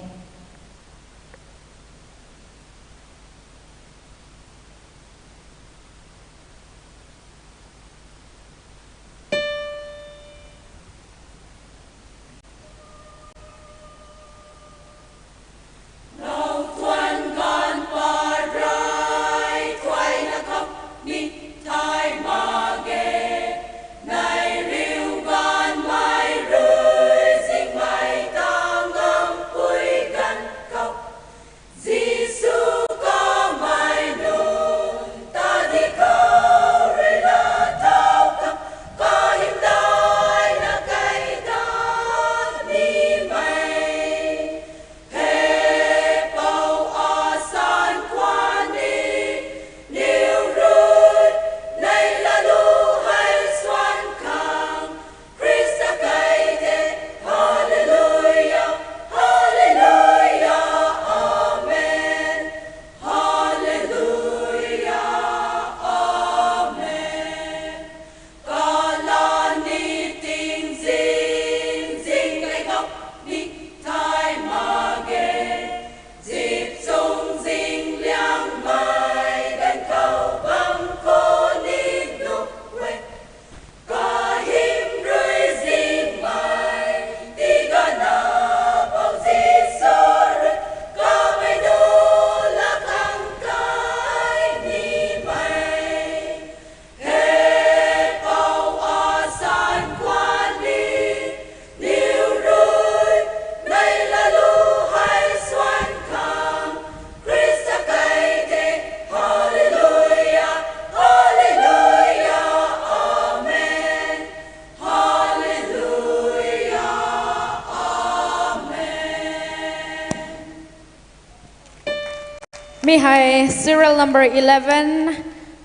Mi hei serial number eleven,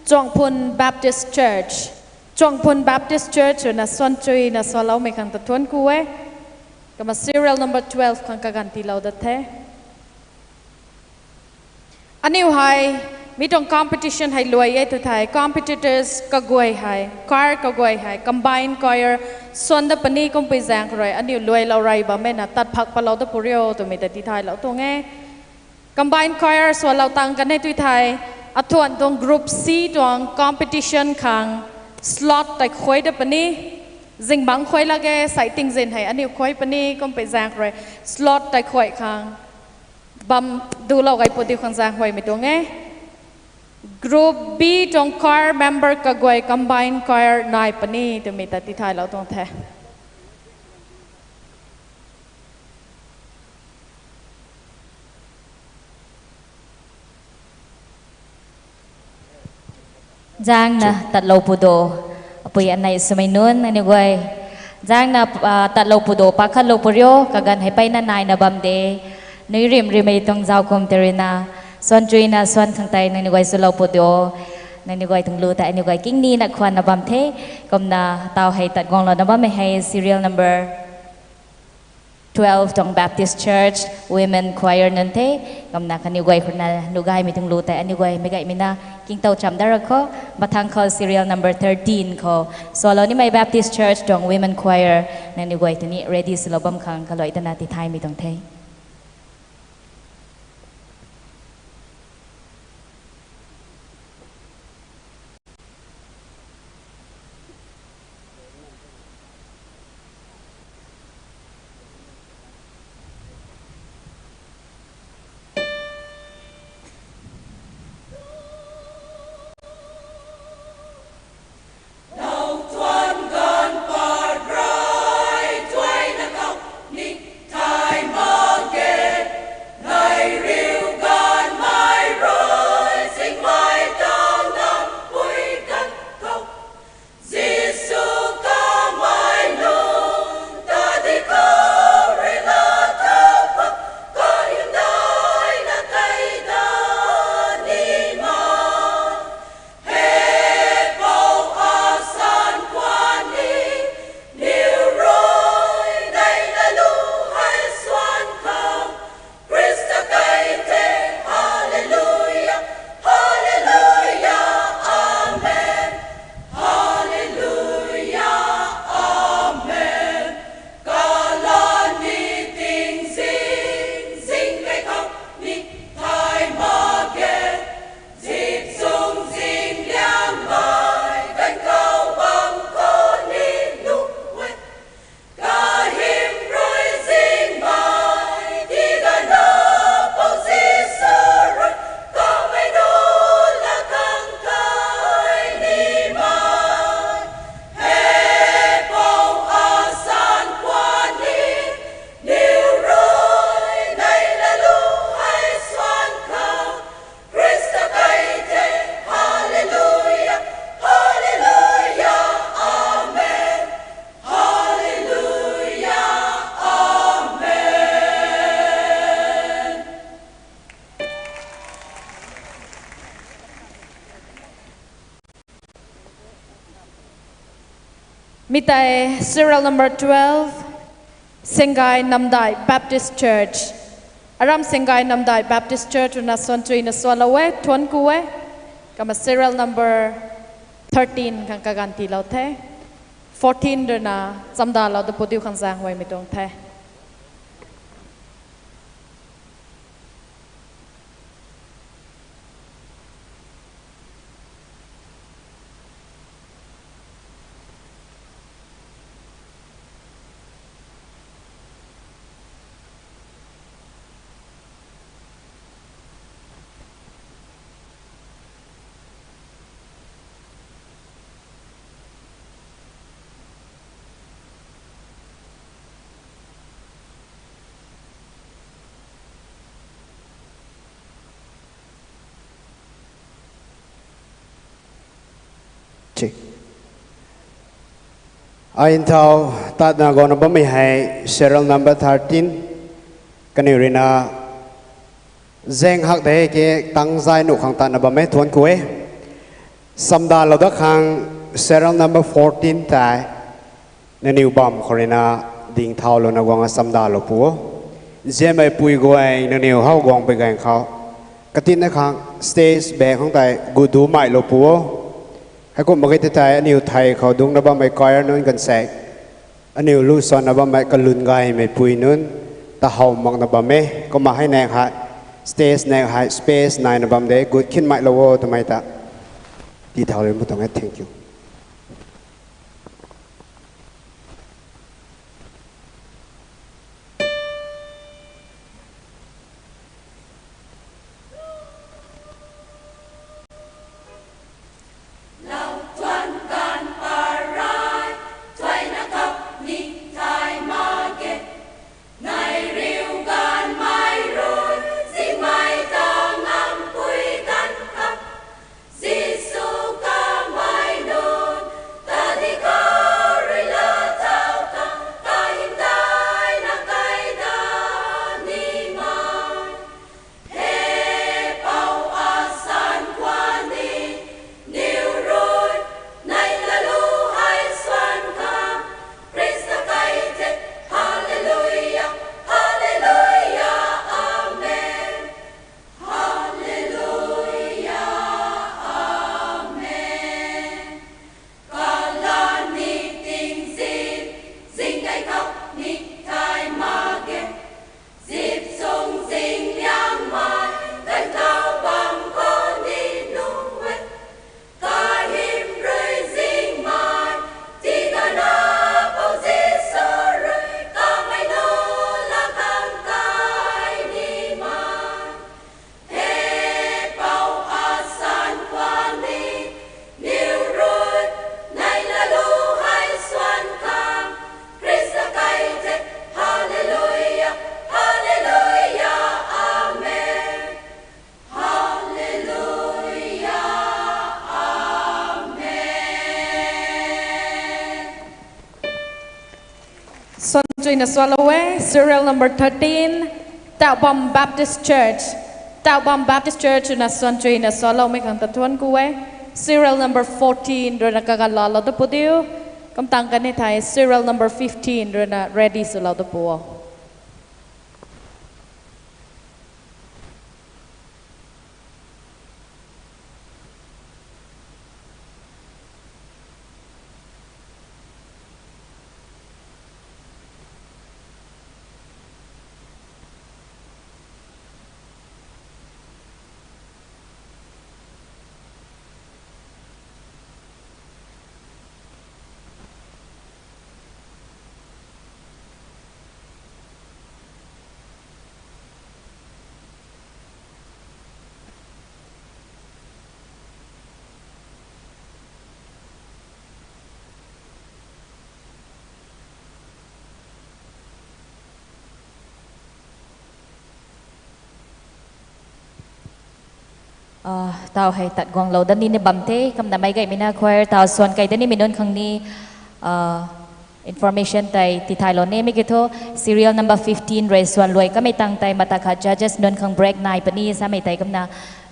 Chuangphun Baptist Church. Chuangphun Baptist Church ruina suan chuina sualoumei khang ta thuan ku e. Kumna serial number twelve khang kaganv tiilou dat the. Aniu hei, mi tuang competition hei luai e tw thei, competitors kaguay hei, choir kaguay hei, combined choir, suan dat puni kumpui zaeng khou rui, aniu luailou rey bammei na, tat phak palou dat pw rio twmei ta tithaylou tuang e. Combined choir sualou tang kan e tw thei, athuan tuang group C tuang competition khang slot tei khuay dat puni, zingbangc khuay lak e, sei tingzin hei aniu khuay puni kumpui zaeng khou rui, slot tei khuay khang bam dulou gay pw diu khang zaenghuaymei tuang e. Group B tuang choir member kaguay combined choir nai puni twmei ta tithaylou tuang the. Zaengna tatlou pw do, apui anei swmei nunc nangniw guay. Zaengna, ah, tatlou pw do, pakhatlou pw rio, kaganv hei mpeyna naina bam de. Nui rim rimei tuang zauc kum tei ruina, suan chuina suan khang tei nangniw guay swlou pw do. Nangniw guay tuang lu tei aniu guay kingnina khwanna bam the. Kumna taw hei tat guanglouna bammei hei serial number twelve tuang Baptist Church Women Choir nunc the. Kumna kaniw guay khou rui na nuh gaymei tuang lu tei aniu guay meic gaymei na kingtow cham dat ra khou. Mathang khou serial number thirteen khou sualou nimei Baptist Church tuang Women Choir nangniw guay tei ni ready swlou bam khang kaluai dana tithaymei tuang the. Mi tei serial number twelve, Senggai Namdai Baptist Church. Aram Senggai Namdai Baptist Church rui na suan chuina sualou e, thuan ku e. Kumna serial number thirteen khang kaganv tiilou the. Fourteen rui na chamdalou da pu diu khang zaeng huaymei tuang the. Ai nthau tatna guangna bammei hei serial number thirteen. Kaniw rui na zaeng hak de ke tang zay nuh khang tatna bam e, thuan ku e. Chamdalou dat khang serial number fourteen tei nangniw bam khou rui na ding thaulouna guang chamdalou pu o. Zianmei pui guay nangniw how guang pui gaeng khou katinna khang stage baeng khang tei gut dumei lou pu o. Heikumna mak ge tei aniw thei khou dungcna bammei choir nunc kan se, aniw lu suanna bammei kalun gaymei pui nunc ta how makna bam e. Kumna hei nek hei stage nek hei space naina bam de, gut khinmei lou o twmei ta tii thau ri mu tuang e. Thank you. Suan chuina sualou e, serial number thirteen, Taobam Baptist Church. Taobam Baptist Church na suan chuina sualoumei khang ta thuan ku e. Serial number fourteen rui na kaganv laalou da pu diu. Kumtang kani thei serial number fifteen rui na ready swlou da pu o. Tau hei tat guanglou dat ni ni bam the, kumna meic gaymei na choir tau suan kei dat nimei nunc khang ni information tei tithaylou nimei ki thu, serial number fifteen rui suan luai kamei tang tei mata khat judges nunc khang break nai puni samei tei kumna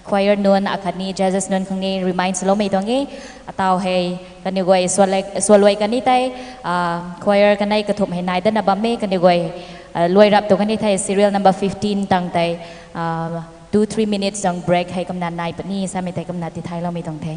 Choir nunc akhatni judges nunc khang ni remind swloumei tuang e. Atau hei kaniw guay swluai kani tei, choir kanei kathumh hei nai datna bam e, kaniw guay luai rap tu kani thei serial number fifteen tang tei two three minutes tuang break hei kumna nai puni samei tei kumna tithailoumei tuang the.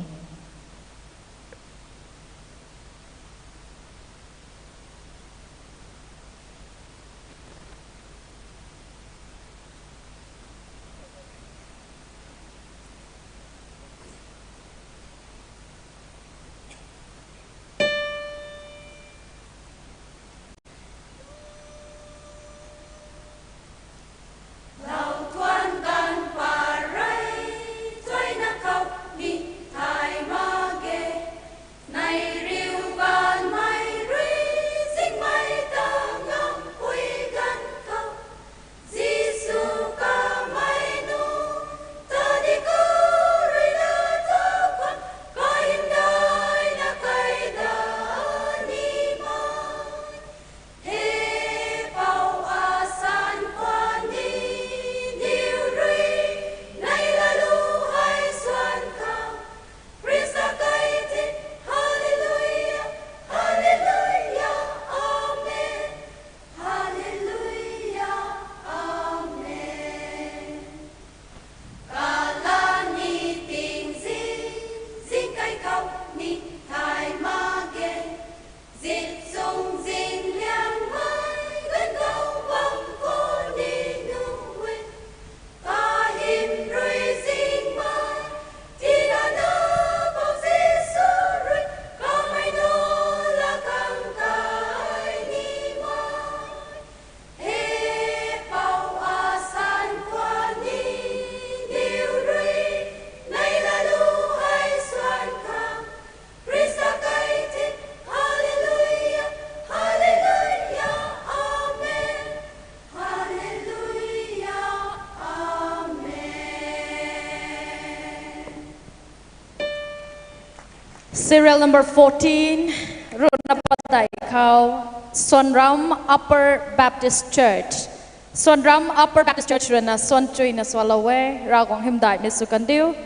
Serial number fourteen, runa padeih khou, Sonram Upper Baptist Church. Sonram Upper Baptist Church runa suan chuina sualou e, Ravguangc hymdaihmei sw kandiu.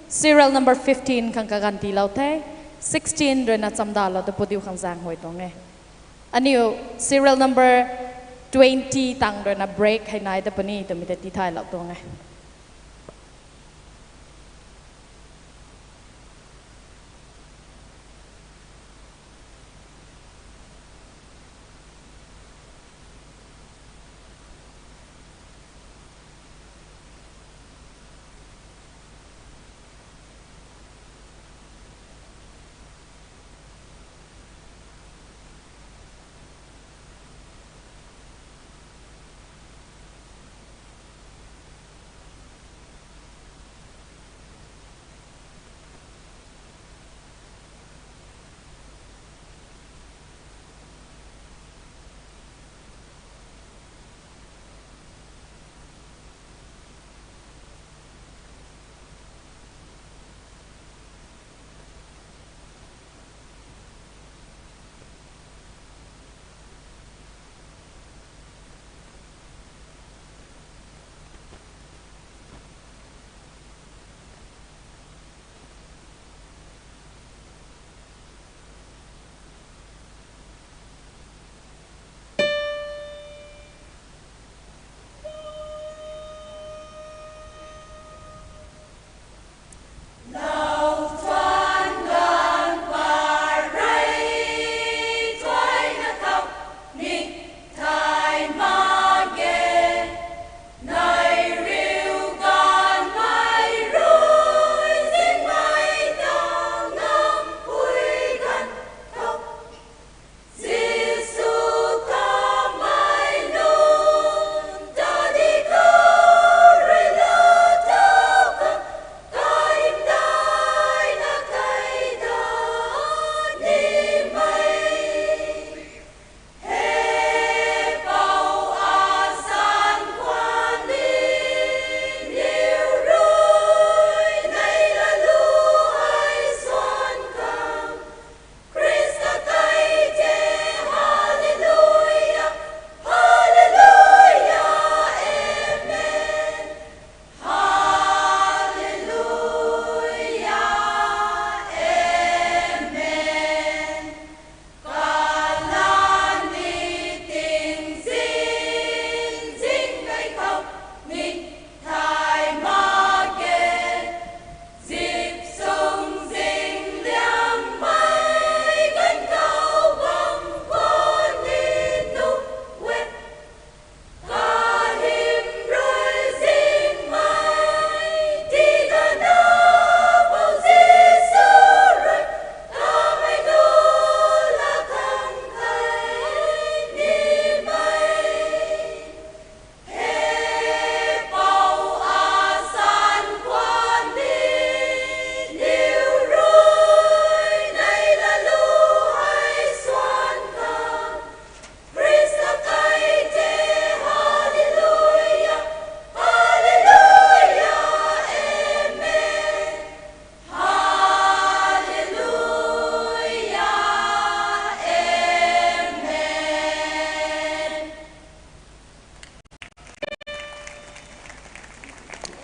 Serial number fifteen khang kaganv tiilou the, sixteen runa chamdalou ta pudiu khang zaeng huay tuang e. Aniu serial number twenty tang runa break hei nai ta puni twmei ta tithaylou tuang e.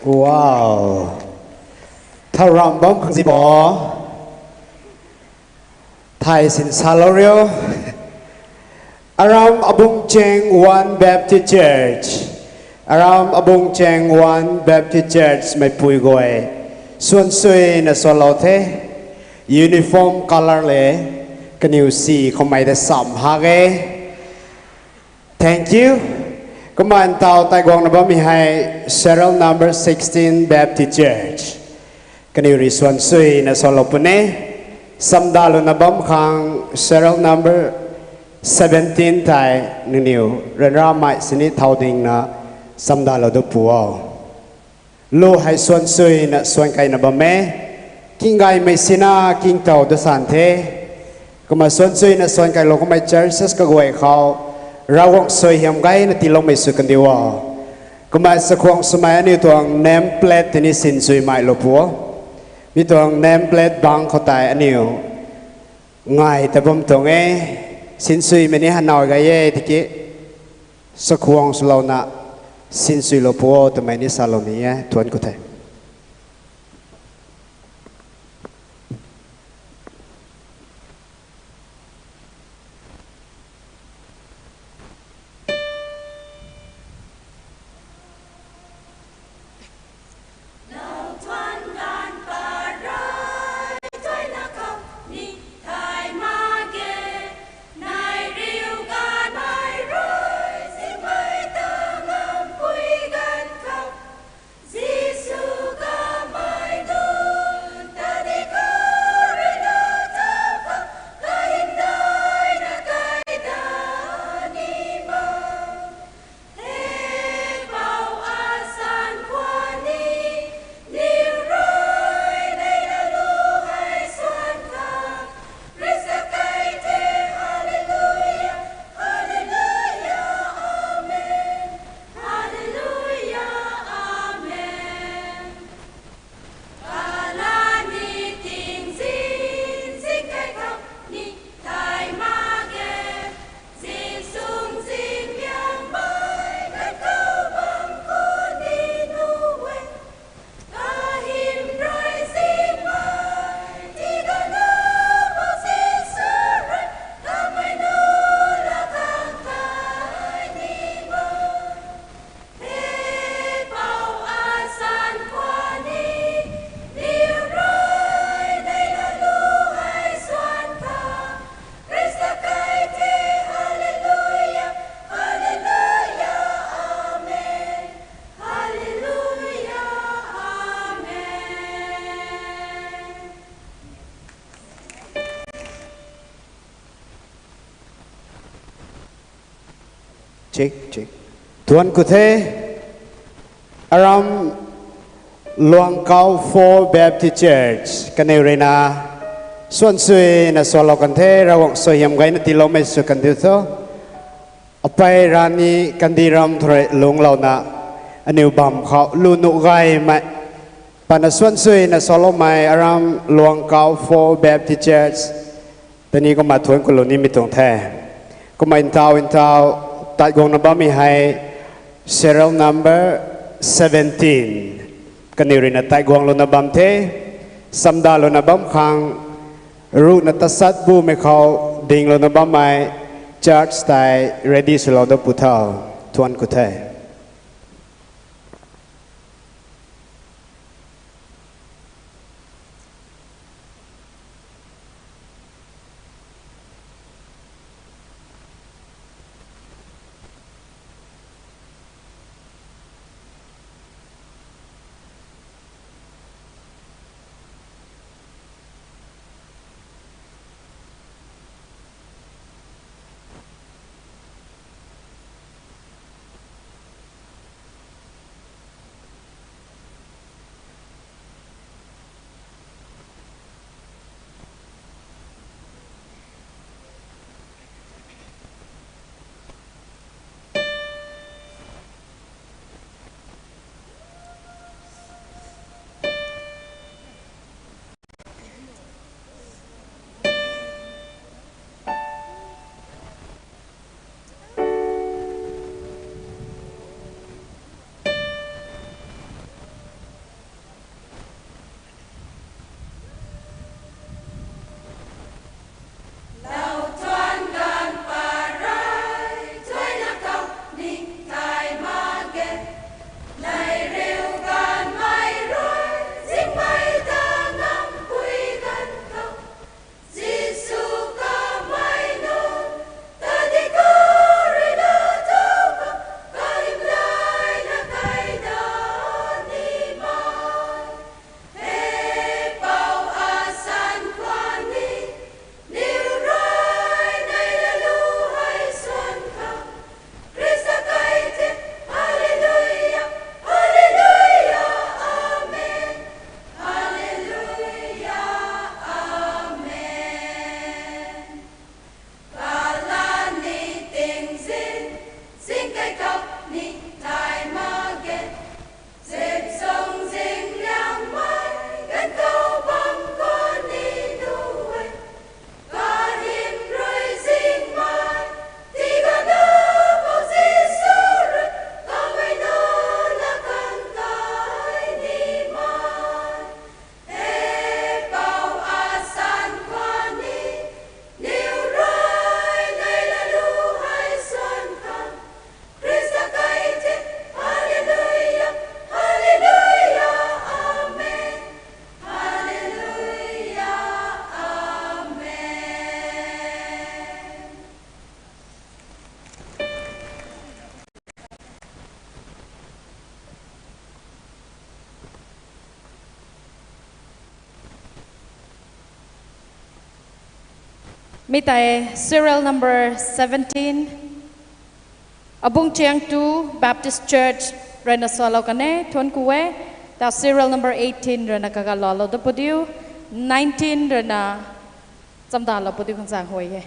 Wow. Thau ram bam khang zibo. Thai sin salou rio. Aram Abungcheng One Baptist Church. Aram Abungcheng One Baptist Church meipui guay. Suansuina sualou the. Uniform colour le. Kaniw si khoumei de sam ha ge. Thank you. Kumna ntau taiguangna bammei hei serial number sixteen Baptist Church. Kaniw rui suansuina sualou puni. Samdalouna bam khang serial number seventeen tei nangniw ryanramei sini thau dingna samdalou du pu o. Lu hei suansuina suan kaina bam e. King gaymei sina king tau da san the. Kumna suansuina suan kailou kummei churches kaguay khou Ravguangc suaihiam gayna tiiloumei sw kandiu o. Kumna chakhwang swmei aniu tuang name plate tini sinsuimei lou pu o. Mi tuang name plate bang khou tei aniu ngai ta bam tuang e. Sinsuimei ni hanaw gay e tiki chakhwang swlouna sinsuilou pu o twmei ni salou ni e, thuanc ku the. Check, check. Thuanc ku the. Aram Luangkau Four Baptist Church kaniw ruina suansuina sualou kan the, Ravguangc suaihiam gayna tiiloumei sw kandiu tho. Apei rani kandih ram thu rui lungclouna aniw bam khou lu nuh gaymei pana suansuina sualoumei Aram Luangkau Four Baptist Church tani kumna thuanc kulou nimei tuang the. Kumna ntau ntau taiguangna bammei hei serial number seventeen. Kaniw ruina taiguanglouna bam the, samdalouna bam khang ruhna tasat bumei khou dinglouna bammei church tei ready swlou da pu tho. Thuanc ku the. Mi tei serial number seventeen, Abungchiang two Baptist Church ruina salou kan e, thuanc ku e. Ta serial number eighteen ruina kagalou lou da pudiu, nineteen ruina chamdalou pudiu khang zaeng huay e.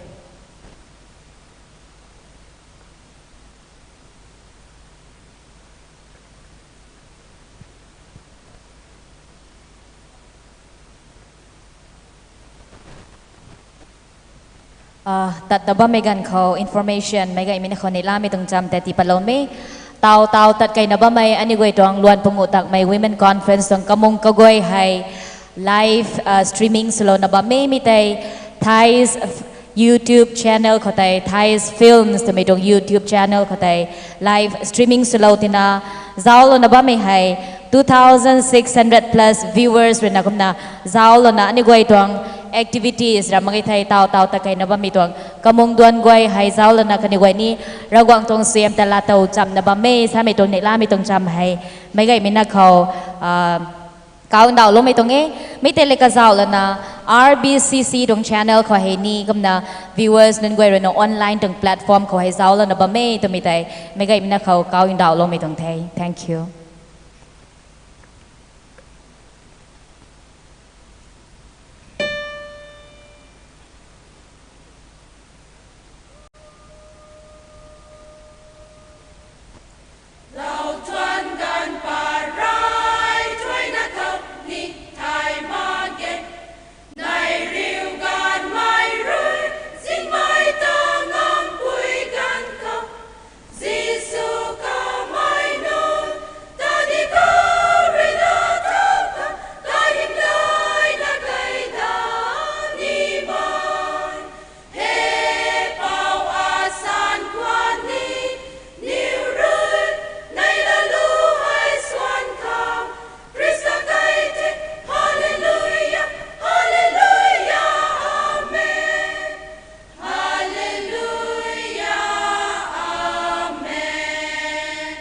Ah, tat ta bammei ganv khou information meic gaymei na khou neihlamei tuang cham tei tii patloumei. Tau tau tat keyna bammei aniu guay tuang luan panguh takmei Women Conference tuang kamung kaguay hei live, ah, streaming swlouna bammei mi tei Thais YouTube channel khou tei, Thais Films twmei tuang YouTube channel khou tei live streaming swlou tina zauclouna bammei hei two thousand six hundred plus viewers ruina kumna zauclouna aniu guay tuang activities ra mak ge thei tau tau tat keyna bammei tuang kamung duan guay hei zauclouna kaniw guay ni Ravguangc tuang suaihiam ta laatow chamna bam e samei tuang neihlamei tuang cham hei meic gaymei na khou, ah, kau ndauhloumei tuang e. Mi tei le kazauclouna R B C C tuang channel khou hei ni kumna viewers nunc guay ruina online tuang platform khou hei zauclouna bam e twmei tei meic gaymei na khou kau ndauhloumei tuang the. Thank you. Lau tuan ganv parai tuaina thau ni thay mak ge. Nai riu ganvmei rui zingmei ta ngampui ganv khou Jisu kamei nunc ta di khou rui na thau khou kahymdaihna key da ni mei. He Pou, asan khwan ni niw rui nai lalu hei swan khang Khrista key the. Hallelujah, hallelujah, amen. Hallelujah, amen.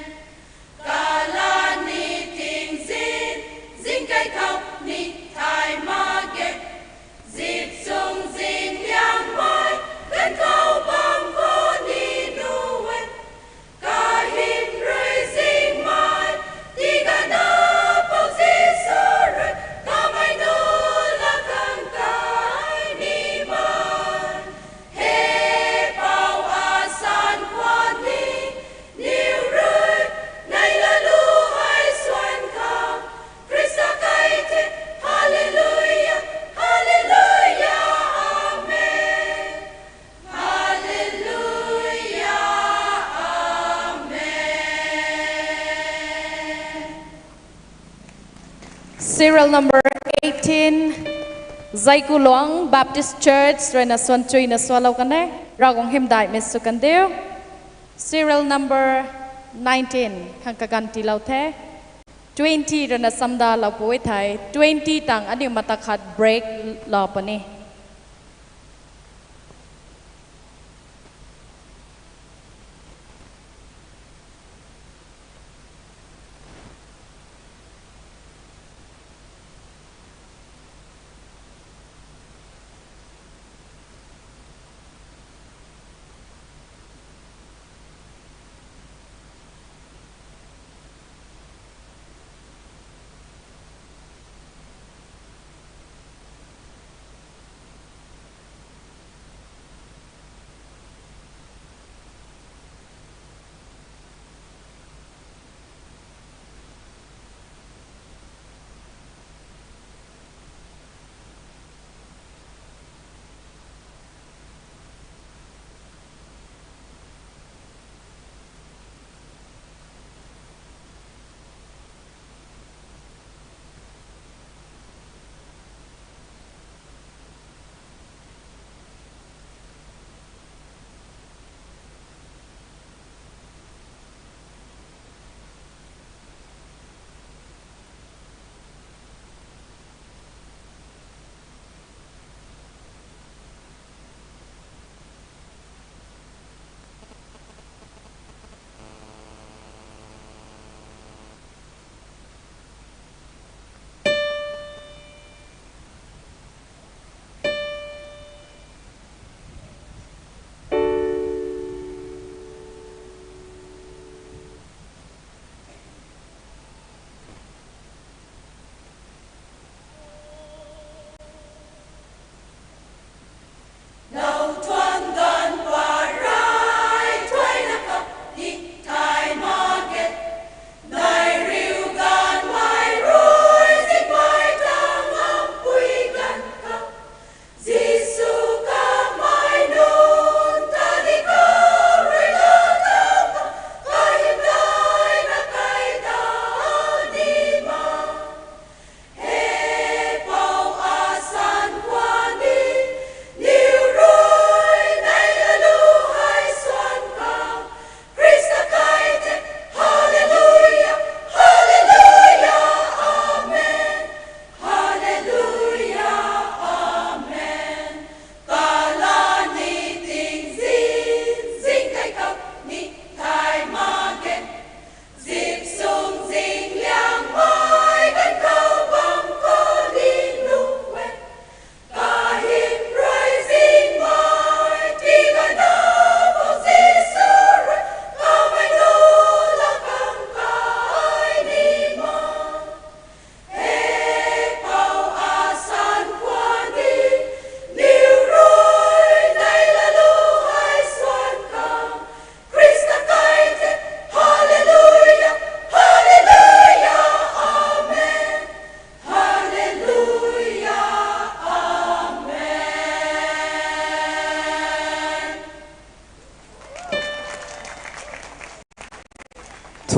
Kalanv ni tingzin zing key thau ni thay mak ge. Zip chung zingliangmei ganv khou bam khou ni nu e. Kahym rui zingmei tii gana Pou Jisu rui kamei nunc la khang key ni mei. He Pou, asan khwan ni niw rui nai lalu hei swan khang Khrista key the. Hallelujah, hallelujah, amen. Hallelujah, amen. Serial number eighteen, Zaikulong Baptist Church ruina swan chuina swlou kan e. Ravguangc hymdaihmei sw kan diu. Serial number nineteen khang kaganv tiilou the. Twenty ruina chamdalou pui thei twenty tang aniu mata khat break lou puni.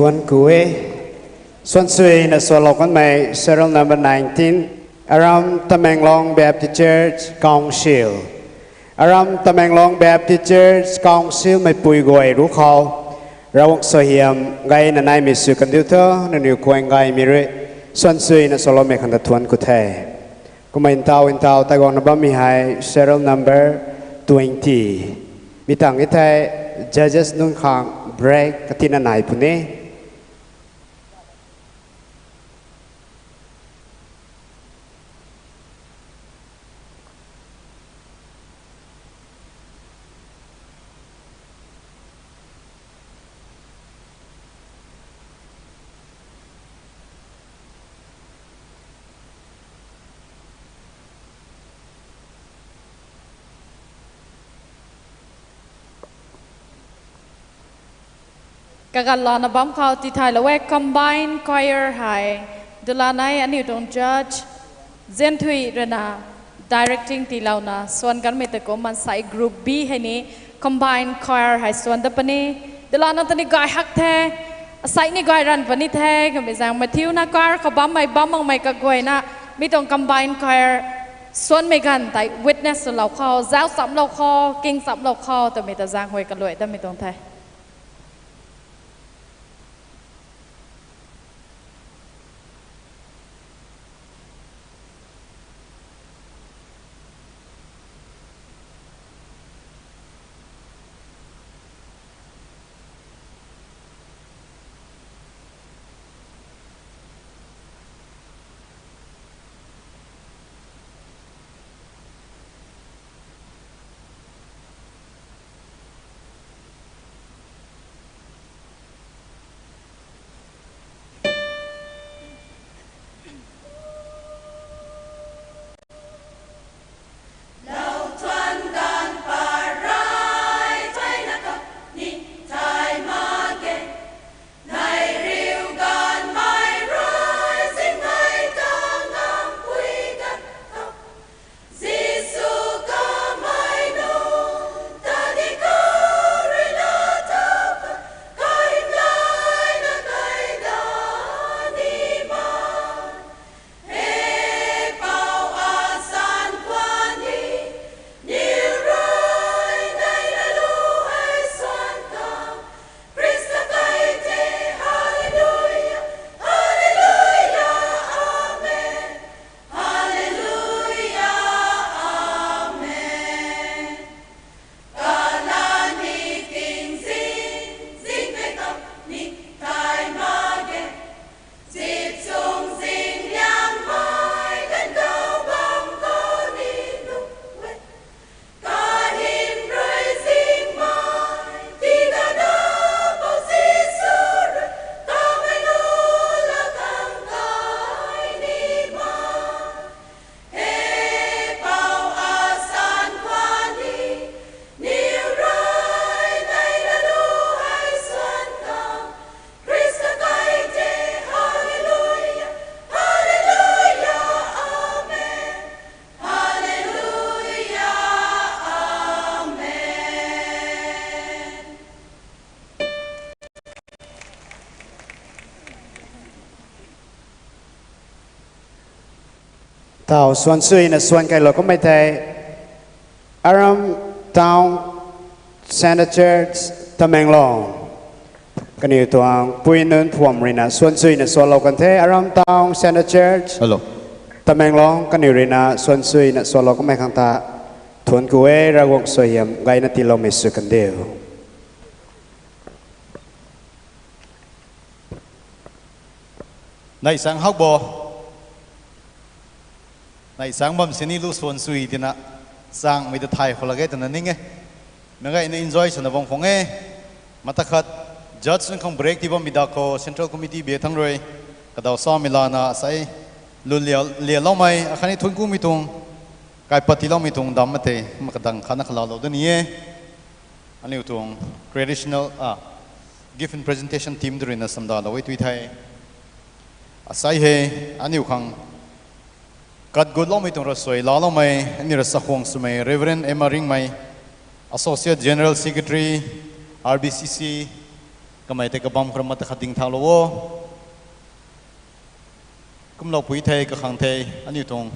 Thuanc ku e. Suansuina sualou kanmei serial number nineteen, Aram Tamenglong Baptist Church Council. Aram Tamenglong Baptist Church Council meipui guay ruc khou, Ravguangc suaihiam gayna naimei sw kandiu tho, nangniw khwan gaymei rui suansuina sualoumei khang ta thuanc ku the. Kumna ntaw ntaw tei guangna bammei hei serial number twenty. Mi tangv e thei judges nunc khang break katina nai puni. Kaganlana bam khou tithaylou e combined choir hei. Dulanei aniu tuang judge Zianthui rui na directing tiilouna suan kanmei ta kum mansei group B hei ni combined choir hei suan dat puni. Dulanei ta ni gay hak the, asei ni gay ranv puni the, kamei zaeng Matthew na choir khou bammei bam makmei kaguayna mi tuang combined choir suanmei ganv tei witness swlou khou, zauc chamlou khou, king chamlou khou twmei ta zaeng huay kaluai datmei tuang the. Taw suansuina suan kailou kummei thei, Aram Town Centre Church, Tamenglong. Kaniw tuang pui nunc phuam ruina suansuina sualou kan the, Aram Town Centre Church, Hello. Tamenglong, kaniw ruina suansuina sualou kummei khang ta thuanc ku e, Ravguangc suaihiam gayna tiiloumei sw kandiu. Neih sang hak bo. Neih sang bam sini lu suan sui tina, sangmei ta thay khou lak e twna ning e. Meic gayna enjoy swna bam khang e. Mata khat, judge nunc khang break ti bammei da khou Central Committee bi thang rui kadaw samei lana asei lu lia, lialoumei akhatni thuanc kumei tuang, kaipat tiiloumei tuang dam mate, kumna kadang khatna khalaalou da ni e. Aniu tuang traditional, ah, gift and presentation team tu ruina samdalou e tui the. Asei hei, aniu khang katgutloumei tuang ravsuai laaloumei, aniu rui chakhwang swmei Reverend Emma Ringmei, Associate General Secretary, R B C C, Kamei tei kabam khou rui mata khat dingthaulou o. Kumloupui thei kakhang thei aniu tuang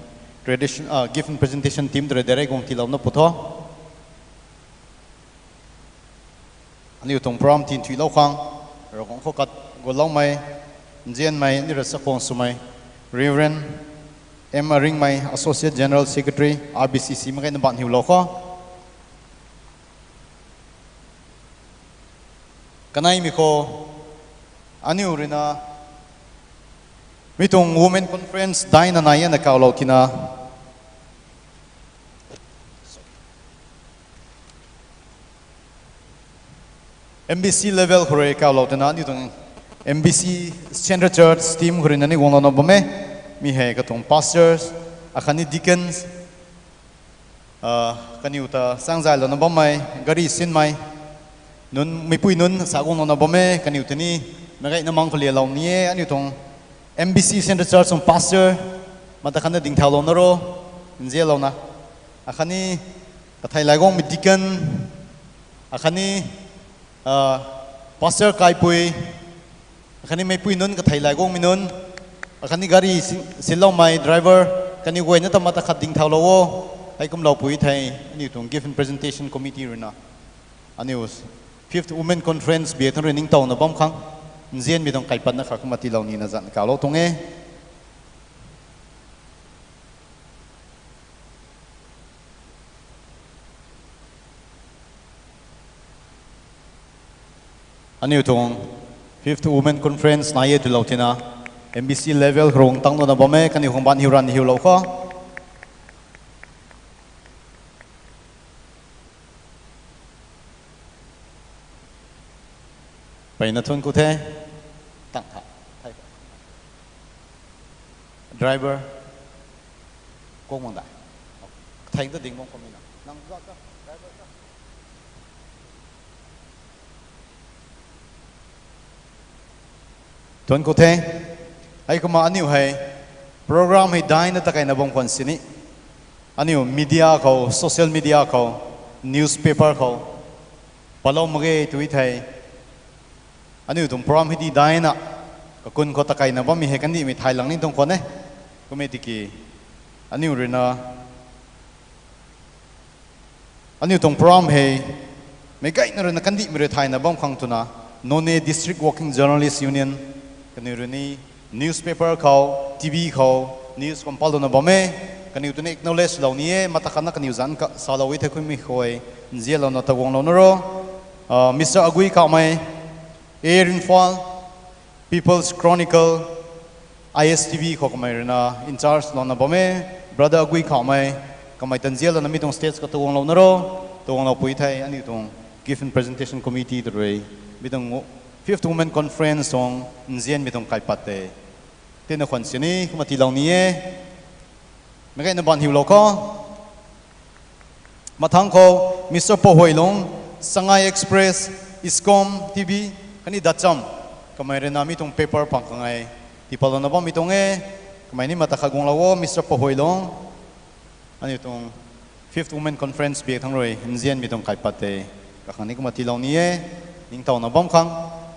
tradition, ah, gift and presentation team tei rui direct guang tiilouna pu tho. Aniu tuang program tinthuilou khang, Ravguangc khou kat guloumei, nzianmei, aniu rui chakhwang swmei, Reverend M Aringmei, Associate General Secretary, R B C C, mak gayna baan hiulou kho. Kaneimei khou, aniu ruina, mi tuang Women Conference daina nai e na kawlou tina, M B C level khou rui kawlou tina, aniu tuang M B C Central Church team khou ruina ni guanglouna bam e. Mi hei katuang pastors, akhatni deacons, ah, kaniw ta changzaylouna bammei, gari sinmei, nunc, meipui nunc sa guanglouna bam e, kaniw tei ni, mak gayna mang khou lialou ni e, aniu tuang M B C Central Church tuang pastor, mata khatna dingthaulouna ro, nzianlouna. Akhatni, kathei lai guangmei deacon, akhatni, ah, pastor kaipui, akhatni meipui nunc kathei lai guangmei nunc, akhatni gari si-, sinloumei driver, kaniw guayna ta mata khat dingthaulou o. Hei kumloupui thei, aniu tuang gift and presentation committee ruina, aniu Fifth Women Conference biak thangc rui ningtowna bam khang, nzianmei tuang kaipatna khat kumna tiilou nina zanc kawlou tuang e. Aniu tuang Fifth Women Conference nai e twlou tina, M B C level khou rui tanglouna bam e, kaniw khang baan hiu ran hiulou kho. Mpeyna thuanc ku the. Tang tha. Driver. Kung mang da. Thei ta ding bam khou mi na. Nang za ka, driver ka. Thuanc ku the. Hei kumna aniu hei program hei daina takaina bam khwan sini, aniu media khou, social media khou, newspaper khou palou mak ge tw thei, aniu tuang program hei di daina kakun khou takaina bammei hei kandihmei thay lang ni tuang khwan e. Kum e tiki, aniu ruina aniu tuang program hei meic gayna ruina kandihmei rui thayna bam khang twna, Noney District Working Journalist Union, kaniw rui ni newspaper khou, T V khou, news khou palouna bam e, kaniw tuni acknowledge lou ni e, mata khatna kaniw zanc ka salou e thei kumhmei khou, nzianlouna ta guanglouna ro, ah, Mister Agui Khamei, Air Imphal, People's Chronicle, I S T V khou kamei ruina in charge louna bam e, Brother Agui Khamei, kamei ta nzianlouna mi tuang stage khou ta guanglouna ro, ta guangloupui thei aniu tuang Gift and Presentation Committee tei rui, mi tuang Fifth Women Conference tuang nzianmei tuang kaipat tei tina khwan sini kumna tiilou ni e. Meic gayna baan hiulou kho. Mathangc khou Mister Pahuailung, Sangai Express, Iscom T V, khatni Datcham, kamei ruina mi tuang paper pang kangai tiipalouna bammei tuang e. Kamei ni mata khat guanglou o, Mister Pahuailung. Aniu tuang Fifth Women Conference biak thangc rui nzianmei tuang kaipat tei kakhang ni kumna tiilou ni e. Ningtowna bam khang,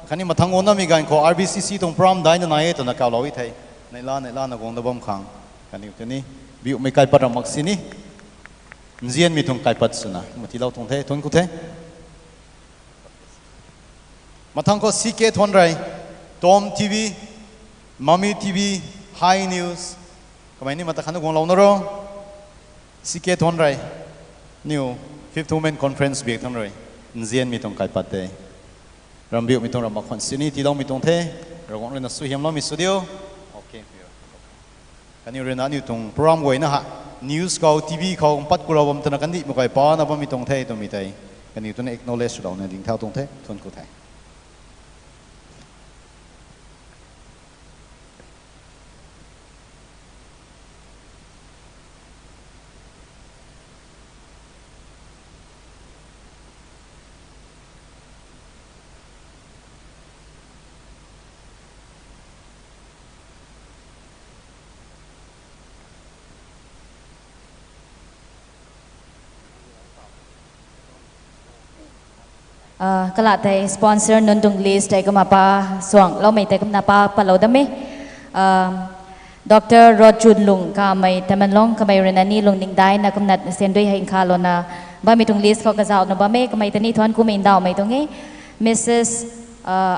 khatni mathangc guangnamei ganv khou R B C C tuang program daina nai e twna kawlou e thei, neihla neihlana guangna bam khang, kaniw tei ni biuhmei kaipat ram mak sini, nzianmei tuang kaipat swna kumna tiilou tuang the. Thuanc ku the. Mathangc khou C K Thonrei, Tom T V, Mami T V, High News, kamei ni mata khatna guanglouna ro. C K Thonrei, aniu Fifth Women Conference biak thangc rui nzianmei tuang kaipat tei rambiuhmei tuang ram mak khwan sini tiiloumei tuang the. Ravguangc ruina suaihiamloumei sw diu. Kaniw ruina aniu tuang program guayna ha, news khou, T V khou mpat kulou bam twna kandihmei guay pana bammei tuang the twmei tei kaniw tuni acknowledge swlouna dingthau tuang the. Thuanc ku the. Kalat tei sponsor nunc tuang list tei kumna pa suangloumei tei kumna pa palou dam e. Doctor Rotchunlung Kamei Tamenglong, kamei rui na ni lungning daina kumna sandui hei nkhalouna bammei tuang list khou kazauhna bam e, kamei ta ni thuanc kumei ndauhmei tuang e. Missus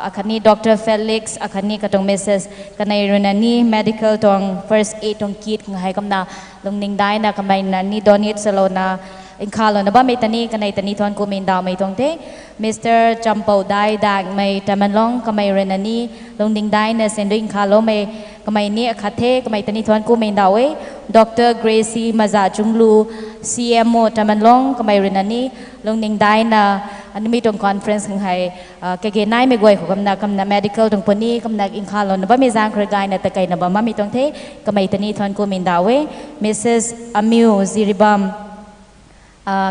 akhatni Doctor Felix akhatni katuang Missus kanei rui na ni medical tuang first aid tuang kit khang hei kumna lungning daina kamei na ni donate salouna nkhalouna bammei ta ni kanei ta ni thuanc kumei ndauhmei tuang the. Mister Champou Dai Dangmei Tamenglong, kamei rui na ni lungning daina sandui nkhaloumei kamei ni akhat the, kamei ta ni thuanc kumei ndauh e. Doctor Gracie Maza Chunglu, C M O Tamenglong, kamei rui na ni lungning daina animi tuang conference khang hei kage naimei guay khou kumna kumna medical tuang puni kumna nkhalouna bammei zaeng khou rui gayna takeina bam bammei tuang the, kamei ta ni thuanc kumei ndauh e. Missus Amiu Ziribam,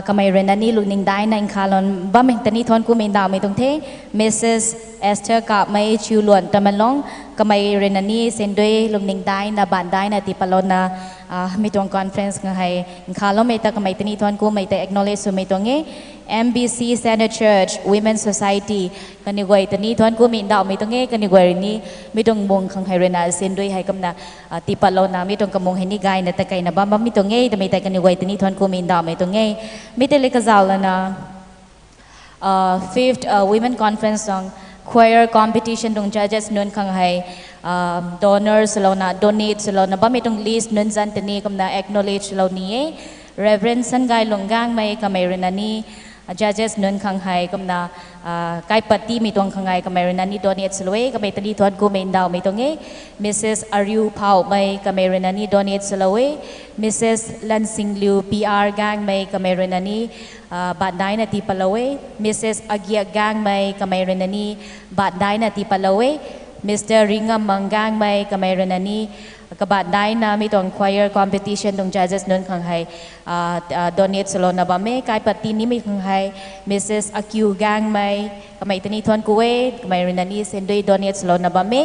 kamei rui na ni lungning daina nkhalou bammei ta ni thuanc kumei ndauhmei tuang the. Missus Esther Kapmei Chiuluan Tamenglong, kamei rui na ni sandui lungning daina baanc daina tiipatlouna mi tuang conference khang hei nkhaloumei ta kamei ta ni thuanc kumei ta acknowledge swmei tuang e. M B C Centre Church Women Society, kaniw guay ta ni thuanc kumei ndauhmei tuang e, kaniw guay rui ni mi tuang mung khang hei rui na sandui hei kumna tiipatlouna mi tuang kamung hei ni gayna takeina bam bammei tuang e, tamei tei kaniw guay ta ni thuanc kumei ndauhmei tuang e. Mi tei le kazauh lana fifth Women Conference tuang choir competition tuang judges nunc khang hei donor swlouna donate swlouna bammei tuang list nunc zanc ta ni kumna acknowledge swlou ni e. Reverend Sangailung Gangmei, kamei rui na ni judges nunc khang hei kumna kaipat tiimei tuang khang hei kamei rui na ni donate swlou e, kamei ta ni thuanc kumei ndauhmei tuang e. Missus Ariu Phaumei, kamei rui na ni donate swlou e. Missus Lansingliu P R Gangmei, kamei rui na ni baanc daina tiipalou e. Missus Agiak Gangmei, kamei rui na ni baanc daina tiipalou e. Mister Ringamang Gangmei, kamei rui na ni kabaanc daina mi tuang choir competition tuang judges nunc khang hei donate swlouna bam e, kaipat tii nimei khang hei. Missus Akiu Gangmei, kamei ta ni thuanc ku e, kamei rui na ni sandui donate swlouna bam e.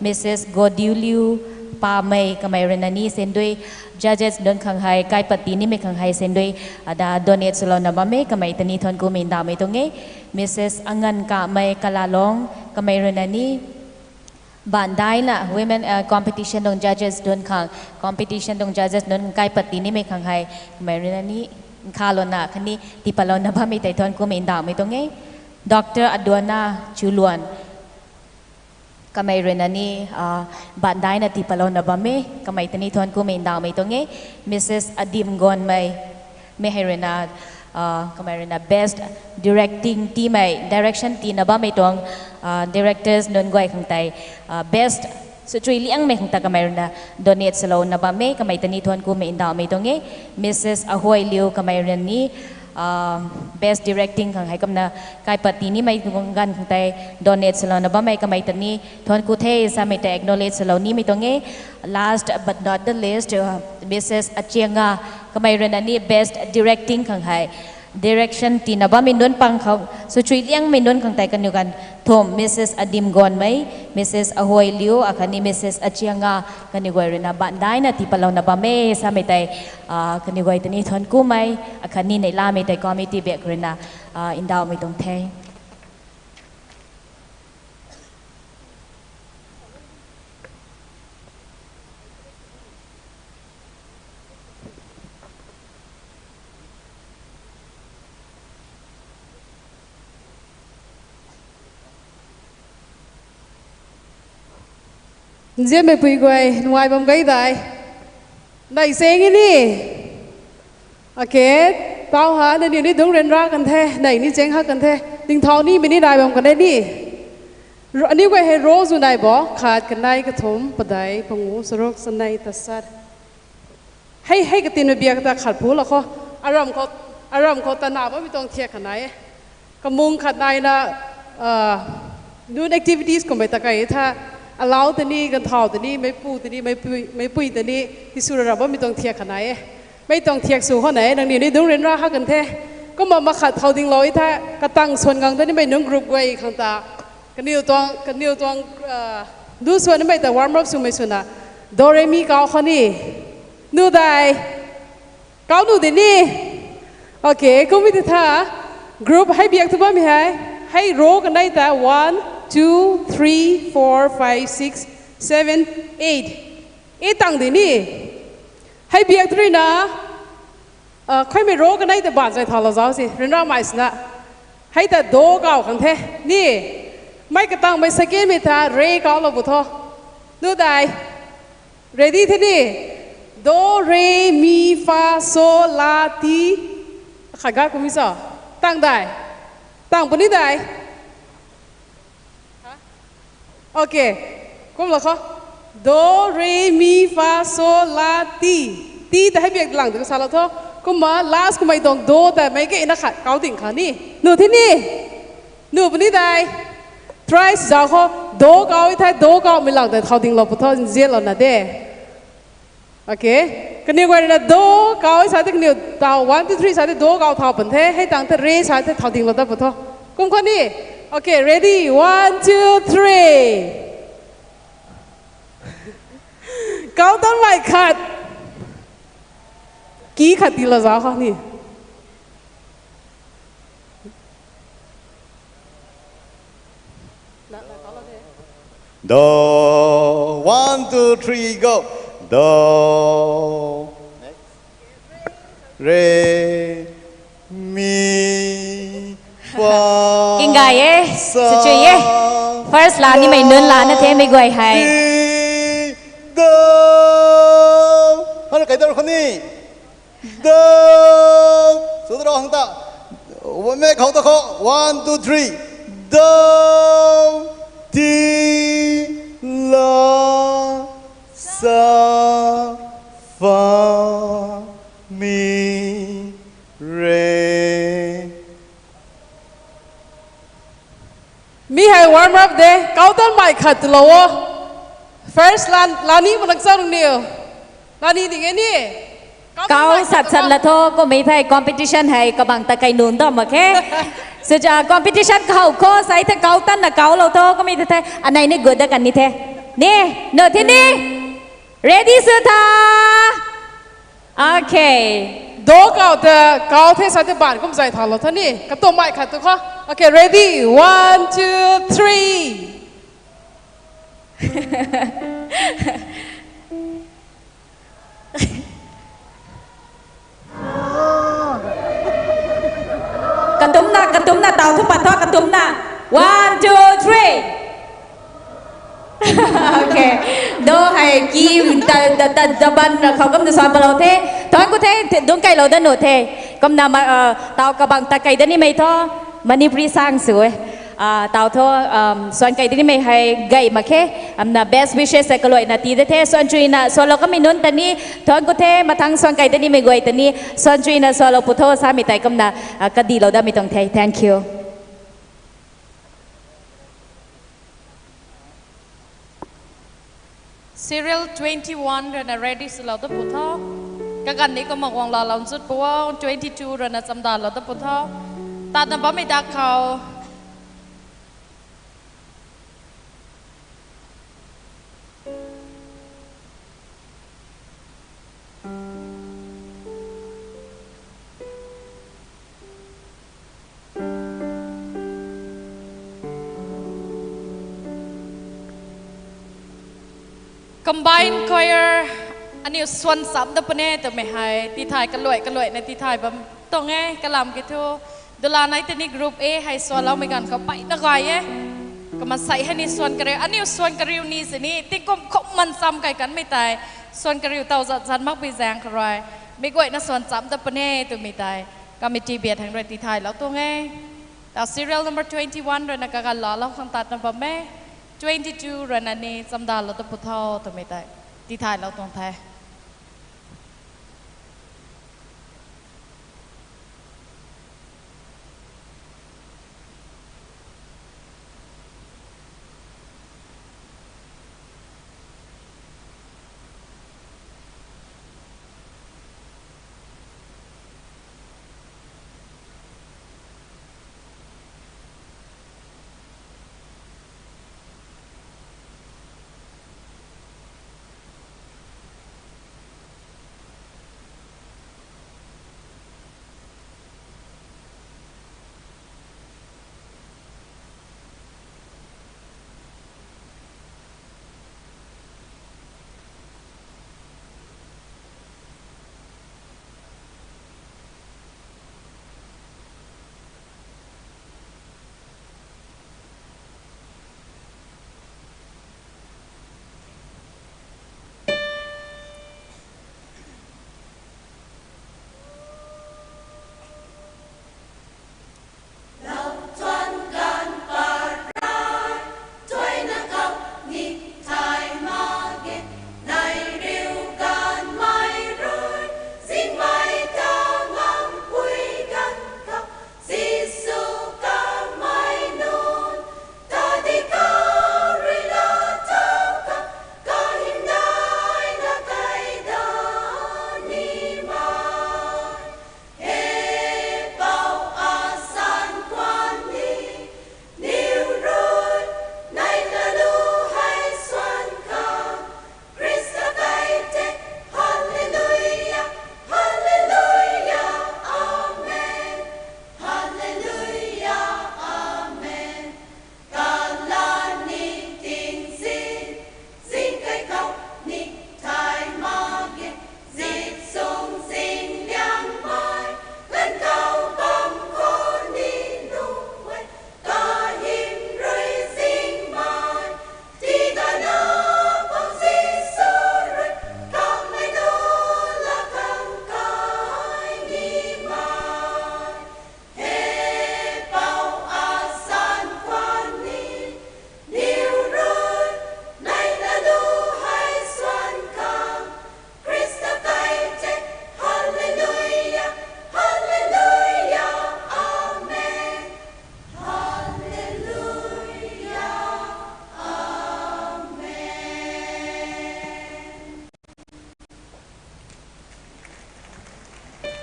Missus Godiuliu Pamei, kamei rui na ni sandui judges nunc khang hei kaipat tii nimei khang hei sandui ada donate swlouna bam e, kamei ta ni thuanc kumei ndauhmei tuang e. Missus Angan Kamei Kalalong, kamei rui na ni baanc daina women competition tuang judges nunc khang, competition tuang judges nunc kaipat tii nimei khang hei kamei rui na ni nkhalouna khatni tiipatlouna bammei tei thuanc kumei ndauhmei tuang e. Doctor Aduana Chiuluan, kamei rui na ni baanc daina tiipatlouna bam e, kamei ta ni thuanc kumei ndauhmei tuang e. Missus Adim Gonmei, mei hei rui na kamei rui na best directing tiimei, direction tiina bammei tuang directors nunc guay khang tei best swchui liangmei khang ta kamei rui na donate swlouna bam e, kamei ta ni thuanc kumei ndauhmei tuang e. Missus Ahoiliu, kamei rui na ni best directing khang hei kumna kaipat tii nimei tuang ganv khang tei donate swlouna bammei, kamei ta ni thuanc ku the samei tei acknowledge swlou nimei tuang e. Last but not the least, Missus Achianga, kamei rui na ni best directing khang hei direction tiina bammei nunc pang khou swchui liangmei nunc khang tei kaniw ganv thumh, Missus Adim Gonmei, Missus Ahoiliu akhatni Missus Achianga, kaniw guay rui na baanc daina tiipatlouna bam e samei tei kaniw guay ta ni thuanc kumei akhatni neihlamei tei committee bak rui na ndauhmei tuang the. Nzianmeipui guay, nungai bam gay dai. Nei cheng e ni. Okay, tau ha, nangniw ni dungc ryanra kan the, nei ni cheng ha kan the, ningthau nimei ni nai bam kan e ni. Aniu guay hei row zu nai bo, khat, kanei, kathumh, padeih, pangu, charuk, chanei, tasat. Hei hei katinmei biak ta khat phu la khou, aram khou, aram khou tana bammei tuang thiak kha nai e. Kamung khat naina nunc activities kummei ta kai tha, alau ta ni, ganthau ta ni, meicpu ta ni, meicpui ta ni tiswra ra bammei tuang thiak kha nai e. Mei tuang thiak sw khou nai, nangniw ni dungc ryanra ha kan the. Kumna makhat thau dinglou e tha, katang swan ngang ta nimei nunc group guay khang ta kaniw tuang, kaniw tuang du swan nimei ta warm up swmei swna, do re mi kau khou ni, nu dai, kau nu di ni. Okay, kummei ti tha, group hei biak thu bammei hei Hei row kanei ta one, two, three, four, five, six, seven, eight. Eight tang di ni. Hei biak three na. Ah, khoumei row kanei ta ban zay thau lou zauc si. Ryanramei sina. Hei ta do kau khang the. Ni. Mei katangmei second mei ta re kau lou bu tho. Nu dai. Ready the ni. Do, re, mi, fa, so, la, ti. Khat ga kum i sa. Tang dai. Tang puni dai. Okay. Kum lou kho. Do, re, mi, fa, so, la, ti. Ti ta hei biak lang de sa lou tho. Kumna last kummei tuang do ta mei ke na khat kau ding kha ni. Nu thi ni. Nu puni dai. Try zauc kho. Do kau i thei do kaumei lang ta thau ding lou pu tho, nzianlou na de. Okay. Kaniw guay rui na do kau i sa the kaniw taw one, two, three sa the do kau thau pan the. Hei tang the re sa the thau ding lou ta pu tho. Kum kho ni. Okay, ready? One, two, three. Kau tan mei khat. Ki khat ti lou zauc kho ni. Do. One, two, three, go. Do. Re. Mi. Fa. King gay e. Sa. Sa chui e. First la nimei nunc la na the mei guay hei. Ti. Do. Hana kai dar khani. Do. Sudra hang ta. Mek khou ta kho. One, two, three. Do. Ti. La. Sa. Fa. Mi. Re. Mi hei warm up de, kau tan mei khat tu lou o. First la, lani manak chang niu. Lani ding e ni. Kau sat sat la tho, kummei thei competition hei kabang ta kai nunc ta mak khe. Suja competition khou kho, sai the kau tan na kau lou tho, kummei the the, anei ni good da kan ni the. Ni, nu thi ni. Ready sw tha. Okay. Do kau ta, kau the sa the ban kum zay thau lou tho ni. Katummei khat tu kho. Okay, ready? One, two, three. Katumna, katumna, tau thu pat tho, katumna. One, two, three. Okay. Do hei ki ta, ta, ta, ta ban ra khou kumna swan palou the. Thon ku the, the, dungc kai lou da nu the. Kumna ma, uh, tau kabang ta kai da nimei tho. Manipuri sang sw e. Ah, tau tho, um, swan kai da nimei hei gay mak khe. Amna best wishes e kaluaina ti da the. Swan chuina, swan lou kamei nunc ta ni. Thon ku the, mathang swan kai da nimei guay ta ni. Swan chuina, swan lou pu tho, samei tei kumna, ah, kadi lou da mi tuang the. Thank you. Serial twenty-one rui na ready sw lou da pu tho. Kaganv ni kumna guang lou lou nzut pu o, twenty-two rui na chamda lou da pu tho. Tatna bammei dak khou. Combined choir, aniu swan cham da pune twmei hei, tithay kaluai kaluaina tithay bam tuang e, kalam ki thu. Dula nai tei ni group A hei swan loumei ganv khou mpeyna gay e. Kumna sei hei ni swan kariu, aniu swan kariu ni sini, tingkum khum man cham kai kanmei tei, swan kariu tow zat zan makpui zaeng khou rui, mi guayna swan cham da pune twmei tei, committee biak thangc rui tithaylou tuang e. Ta serial number twenty-one rui na kaganv laalou khang tatna bam e, twenty-two rui na ni chamda lou da pu tho twmei tei, tithaylou tuang the.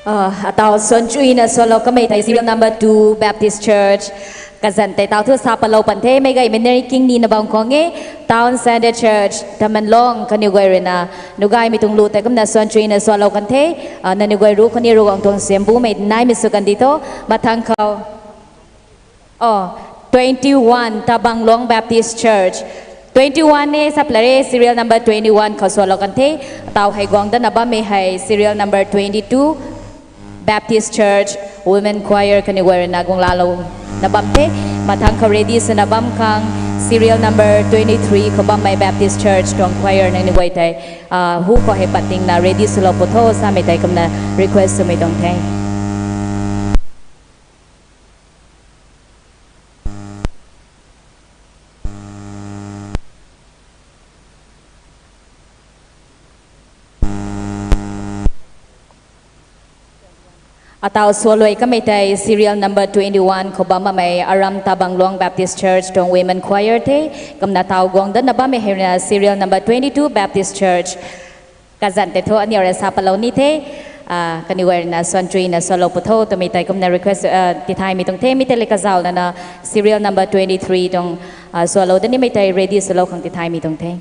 Atau suan chuina sualou kamei tei serial number two Baptist Church. Kazan tei tau thu sa palou pan the, meic gaymei nari king ni na bam khang e, Town Center Church, Tamenglong kaniw guay ruina, nugaymei tuang lu tei kumna suan chuina sualou kan the, naniw guay ru khou ni Ravguangc tuang siambumei naimei sw kandi tho, mathang khou. Oh, twenty-one, Tabangluang Baptist Church. Twenty-one e, sap lare, serial number twenty-one khou sualou kan the. Tau hei guang datna bammei hei serial number twenty-two, Baptist Church, Women Choir kaniw guay ruina guang laalou na bam the. Mathang khou ready swna bam khang, serial number twenty-three khou bammei Baptist Church tuang choir nangniw guay tei, hu khou hei pat tingna ready swlou pu tho samei tei kumna request swmei tuang the. Atau sualuai kamei tei serial number twenty-one khou bam bammei Aram Tabangluang Baptist Church tuang Women Choir the. Kumna tau guang datna bammei hei ruina serial number twenty-two Baptist Church. Kazan tei thu aniw rui sa palou ni the, kaniw guay ruina suan chuina sualou pu tho twmei tei kumna request, tithaymei tuang the, mi tei le kazauh lana serial number twenty-three tuang sualou dat nimei tei ready swlou khang tithaymei tuang the.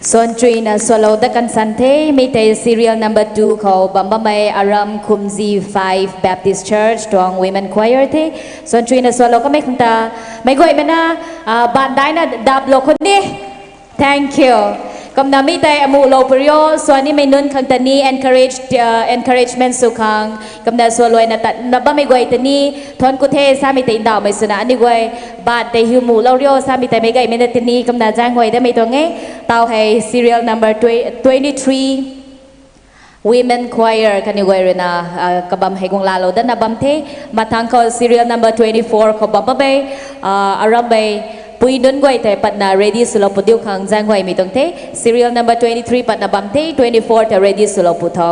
Suan chuina sualou dat kan san the, mi tei serial number two khou bam bammei Aram Khumzi five Baptist Church tuang Women Choir the. Suan chuina sualou kamei khang ta, meic guaymei na, baanv daina daplou khou ni. Thank you. Kumna mi tei amuhlou pui rio, suan nimei nunc khang ta ni encourage, encouragement sw khang. Kumna sualuaina tatna bammei guay ta ni, thuanc ku the samei tei ndauhmei swna aniw guay, baanv tei hiu muhlou rio samei tei meic gaymei na ta ni, kumna zaeng guay damei tuang e. Tau hei serial number twenty-three, Women Choir kaniw guay ruina, kabam hei guang laalou datna bam the. Mathang khou serial number twenty-four khou bam bammei, arammei pui nunc guay tei patna ready swlou pu diu khang zaeng guaymei tuang the. Serial number twenty-three patna bam the, twenty-four ta ready swlou pu tho.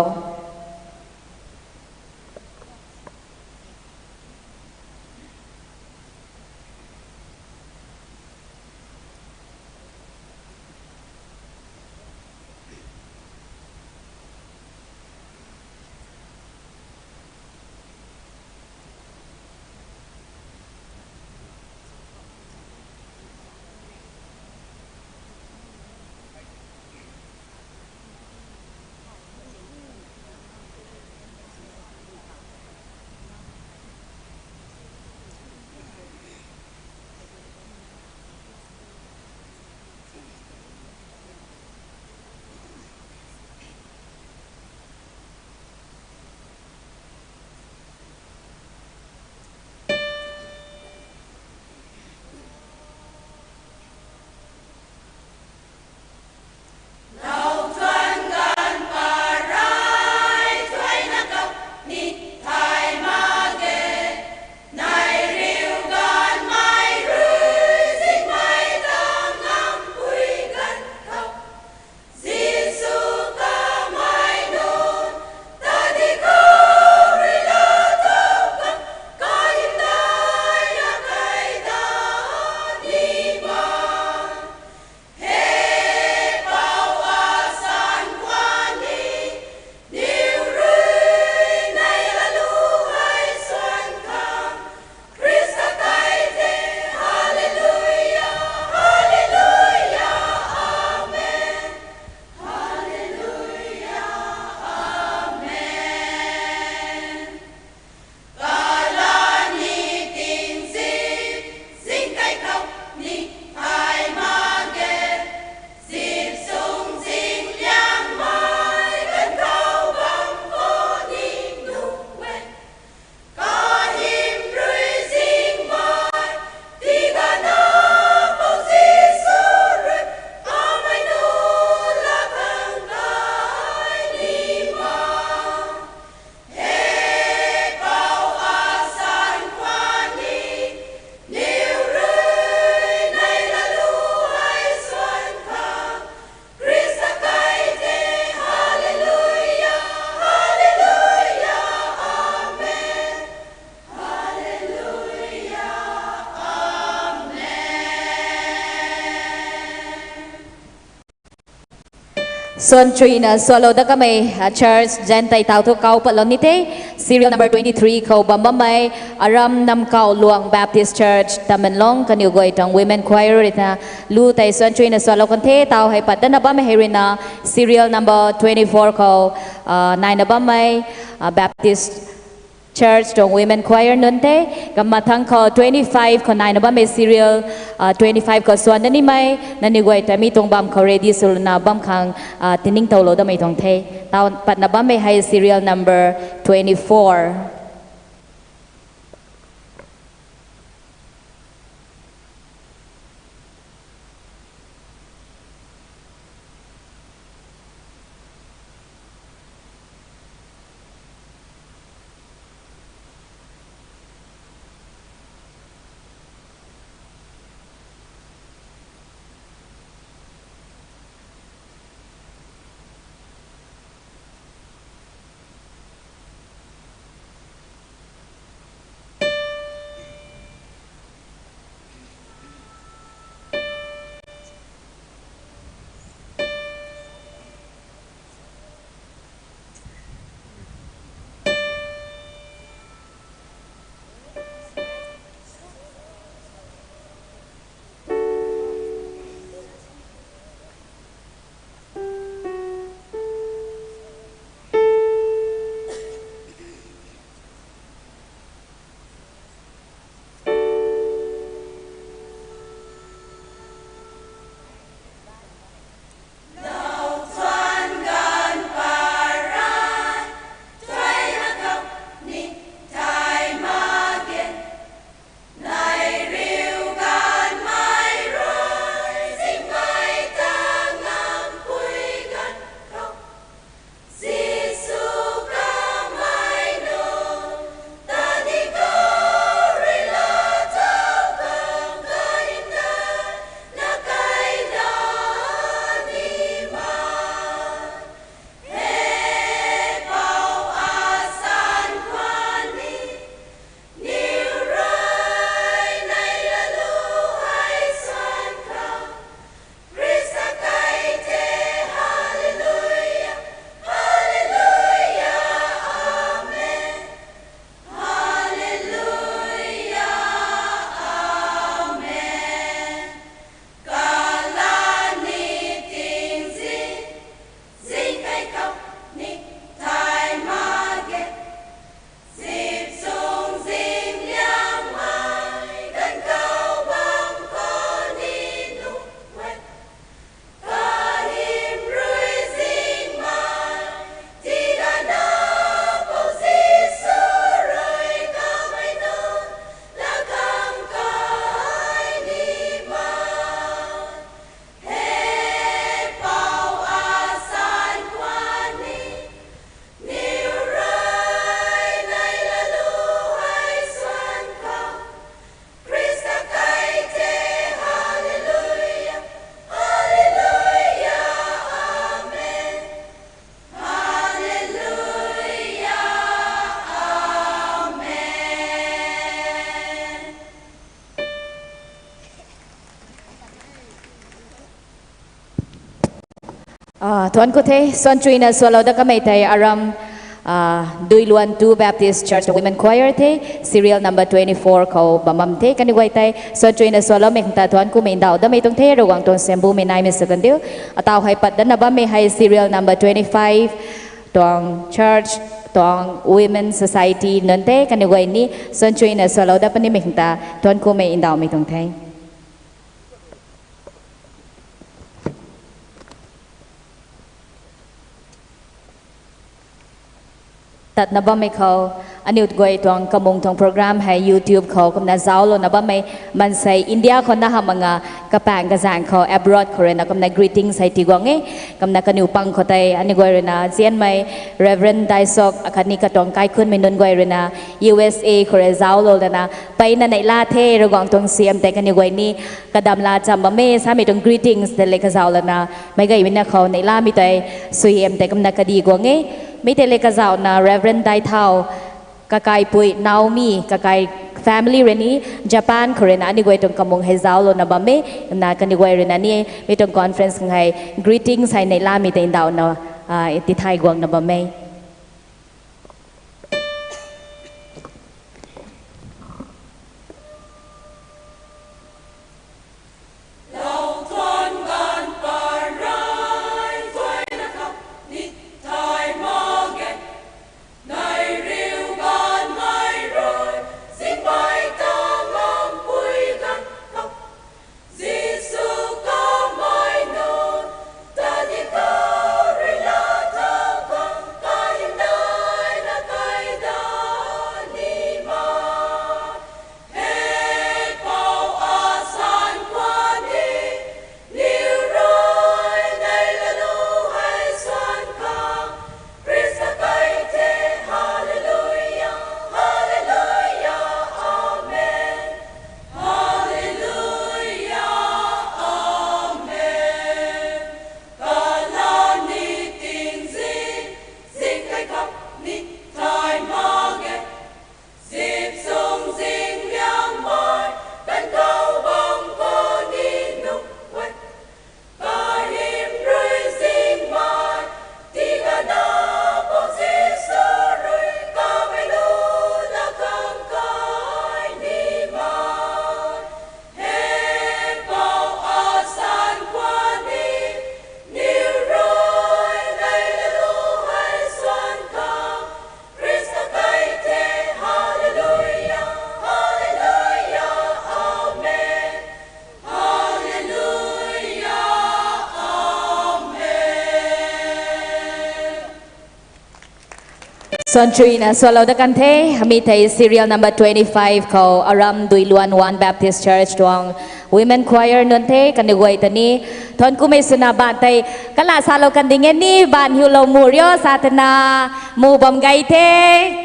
Suan chuina sualou dat kamei, church zan tei taw thu kau patlou ni the. Serial number twenty three khou bam bammei, Aram Namkau Luang Baptist Church, Tamenglong, kaniw guay tuang women choir ruina lu tei suan chuina sualou kan the. Taw hei pat dana bammei hei ruina serial number twenty four khou naina bammei, Baptist Church tuang women choir nunc the. Kammathang khou twenty five khou naina bammei serial twenty five khou suan dat nimei, nangniw guay ta mi tuang bam khou ready swlana bam khang tiningtowlou damei tuang the. Taw patna bammei hei serial number twenty four. Thuanc ku the, suan chuina sualou dat kamei tei Aram Duiluan two Baptist Church Women Choir the, serial number twenty four khou bam bam the. Kaniw guay tei suan chuina sualoumei khang ta thuanc kumei ndauh damei tuang the, Ravguangc tuang siam bumei naimei sw kan diu. Ataw hei pat dana bammei hei serial number twenty five tuang church, tuang women society nunc the. Kaniw guay ni suan chuina sualou dat punimei khang ta thuanc kumei ndauhmei tuang the. Tatna bammei khou, aniu guay tuang kamung tuang program hei YouTube khou kumna zauclouna bammei, maansei India khou na hamh mak nga, kapaeng kazaeng khou abroad khou ruina kumna greetings hei tiguang e. Kumna kaniw pang khou tei aniu guay ruina nzianmei Reverend Daisok akhatni katuang kaikhunmei nunc guay ruina U S A khou rui zauclou lana, mpeyna neihla the, Ravguangc tuang siam tei kaniw guay ni kadamla cham bam e samei tuang greetings tei le kazauh lana, meic gaymei na khou neihlamei tei suaihiam tei kumna kadi guang e. Mi tei le kazauhna Reverend Daithau, kakaipui Naomi, kakai Family rui ni Japan khou rui na aniu guay tuang kamung hei zauclouna bam e. Na kaniw guay rui na ni mi tuang conference khang hei greetings hei neihlamei tei ndauhna, ah, tithay guangna bam e. Suan chuina sualou dat kan the, mi thei serial number twenty-five khou Aram Duiluan One Baptist Church tuang women choir nunc the, kaniw guay ta ni thuanc kumei swna baan tei kala salou kan ding e ni, baan hiulou mu rio sa twna mu bam gay the.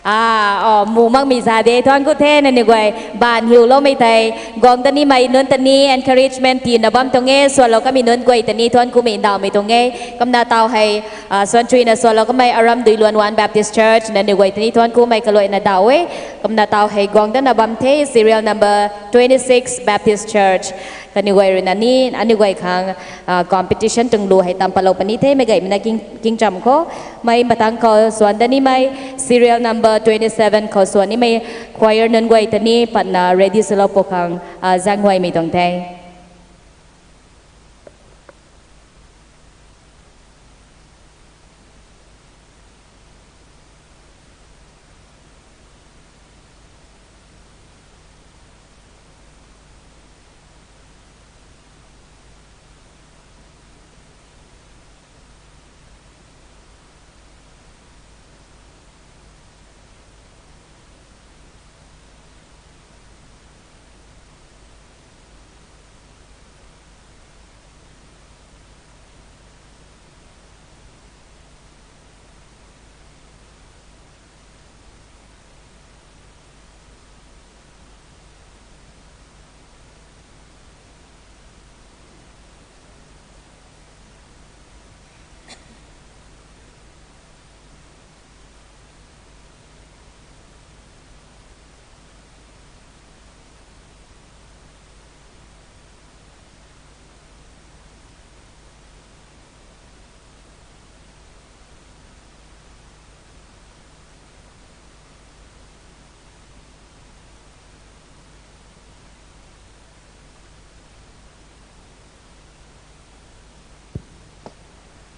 Ah, oh, mu makmei za de, thuanc ku the, nangniw guay baan hiuloumei tei guang dat nimei nunc ta ni encouragement tiina bam tuang e, sualou kamei nunc guay ta ni thuanc kumei ndauhmei tuang e. Kumna taw hei, ah, suan chuina sualou kamei Aram Duiluan One Baptist Church, nangniw guay ta ni thuanc kumei kaluaina daw e. Kumna taw hei guang datna bam the, serial number twenty-six Baptist Church. Kaniw guay rui na ni, aniw guay khang, ah, competition tuang lu hei tam patlou puni the, meic gaymei na king, kingcham khou. Mei matang khou suan dat nimei, serial number twenty-seven khou suan nimei, choir nunc guay ta ni patna ready swlou pw khang, ah, zaenghuaymei tuang the.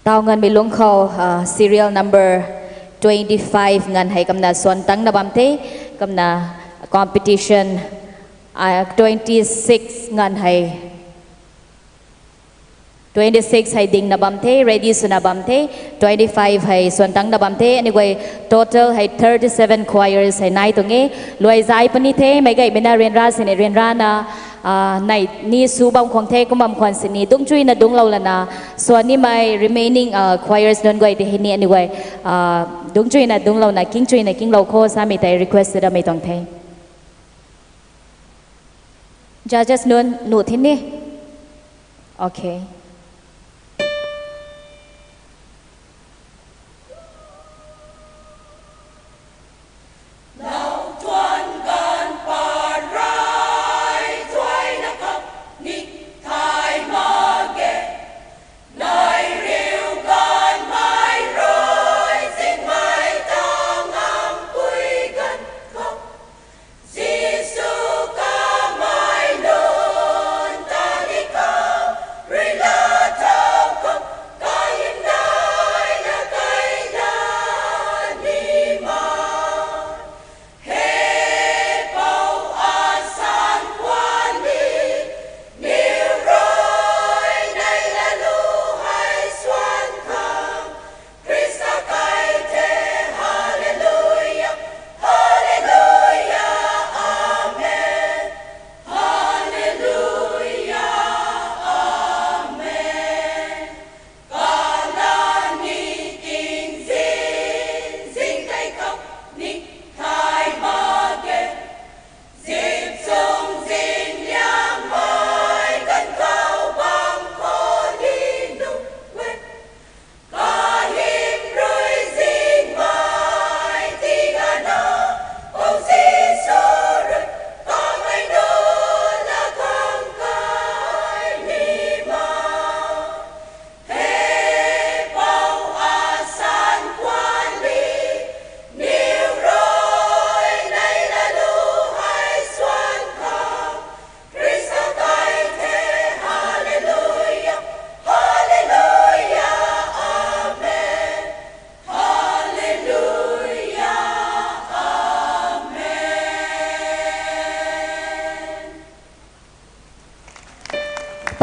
Taw nganvmei lungc khou, ah, serial number twenty-five nganv hei kumna suan tangcna bam the, kumna competition, ah, twenty-six nganv hei, twenty-six hei dingna bam the, ready swna bam the, twenty-five hei suan tangcna bam the, aniw guay total hei thirty-seven choirs hei nai tuang e, luai zai puni the, meic gaymei na ryanra sini ryanrana, ah, nai ni sw bam khwang the, kum bam khwan sini dungc chuina dungclou lana, suan nimei remaining, ah, choirs nunc guay tei hei ni aniw guay, ah, dungc chuina dungclouna, king chuina kinglou kho samei tei request sw damei tuang the. Judges nunc nuh thin ni. Okay.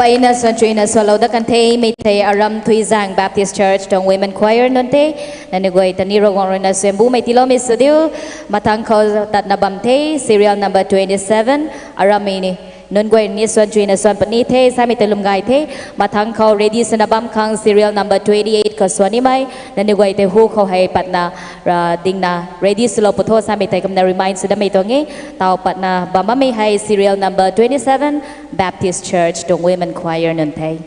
Ina suan chuina sualou dat kan the, mi thei Aram Thuizang Baptist Church tuang Women Choir nunc the, nangniw guay ta ni Ravguangc ruina suaihiambu mei tiiloumei sw diu, mathangc khou tatna bam the, serial number twenty-seven, Aram mi ni, nunc guay ni suan chuina suan puni the, samei ta lwm gay the, mathangc khou ready swna bam khang serial number twenty-eight khou suan nimei, nangniw guay tei hu khou hei patna, ra dingna ready swlou pw tho samei tei kumna remind sw damei tuang e, tau patna bam bammei hei serial number twenty-seven, Baptist Church tuang Women Choir nunc the.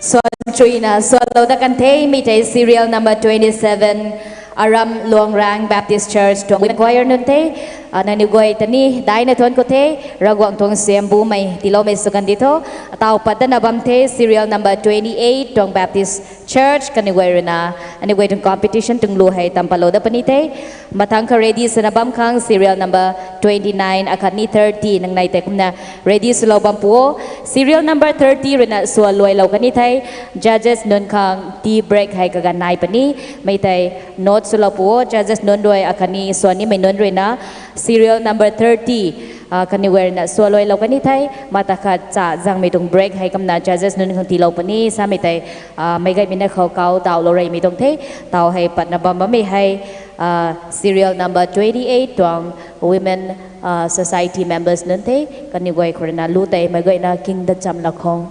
Suan chuina sualou dat kan the, mi tei serial number twenty-seven, Aram Luangrang Baptist Church tuang women choir nunc the. Ah, nangniw guay ta ni daina thuan khou the, Ravguangc tuang suaihiambu mei tiiloumei sw kan di tho. Tau pat dana bam the serial number twenty-eight tuang Baptist Church, kaniw guay ruina, aniw guay tuang competition tuang lu hei tam patlou dat puni the. Mathangc kha ready swna bam khang serial number twenty-nine akhatni thirty nang nei tei kumna ready swlou bam pu o. Serial number thirty ruina sualuailou kan ni the. Judges nunc khang tea break hei kaganv nai puni. Mi tei note swlou pu o. Judges nunc rui akhatni suan nimei nunc ruina serial number thirty, ah, kaniw guay ruina sualuailou kan ni the. Mata khat cha zangmei tuang break hei kumna judges nunc khang tiilou puni samei tei, ah, meic gaymei na khou kau dauhlou reymei tuang the. Tau hei patna bam bammei hei, ah, serial number twenty-eight tuang women, ah, society members nunc the. Kaniw guay khou ruina lu tei meic guayna king dat cham lak khou.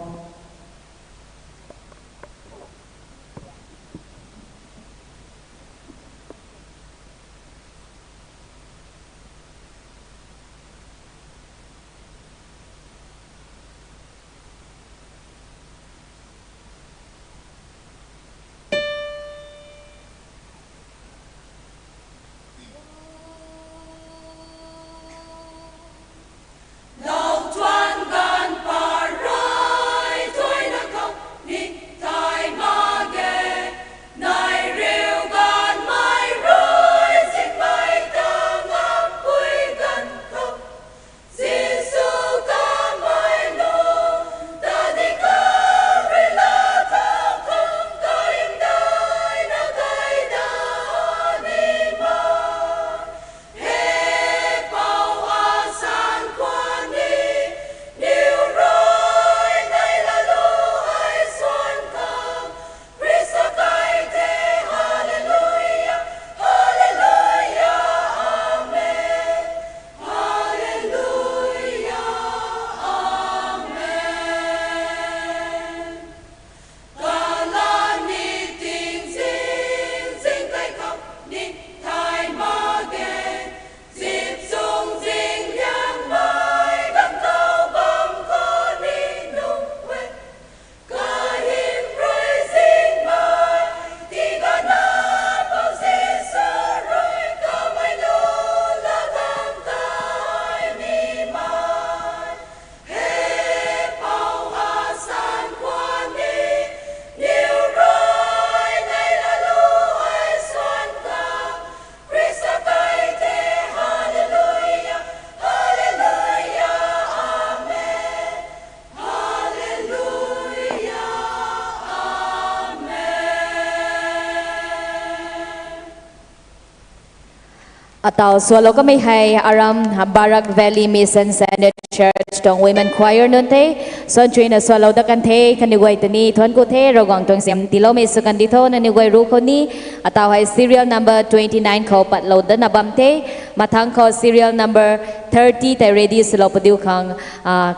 Atau swalou kamei hei aram Barak Valley Mission Center Church tuang Women Choir nunc the. Suan chuina swalou dat kan the, kaniw guay ta ni thuanc ku the, Ravguangc tuang zim tiiloumei sw kan di tho, nangniw guay ruc khou ni. Atau hei serial number twenty nine khou patlou datna bam the. Mathangc khou serial number thirty tei ready swlou padiu khang,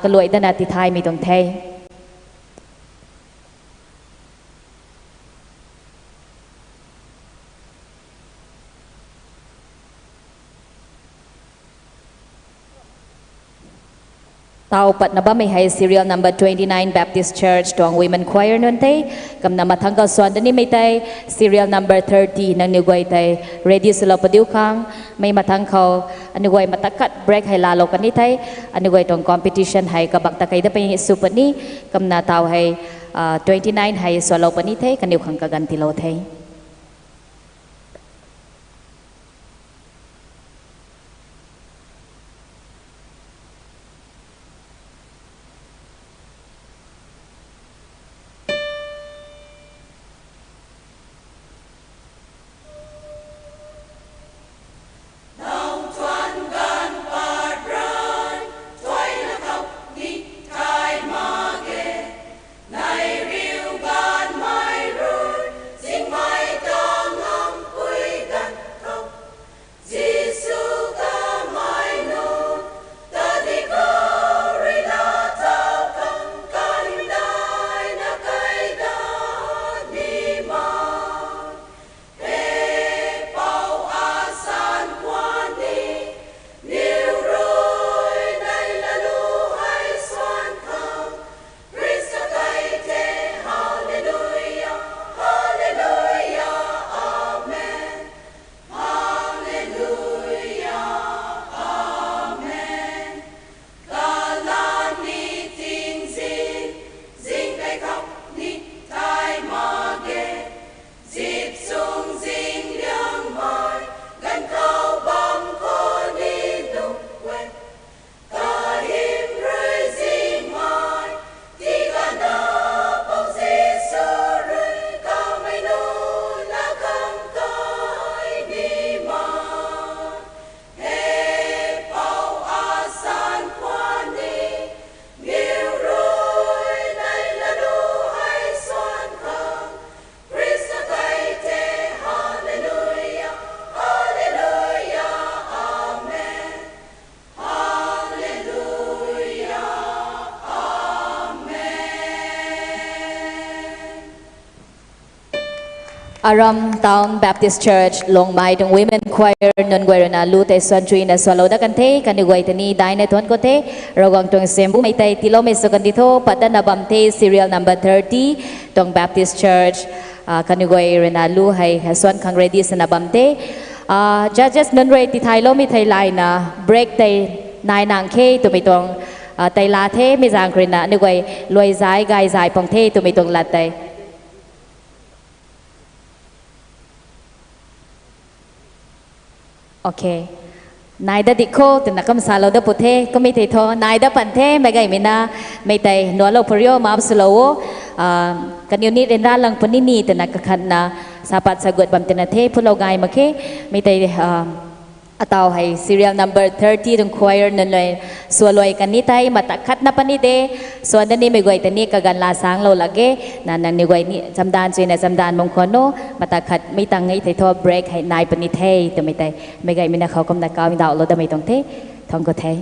kaluai datna tithaymei tuang the. Tau patna bammei hei serial number twenty nine Baptist Church tuang Women Choir nunc the. Kumna mathangc khou swan dat nimei tei serial number thirty, nangniw guay tei ready swlou padiu khang. Mei mathangc khou aniw guay mata khat break hei laalou kan ni the. Aniw guay tuang competition hei kabak ta kei dat puni sw puni. Kumna tau hei twenty nine hei swalou puni the, kaniw khang kaganv tiilou the. Aram Town Baptist Church Longmai tuang Women Choir nunc guay rui na lu tei suan chuina swalou dat kan the, kaniw guay ta ni daina thuanc khou the, Ravguangc tuang sembumei tei tiiloumei sw kan di tho, pat datna bam the, serial number thirty tuang Baptist Church, kaniw guay rui na lu hei suan khang ready swna bam the. Judges nunc rui tithayloumei thei layna break tei nai nang khe twmei tuang tei la the, mi zaeng rui na aniw guay luai zay gay zay pang the twmei tuang lat tei. Nai dat di kho twna kum salou dat pu the, kummei thei thu nai dat pan the, meic gaymei na, mei tei nualou pariu map swlou o, kaniw ni ryanra lang puni ni twna kakhatna, sa pat sa gut bam twna the, phulou gay mak khe, mei tei, ataw hei serial number thirty tuang choir nunc rui, swaluai kan ni tei, mata khatna puni de, swan dat nimei guay ta ni kaganv laa sanglou lak ge, na nangniw guay ni chamdan chuina chamdan bam khwan o, mata khat mei tang e thei thu break hei nai puni the twmei tei, meic gaymei na khou kumna kawmei ndauhlou datmei tuang the, thuanc khou the.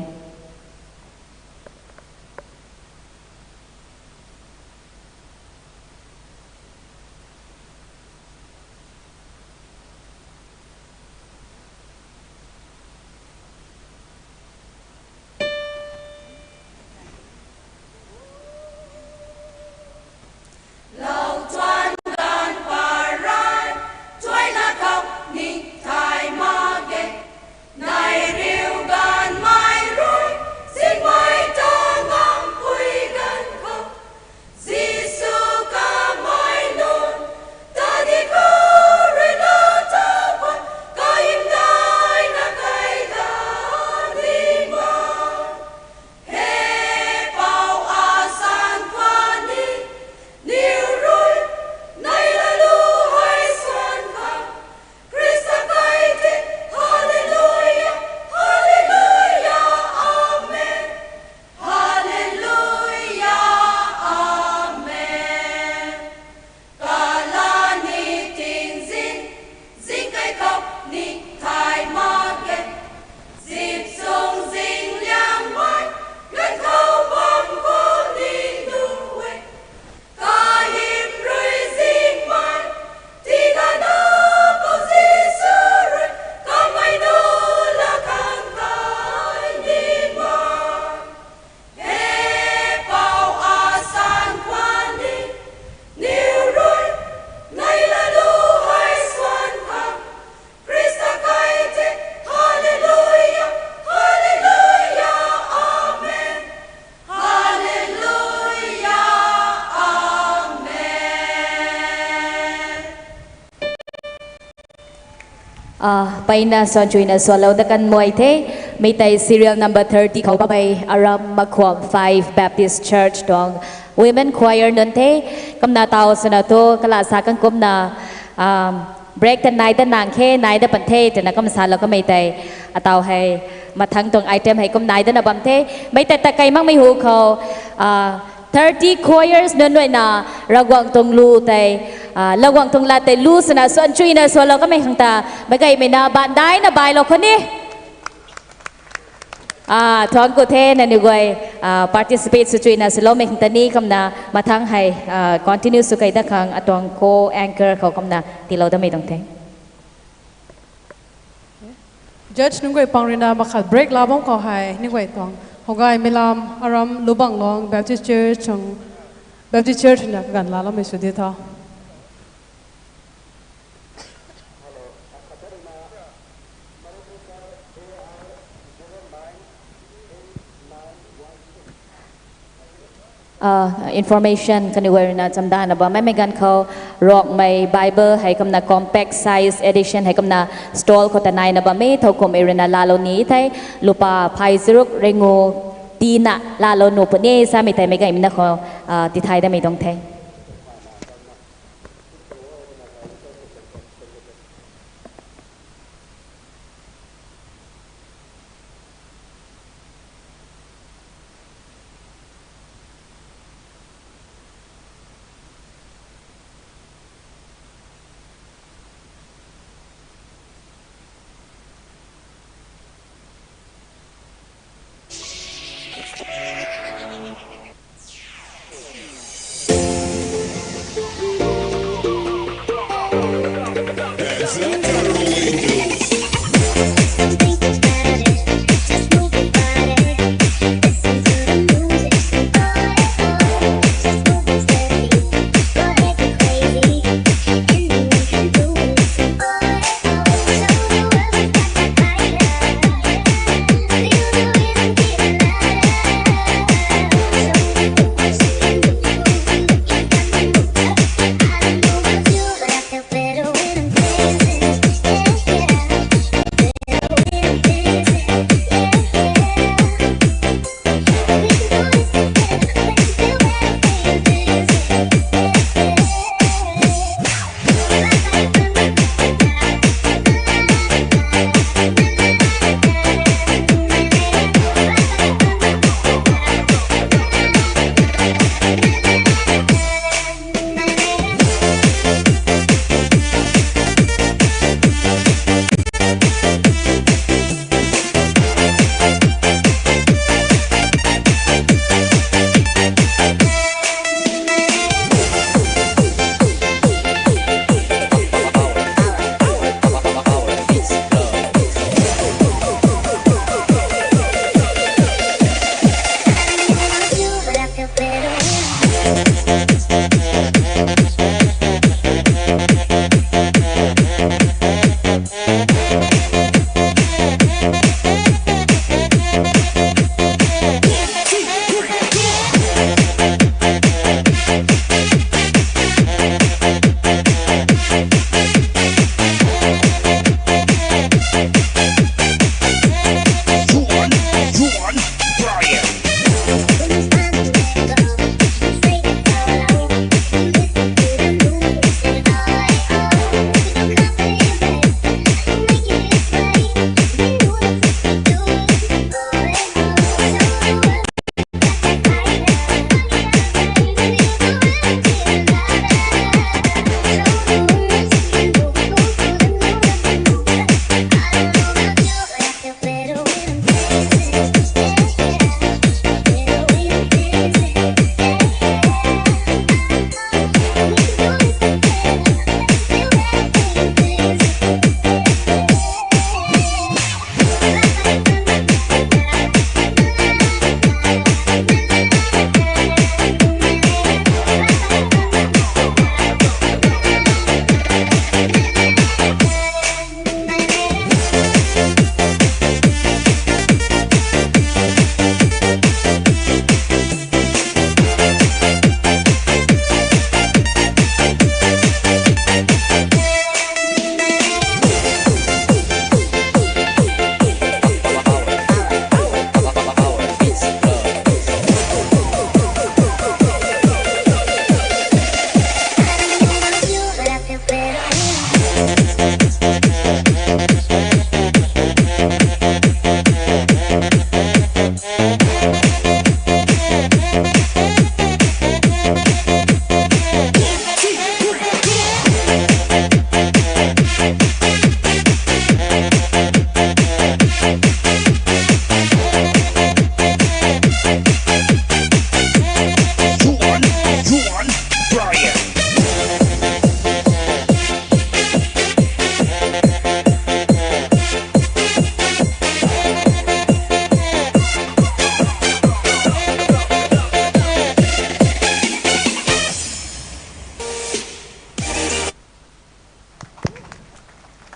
Ah, mpeyna suan chuina sualou dat kan muai the. Mi tei serial number thirty khou bammei Aram Makhuam five Baptist Church tuang women choir nunc the. Kumna taw swna thu kala sa kan kumna, um, break ta nai dat nang khe, nai dat pan the twna kum salou kamei tei, ataw hei mathangc tuang item hei kum nai datna bam the. Mi tei ta kei makmei hu khou, ah, thirty choirs nunc ruina Ravguangc tuang lu tei, ah, Ravguangc tuang lat tei lu swna suan chuina sualou kamei khang ta, meic gaymei na bandaina bailou khou ni, ah, thuanc ku the nangniw guay, ah, participate sw chuina swloumei khang ta ni. Kumna mathangc hei, ah, continue sw kei dat khang atuang co-anchor khou kumna tiilou damei tuang the. Judge nunc guay pang ruina makhat break la bam khou hei nunc guay tuang Hougay Meilam Aram Lubang Long Baptist Church tuang, Baptist Church na kaganv laaloumei sw di tho. Ah, information kaniw guay ruina chamdana bammei mei ganv khou Rongmei Bible hei kumna compact size edition hei kumna stall khou ta naina bam e. Thowkumhmei ruina laalou ni thei lupa phay charuk ringu tina laalou nuh puni samei tei meic gaymei na khou, ah, tithay damei tuang the.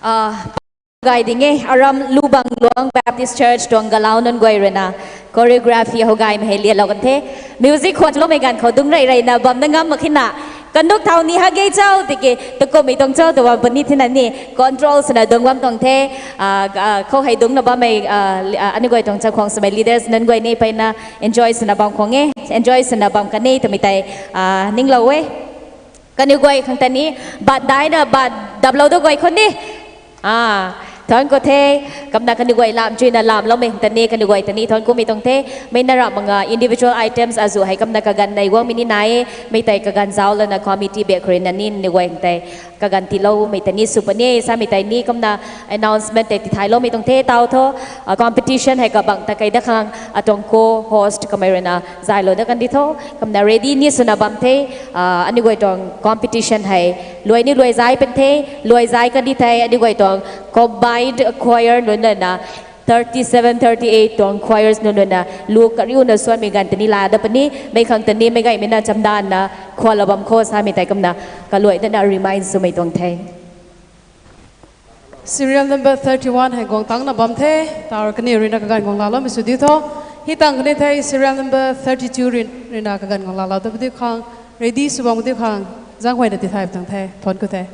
Ah, gay ding e, aram Lubang Luang Baptist Church tuang galau nunc guay rui na choreography hou gaymei hei lialou kan the. Music khwan loumei ganv khou dungc rey reyna bam na ngam mak khe na, kanduk thau ni ha ge chau tiki takumhmei tuang chau tw bam puni thina ni control swna dungc bam tuang the. Ah, ah, khou hei dungcna bammei, ah, li-, ah, aniu guay tuang chakhwang swmei leaders nunc guay ni mpeyna enjoy swna bam khwan e, enjoy swna bam kan e twmei tei, ah, ninglou e. Kaniw guay khang ta ni, bat daina, bat daplou da guay khou ni. Ah, thuanc ku the, kumna kaniw guay lam chuina lamloumei khang ta ni, kaniw guay ta ni thuanc kumei tuang the, mei na rap manga individual items azuh hei kumna kaganv nei guangmei ni nai e, mei tei kaganv zauc lana committee bak khou rui na ni, ni guay khang tei kaganv tiiloumei ta ni sw puni e, samei tei ni kumna announcement tei tithayloumei tuang the, tau tho, ah, competition hei kabang ta kei da khang, atuang co-host kamei rui na zaylou da kandi tho, kumna ready ni swna bam the, ah, aniu guay tuang competition hei luai ni luai zai pan the, luai zai kandi thei, aniu guay tuang combined choir nunc lana, thirty seven, thirty eight tuang choirs nunc lana, lu kariuna suanmei ganv ta ni la da puni, mei khang ta ni, mei gaymei na chamdanna, khwanlou bam kho samei tei kumna, kaluai dana remind swmei tuang the. Serial number thirty one hei guang tangna bam the, tau kaniw rui na kaganv guang laloumei sw diu tho. Hei tang kani the serial number thirty two rui, rui na kaganv guang lalou da padiu khang, ready sw bam padiu khang, zaenghuayna tithay tuang the, thuanc ku the.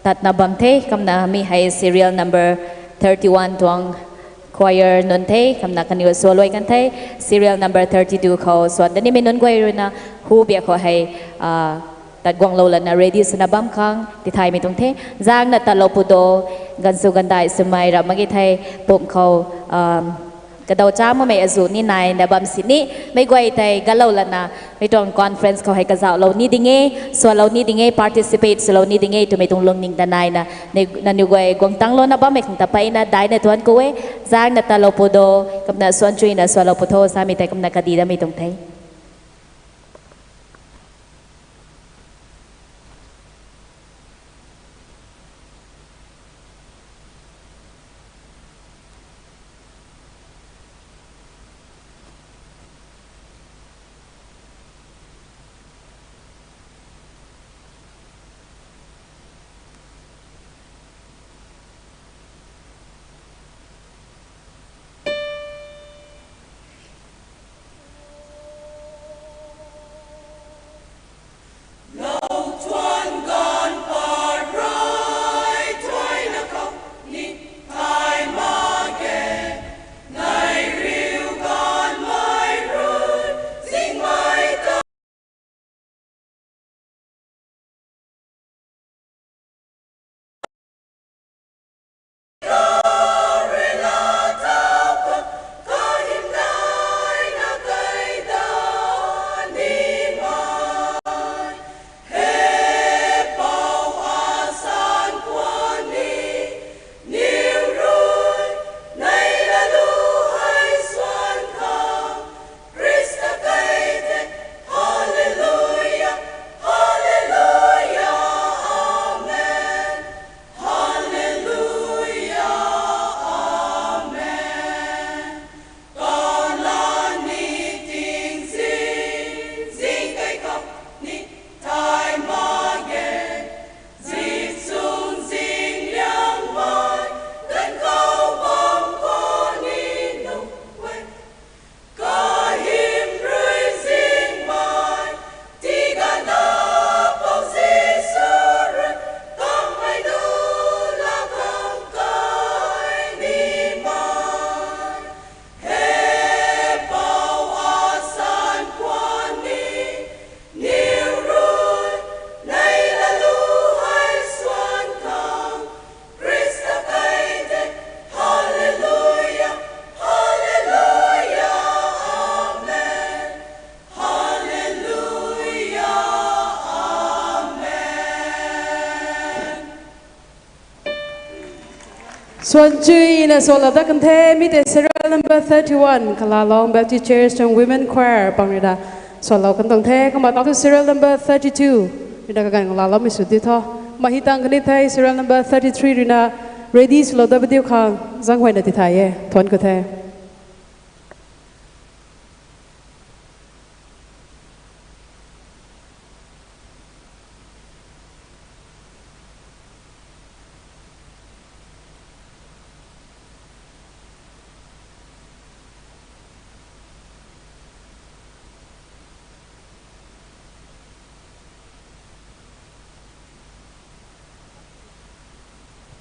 Tatna bam the, kumna mi hei serial number thirty one tuang choir nunc the, kumna kaniw sw luai kan the, serial number thirty two khou swan da nimei nunc guay rui na, hu biak khou hei, ah, tat guanglou lana ready swna bam khang tithaymei tuang the, zaengna tatlou pu do, ganv sw ganvdaih swmei rap mak ge the, pumc khou, um, kadaw cha makmei azuh ni naina bam sini, mei guay tei galou lana, mei tuang conference khou hei kazauhlou ni ding e, swlou ni ding e, participate swlou ni ding e twmei tuang lungning ta naina, ni, nangniw guay guang tanglouna bammei khang ta mpeyna daina thuanc ku e, zaengna tatlou pu do, kumna swan chuina swlou pu tho samei tei kumna kadi damei tuang the. Tuan chuina swlou dat kan the, mi tei serial number thirty-one, Kalalong Baptist Church tuang Women Choir pang rui na swlou kan tuang the, kumna tau tu serial number thirty-two rui na kaganv laloumei sw di tho. Kumna hei tang kani thei serial number thirty-three rui na ready swlou dat padiu khang zaenghuayna tithay e, thuan khou the.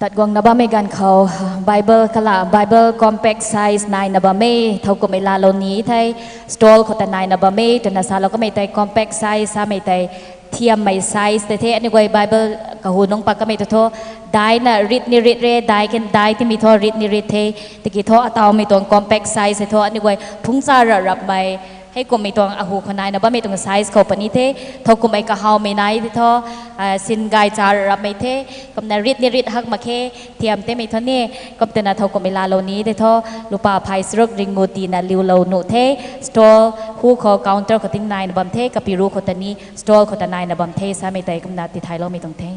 Tat guangna bammei ganv khou, Bible kala, Bible compact size naina bam e, thowkumhmei laalou ni thei, stall khou ta naina bam e, twna salou kamei tei compact size samei tei, thiammei size tei the, aniu guay Bible kahu nungc pat kamei tu tho, daina rit ni rit re, dai kan dai timi tho, rit ni rit the, tiki tho, atawmei tuang compact size hei tho, aniu guay phungc cha rap rapmei, heikumhmei tuang ahu khou naina bammei tuang size khou puni the, thowkumhmei kahawmei nai tei tho, a, sin gay cha rap rapmei the, kumna rit ni rit hak mak khe, thiam temei tho ni, kum twna thowkumhmei laalou ni tei tho, lupa phay charuk ringmu tina liulou nuh the, stall hu khou counter khou ting naina bam the, kapi ru khou ta ni, stall khou ta naina bam the, samei tei kumna tithayloumei tuang the.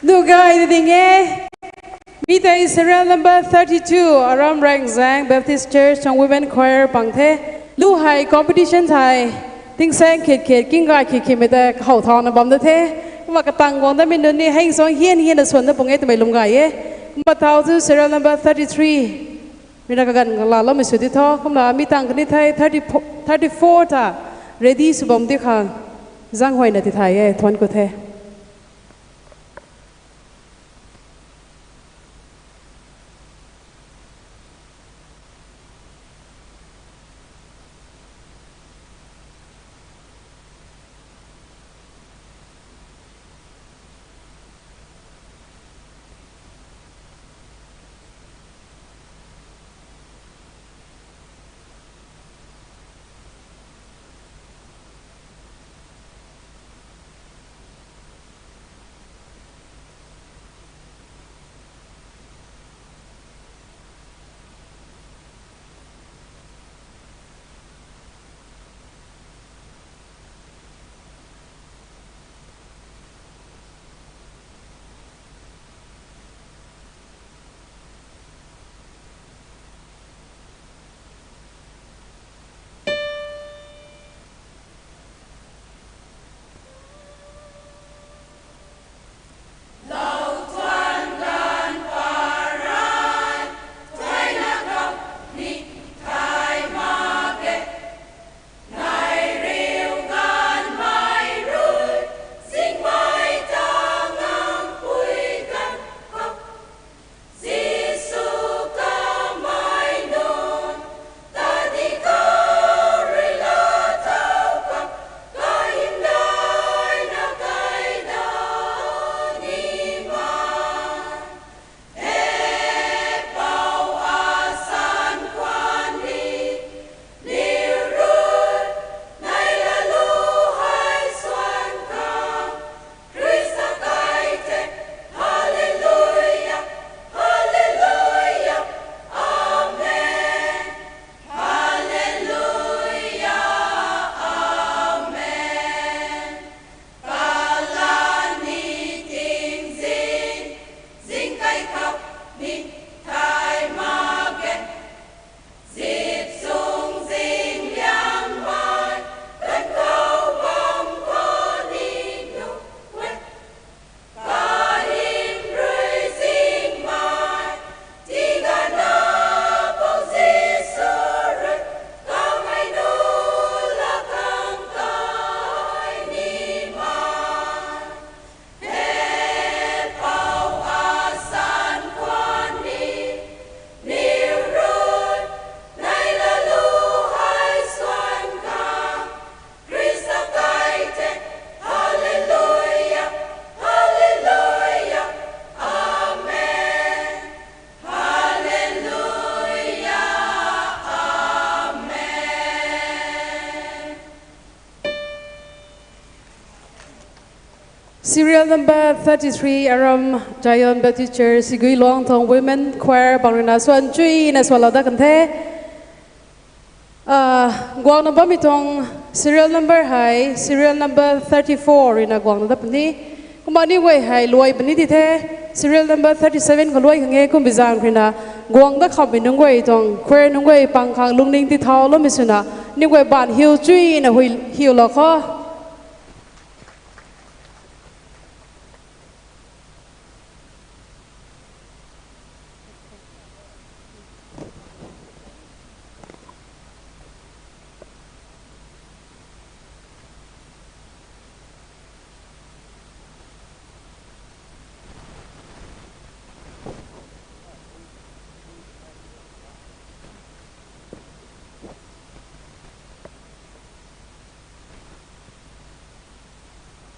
Nuh gay ding e. Mi tei serial number thirty-two, Aram Rangzang Baptist Church tuang Women Choir pang the. Lu hei competition thei, tingsaeng khit khit, king gay khit khitmei tei kahow thauna bam da the. Kumna katang guang datmei nunc ni hei suang hian hianna swan dat pung e twmei lwm gay e. Kumna tau tu serial number thirty-three rui na kaganv laloumei sw di tho. Kumna mi tang kani thei thirty-four, thirty-four ta ready sw bam di khang zaenghuayna tithay e, thuan khou the. Serial number thirty-three, Aram Zion Baptist Church, Siguilong tuang Women Choir bang ruina swan chuina swalou dat kan the. Ah, guangna bammei tuang serial number hei, serial number thirty-four ruina guangna dat puni. Kumna aniw guay hei luai puni di the, serial number thirty-seven khou luai khang e, kum bizang ruina guang dat khou mi nunc guay tuang choir nunc guay pang khang lungning ti thau loumei swna, aniw guay baanv hiu chuina hui hiu lou kho.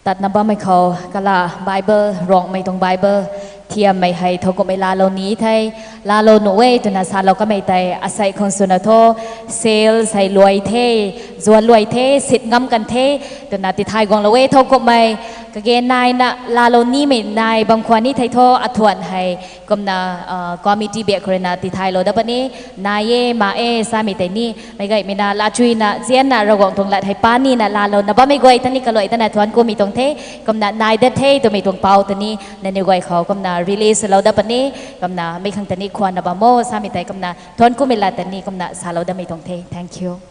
Tatna bammei khou kala Bible, Ruangmei tuang Bible thiammei hei thowkumhmei laalou ni the, laalou nuh e twna salou kamei tei asei khang swna thu, sales hei luai the, zuan luai the, sit ngam kan the twna tithay guanglou e thowkumhmei. Kage naina laalou nimei nai bam khwan ni thei thu, athuan hei kumna, committee biak khou ruina tithaylou dat puni. Nai e, ma e samei tei ni, meic gaymei na laa chuina zianna Ravguangc tuang lat hei pa nina laalouna bammei guay ta ni kaluai tana thuan kumei tuang the. Kumna nai dat the twmei tuang pau ta ni nangniw guay khou kumna release lou dat puni. Kumna mei khang ta ni khwanna bam o samei tei kumna thuan kumei lat ta ni kumna salou datmei tuang the. Thank you.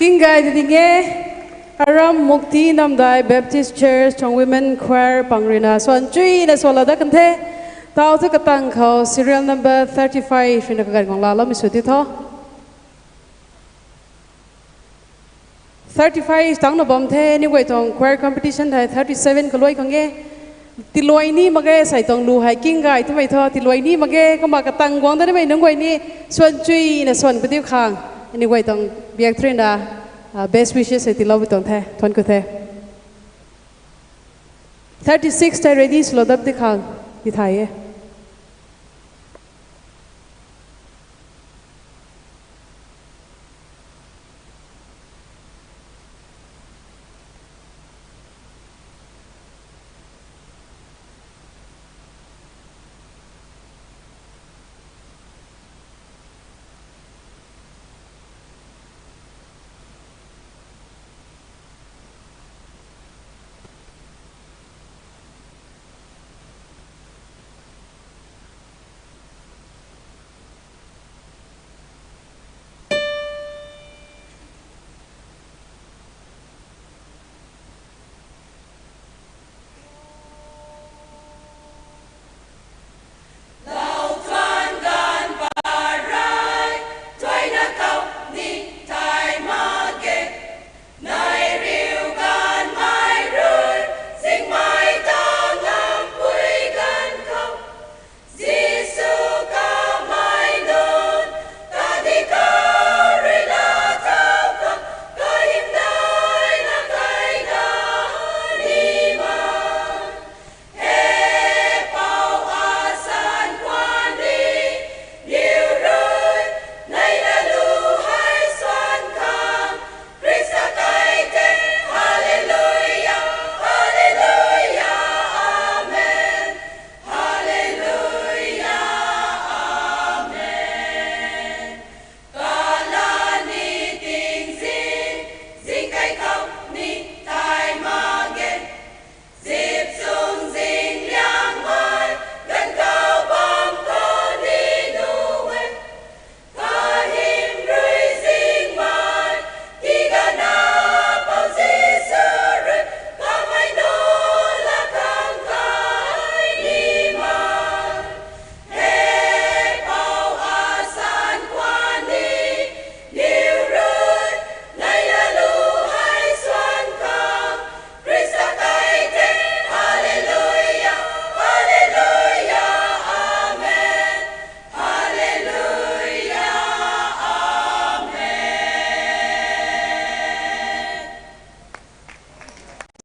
Kinggay di ding e, Aram Mukti Namdai Baptist Church tuang Women Choir pang ruina swan chuina swalou dat kan the. Tau thu katang khou serial number thirty-five ruina kaganv guang laaloumei sw ti tho. Thirty-five tangna bam the, aniw guay tuang choir competition hei thirty-seven kaluai khang e. Tiluai ni mak ge, sei tuang lu hei kinggay twmei thu tiluai ni mak ge, kumna katang guang dat nimei nunc guay ni swan chuina swan kadiu khang. Aniw guay tuang biak thruina, ah, best wishes hei tiiloumei tuang the, thuan ku the. Thirty-six tei ready swlou dat di khang, tithay e.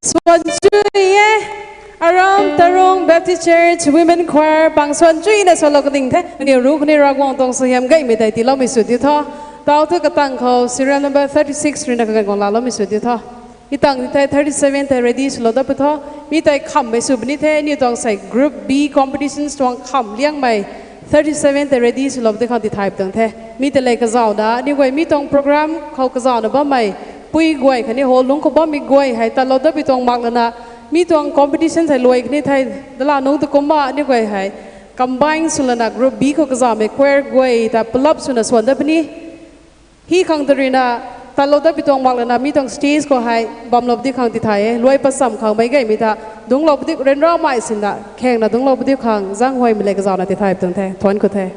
Swan chui e. Aram Tarung Baptist Church Women Choir pang swan chuina swalou kading the. Kaniw ruc khatni Ravguangc tuang suaihiam gaymei tei tiiloumei sw diu tho. Tau thu katang khou serial number thirty six ruina kaganv guang laaloumei sw diu tho. Mi tang ni thei thirty seven tei ready swlou dat pu tho. Mi tei khamhmei sw puni the, aniw tuang sei group B competitions tuang khamh liangmei thirty seven tei ready swlou di khang tithay pu tuang the. Mi tei lev kazauhna aniw guay mi tuang program khou kazauhna bammei pui guay khatni hall lungc khou bammei guay hei tatlou dat pi tuang mak lana, mi tuang competition hei luai khatni thei dala nungc tu kumna aniw guay hei combine swlana group B khou kazauhmei choir guay ta pulap swna swan dat puni. Hi khang ta ruina tatlou dat pi tuang mak lana mi tuang stage khou hei bamlou di khang tithay e. Luai pasam khang meic gaymei ta dungclou pu diu, ryanramei sinna khengna dungclou pu diu khang zaenghuaymei lev kazauhna tithay pu tuang the. Thuanc khou the.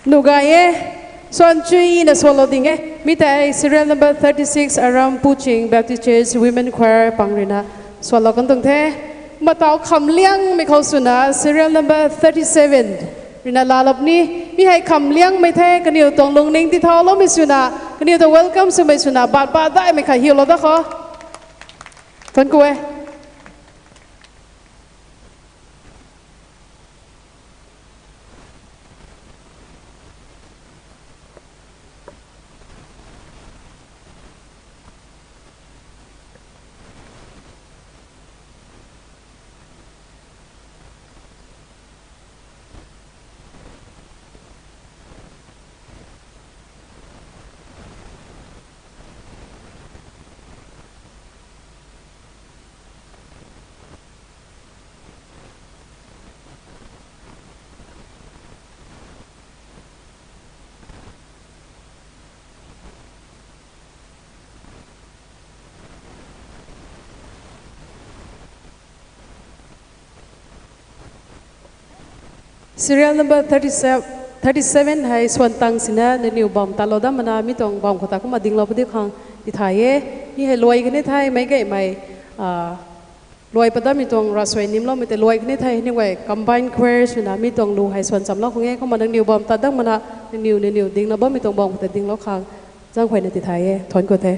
Nuh gay e, swan chuina swalou ding e. Mi tei serial number thirty six Aram Puching Baptist Church Women Choir pang ruina swalou kan tuang the. Matau khamliangmei khou swna serial number thirty seven ruina laalap ni. Mi hei khamliangmei the, kaniw tuang lungning tithauloumei swna, kaniw ta welcome swmei swna, bat bat daihmei khat hiulou da kho. Thuanc khou e. Serial number thirty-seven, thirty-seven hei suan tang sina nangniw bam talou dam mana mi tuang bam khou ta kumna dinglou padiu khang tithay e. Mi hei luai kani thei meic gaymei, ah, luai padam mi tuang ravsuai nimloumei tei luai kani thei ni guay combined choir swna mi tuang lu hei suan chamlou khang e. Kumna nangniw bam ta dam mana nangniw, nangniw dingna bammei tuang bam khou ta dinglou khang zaeng khuayna tithay e. Thuanc ku the.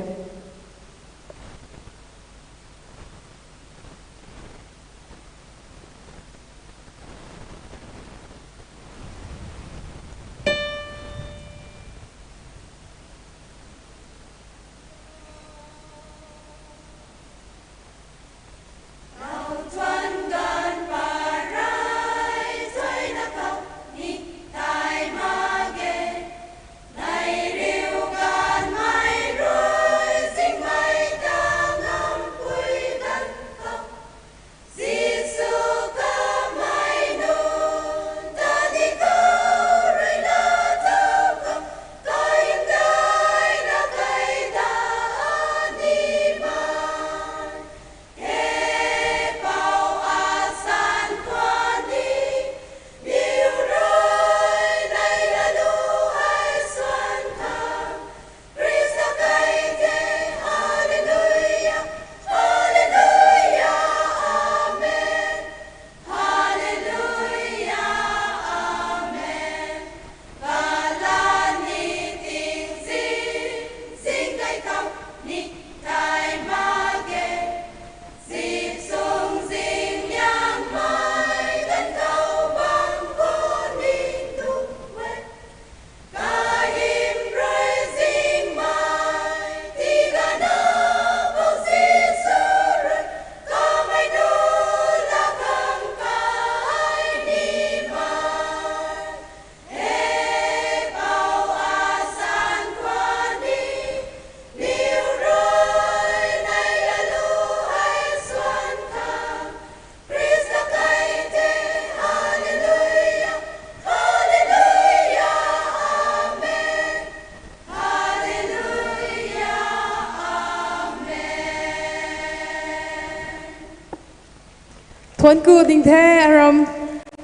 Thuanc ku ding the aram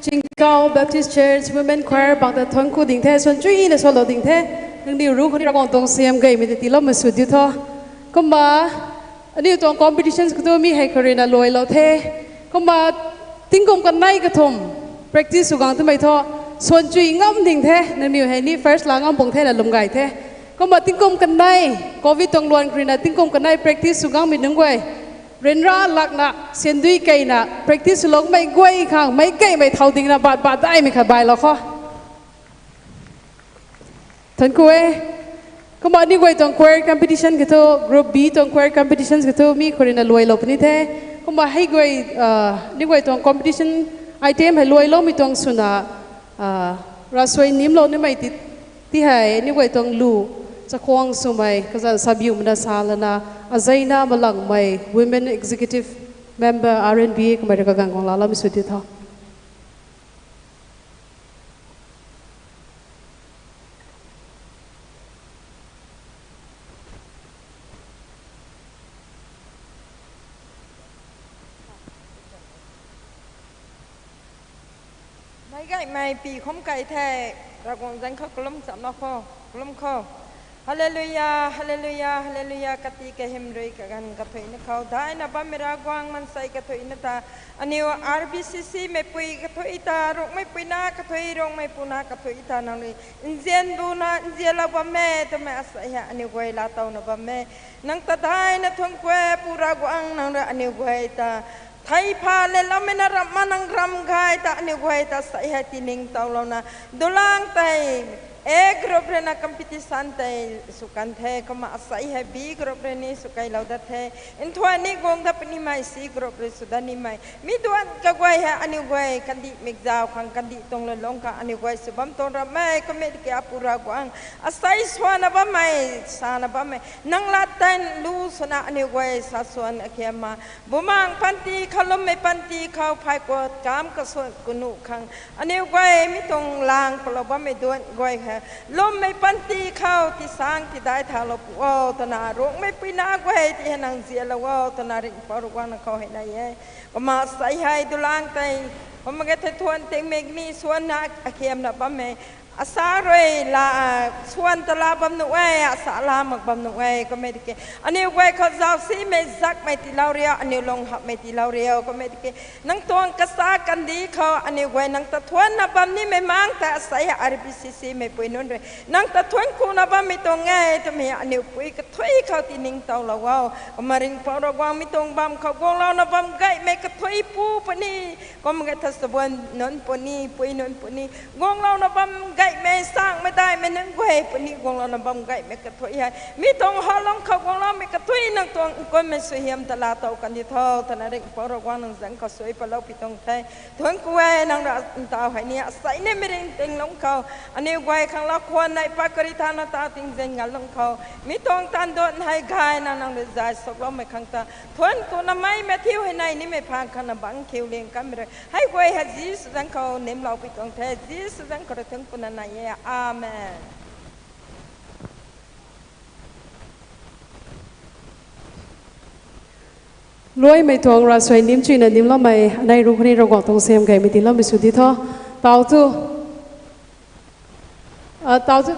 Chingkau Baptist Church Women Choir bang ta thuanc ku ding the, suan chuina sualou ding the. Nangniw ru khou ni Ravguangc tuang siam gaymei ta tiiloumei sw diu tho. Kumna aniu tuang competitions khou tu mi hei khou ruina luailou the. Kumna tingkum kanei kathumh practice sw gang twmei thu suan chui ngam ding the, nangniw hei ni first la ngam pung the na lwm gay the. Kumna tingkum kanei, covid tuang luan khou ruina tingkum kanei practice sw gangmei nunc guay ryanra lakna siandui keyna practice swloumei guay khang meic gaymei thau dingna bat bat daimei khat bailou kho. Thuanc ku e. Kumna aniw guay tuang choir competition khou thu, group B tuang choir competitions khou thu mi khou ruina luailou puni the. Kumna hei guay, aniw guay tuang competition item hei luailoumei tuang swna ravsuai nimlou nimei ti, ti hei aniw guay tuang lu chakhwang swmei kazanc sabiumei na sa lana, azeina malangmei Women Executive Member R N B A kamei rui kaganv guang laloumei sw ti tho. Meic gaymei pi khum kai the, Ravguangc zanc khou kalum chamlou kho, kalum kho. Hallelujah, hallelujah, hallelujah, kati kahym rui kaganv kathuicna khou daina bammei Ravguangc maansei kathuicna ta, aniw R B C C meipui kathuic ta, Rongmeipuina kathuic, Rongmeipuna kathuic ta nang rui nzian buna nzianlou bam e twmei asei hei aniw guay laatowna bam e. Nang ta daina thuanc ku e, Pu Ravguangc, nang rui aniw guay ta thei pha leloumei na ramh ma nang ram gay ta aniw guay ta asei hei tiningtowlouna dulang tei A group ruina competition tei sw kan the, kumna asei hei B group rui ni sw keylou dat the. Nthuan ni guang dat punimei C group rui sw dat nimei mi duan kaguay hei aniw guay kandih mikzau khang, kandih tuang lulung khang aniw guay sw bam tuang ramh e. Kumna tiki Apu Ravguangc, asei suanna bammei, sana bammei nang lat tei lu swna aniw guay sa suan akhiam ma, bumaeng panty khou, lummei panty khou phay kuat kam kasuan kunu khang aniw guay mi tuang lang palou bammei duan guay hei Lwmmei panty khou tisang tidai thalou pu o twna, Ruangmei puina guay ti hei nang zialou o twna Ringhpouc Ravguangc nang khou hei nai e. Kumna sei hei dulang tei, kumna ke thei thuan tingmik ni swanna akhiamna bammei. Asa rui la, swan tala bam nuh e, asa la mak bam nuh e, kummei tiki. Aniu guay khou zauc simei zakmei tiilou riu, aniu lung hapmei tiilou riu, kummei tiki. Nang tuang kasa kandi khou aniu guay nang ta thuanna bam nimei mang ta asei R B C C mei pui nunc rui. Nang ta thuan kuna bammei tuang e, twmei aniu pui kathui khou tiningtowlou o. Kumna Ringhpouc Ravguangc mi tuang bam khou guanglouna bam gaymei kathui pu puni. Kumna ke tha sabuan nunc puni, pui nunc puni. Guanglouna bam gaymei sangmei daihmei nunc guay puni, guanglouna bam gaymei kathui hei. Mi tuang halong khou guangloumei kathui nang tuang nkunmei suaihiam ta laa tow kandi tho, twna Ringhpouc Ravguangc nang zanc khou sui palou pi tuang the. Thuan ku e nang ra ntaw hei ni, asei ni mi ringting lung khou. Aniu guay khang lau khwan nai pa kari thana ta tingzin ngalung khou. Mi tuang tan duan hei gayna nang rui zay sokloumei khang ta. Thuan kuna mei Matthew hei nai nimei phang khang na bang khiu ling kanmei rui. Hei guay hei Jisu zanc khou nimlou pi tuang the, Jisu zanc khou rui thuan kuna nai e. Amen. Luaimei tuang ravsuai nim chuina nimloumei, anei ru khou ni Ravguangc tuang siam gaymei tiiloumei sw di tho. Tau thu. Ah, tau thu.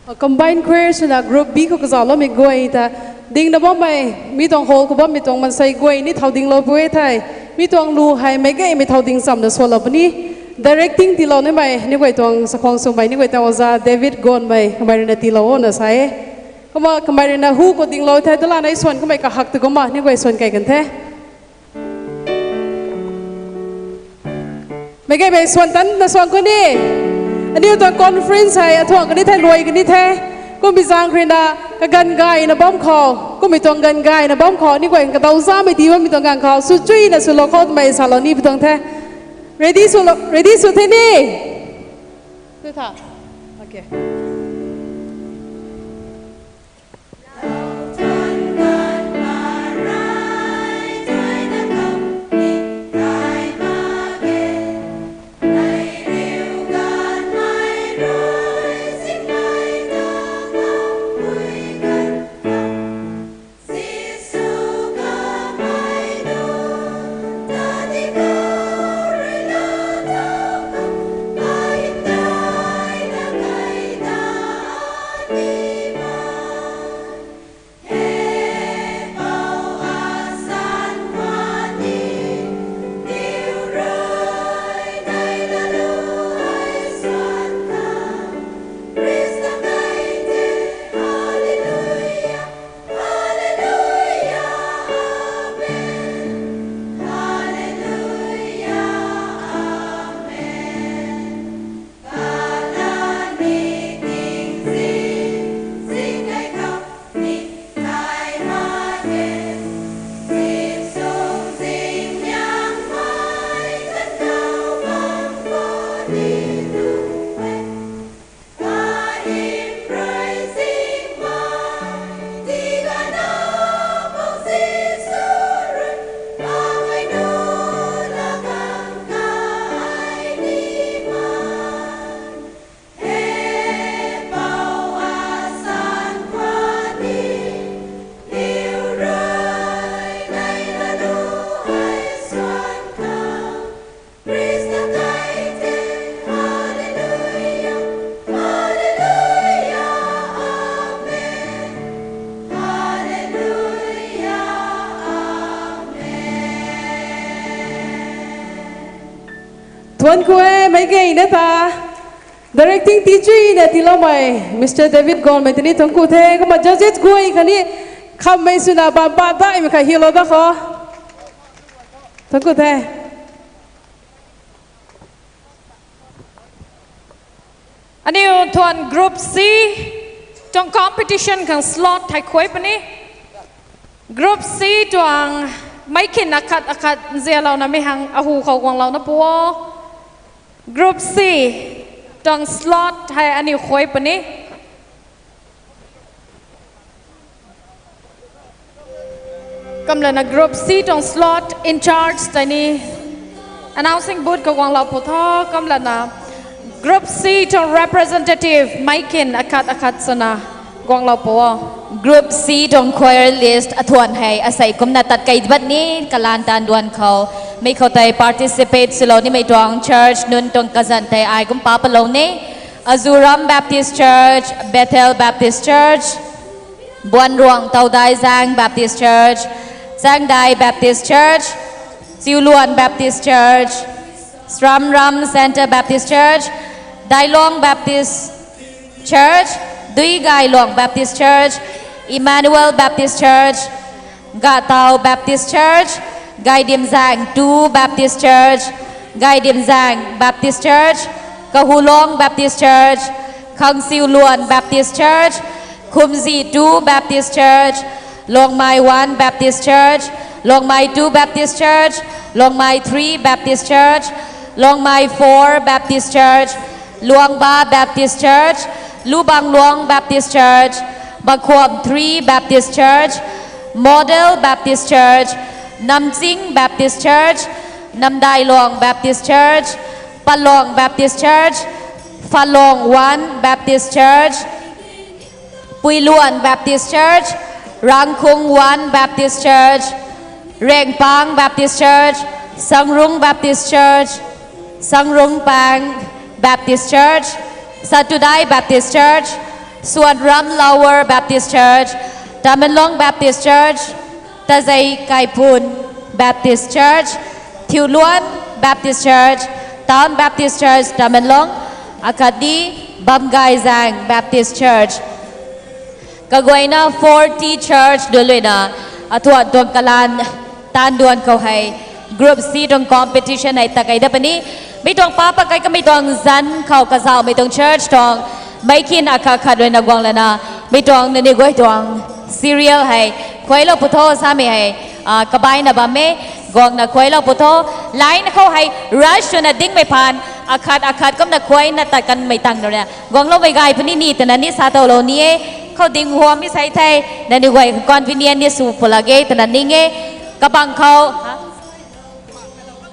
Ah, combined choir swna group B khou kazauhloumei guay ta. Dingna bammei, mi tuang hall khou bammei tuang mansei guay ni thau dinglou pu e thei. Mi tuang lu hei meic gaymei thau ding chamna swlou puni. Directing tiilou nimei, ni guay tuang sakhwang swmei, ni guay tuang oja David Gonmei, kamei ruina tiilou o na sa e. Kumna kamei ruina hu khou dinglou the, dala nei swan kamei kahak tu kumna, ni guay swan kei kan the. Meic gaymei swan tanna swan khou ni. Aniu tuang conference hei athuang kani the, luai kani the. Kummei zaeng ruina kaganv gayna bam khou, kummei tuang ganv gayna bam khou, ni guay kadaw zamei tii bammei tuang ganv khou, sw chuina swlou khou twmei salou ni pi tuang the. Ready swlou, ready sw the ni? Tw tha. Okay. Thuan ku e, meic gayna ta. Directing tii chuina tiiloumei Mister David Gonmei tini thuan ku the, kumna judges guay khatni khammei swna bam pa daihmei kha hilou da kho. Thuan ku the. Aniu thuan group C tuang competition khang slot thei khuay puni. Group C tuang meic khin akhat akhat nzianlouna mi hang ahu khou guanglouna pu o. Group C tuang slot hei aniu khuay puni. Kumlana group C tuang slot in charge tei ni announcing booth khou guanglou pu tho, kumlana Group C tuang representative meic kin akhat akhat swna guanglou pu o. Group C tuang choir list athuan hei asei kumna tat kei bat ni kalan tan duan khou. Mi khou tei participate swlou nimei tuang church nunc tuang kazanc tei ai kum pa palou ni. Azuram Baptist Church, Bethel Baptist Church, Buanruang Taudaizaeng Baptist Church, Changdai Baptist Church, Chiuluan Baptist Church, Sramram Centre Baptist Church, Dailong Baptist Church, Duigailong Baptist Church, Emmanuel Baptist Church, Gatau Baptist Church, Gaidimzaeng two Baptist Church, Gaidimzaeng Baptist Church, Kahulong Baptist Church, Khangsiuluan Baptist Church, Khumzi two Baptist Church, Longmai one Baptist Church, Longmai two Baptist Church, Longmai three Baptist Church, Longmai four Baptist Church, Luangba Baptist Church, Lubangluang Baptist Church, Bakhuam three Baptist Church, Model Baptist Church, Namching Baptist Church, Namdailong Baptist Church, Palong Baptist Church, Falong one Baptist Church, Puiluan Baptist Church, Rangkhung one Baptist Church, Rengpang Baptist Church, Sangrung Baptist Church, Sangrungpang Baptist Church, Satudai Baptist Church, Suanram Lower Baptist Church, Tamenglong Baptist Church, Tazei Kaipun Baptist Church, Thiuluan Baptist Church, Town Baptist Church Tamenglong, akhatni Bamgaizaeng Baptist Church. Kaguayna forty church duluina athuan tuang kalan tan duan khou hei Group C tuang competition hei ta kei da puni. Mi tuang pa pakai kamei tuang zanc khou kazauhmei tuang church tuang meic kin akhat khat ruina guang lana mi tuang nani guay tuang serial hei khuailou pu tho samei hei kabaina bam e. Guangna khuailou pu tho. Line khou hei rush swna dingmei phaan akhat akhat kumna khuaina tat kanmei tang ruina guangloumei gay puni ni twna ni sa towlou ni e. Khou ding huam mi sei thei nani guay convenient ni sw pulak e twna ning e. Kabang khou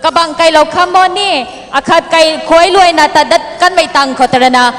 kabang kailou kham mo ni, akhat kai khuailuaina tat dat kanmei tang khou tarana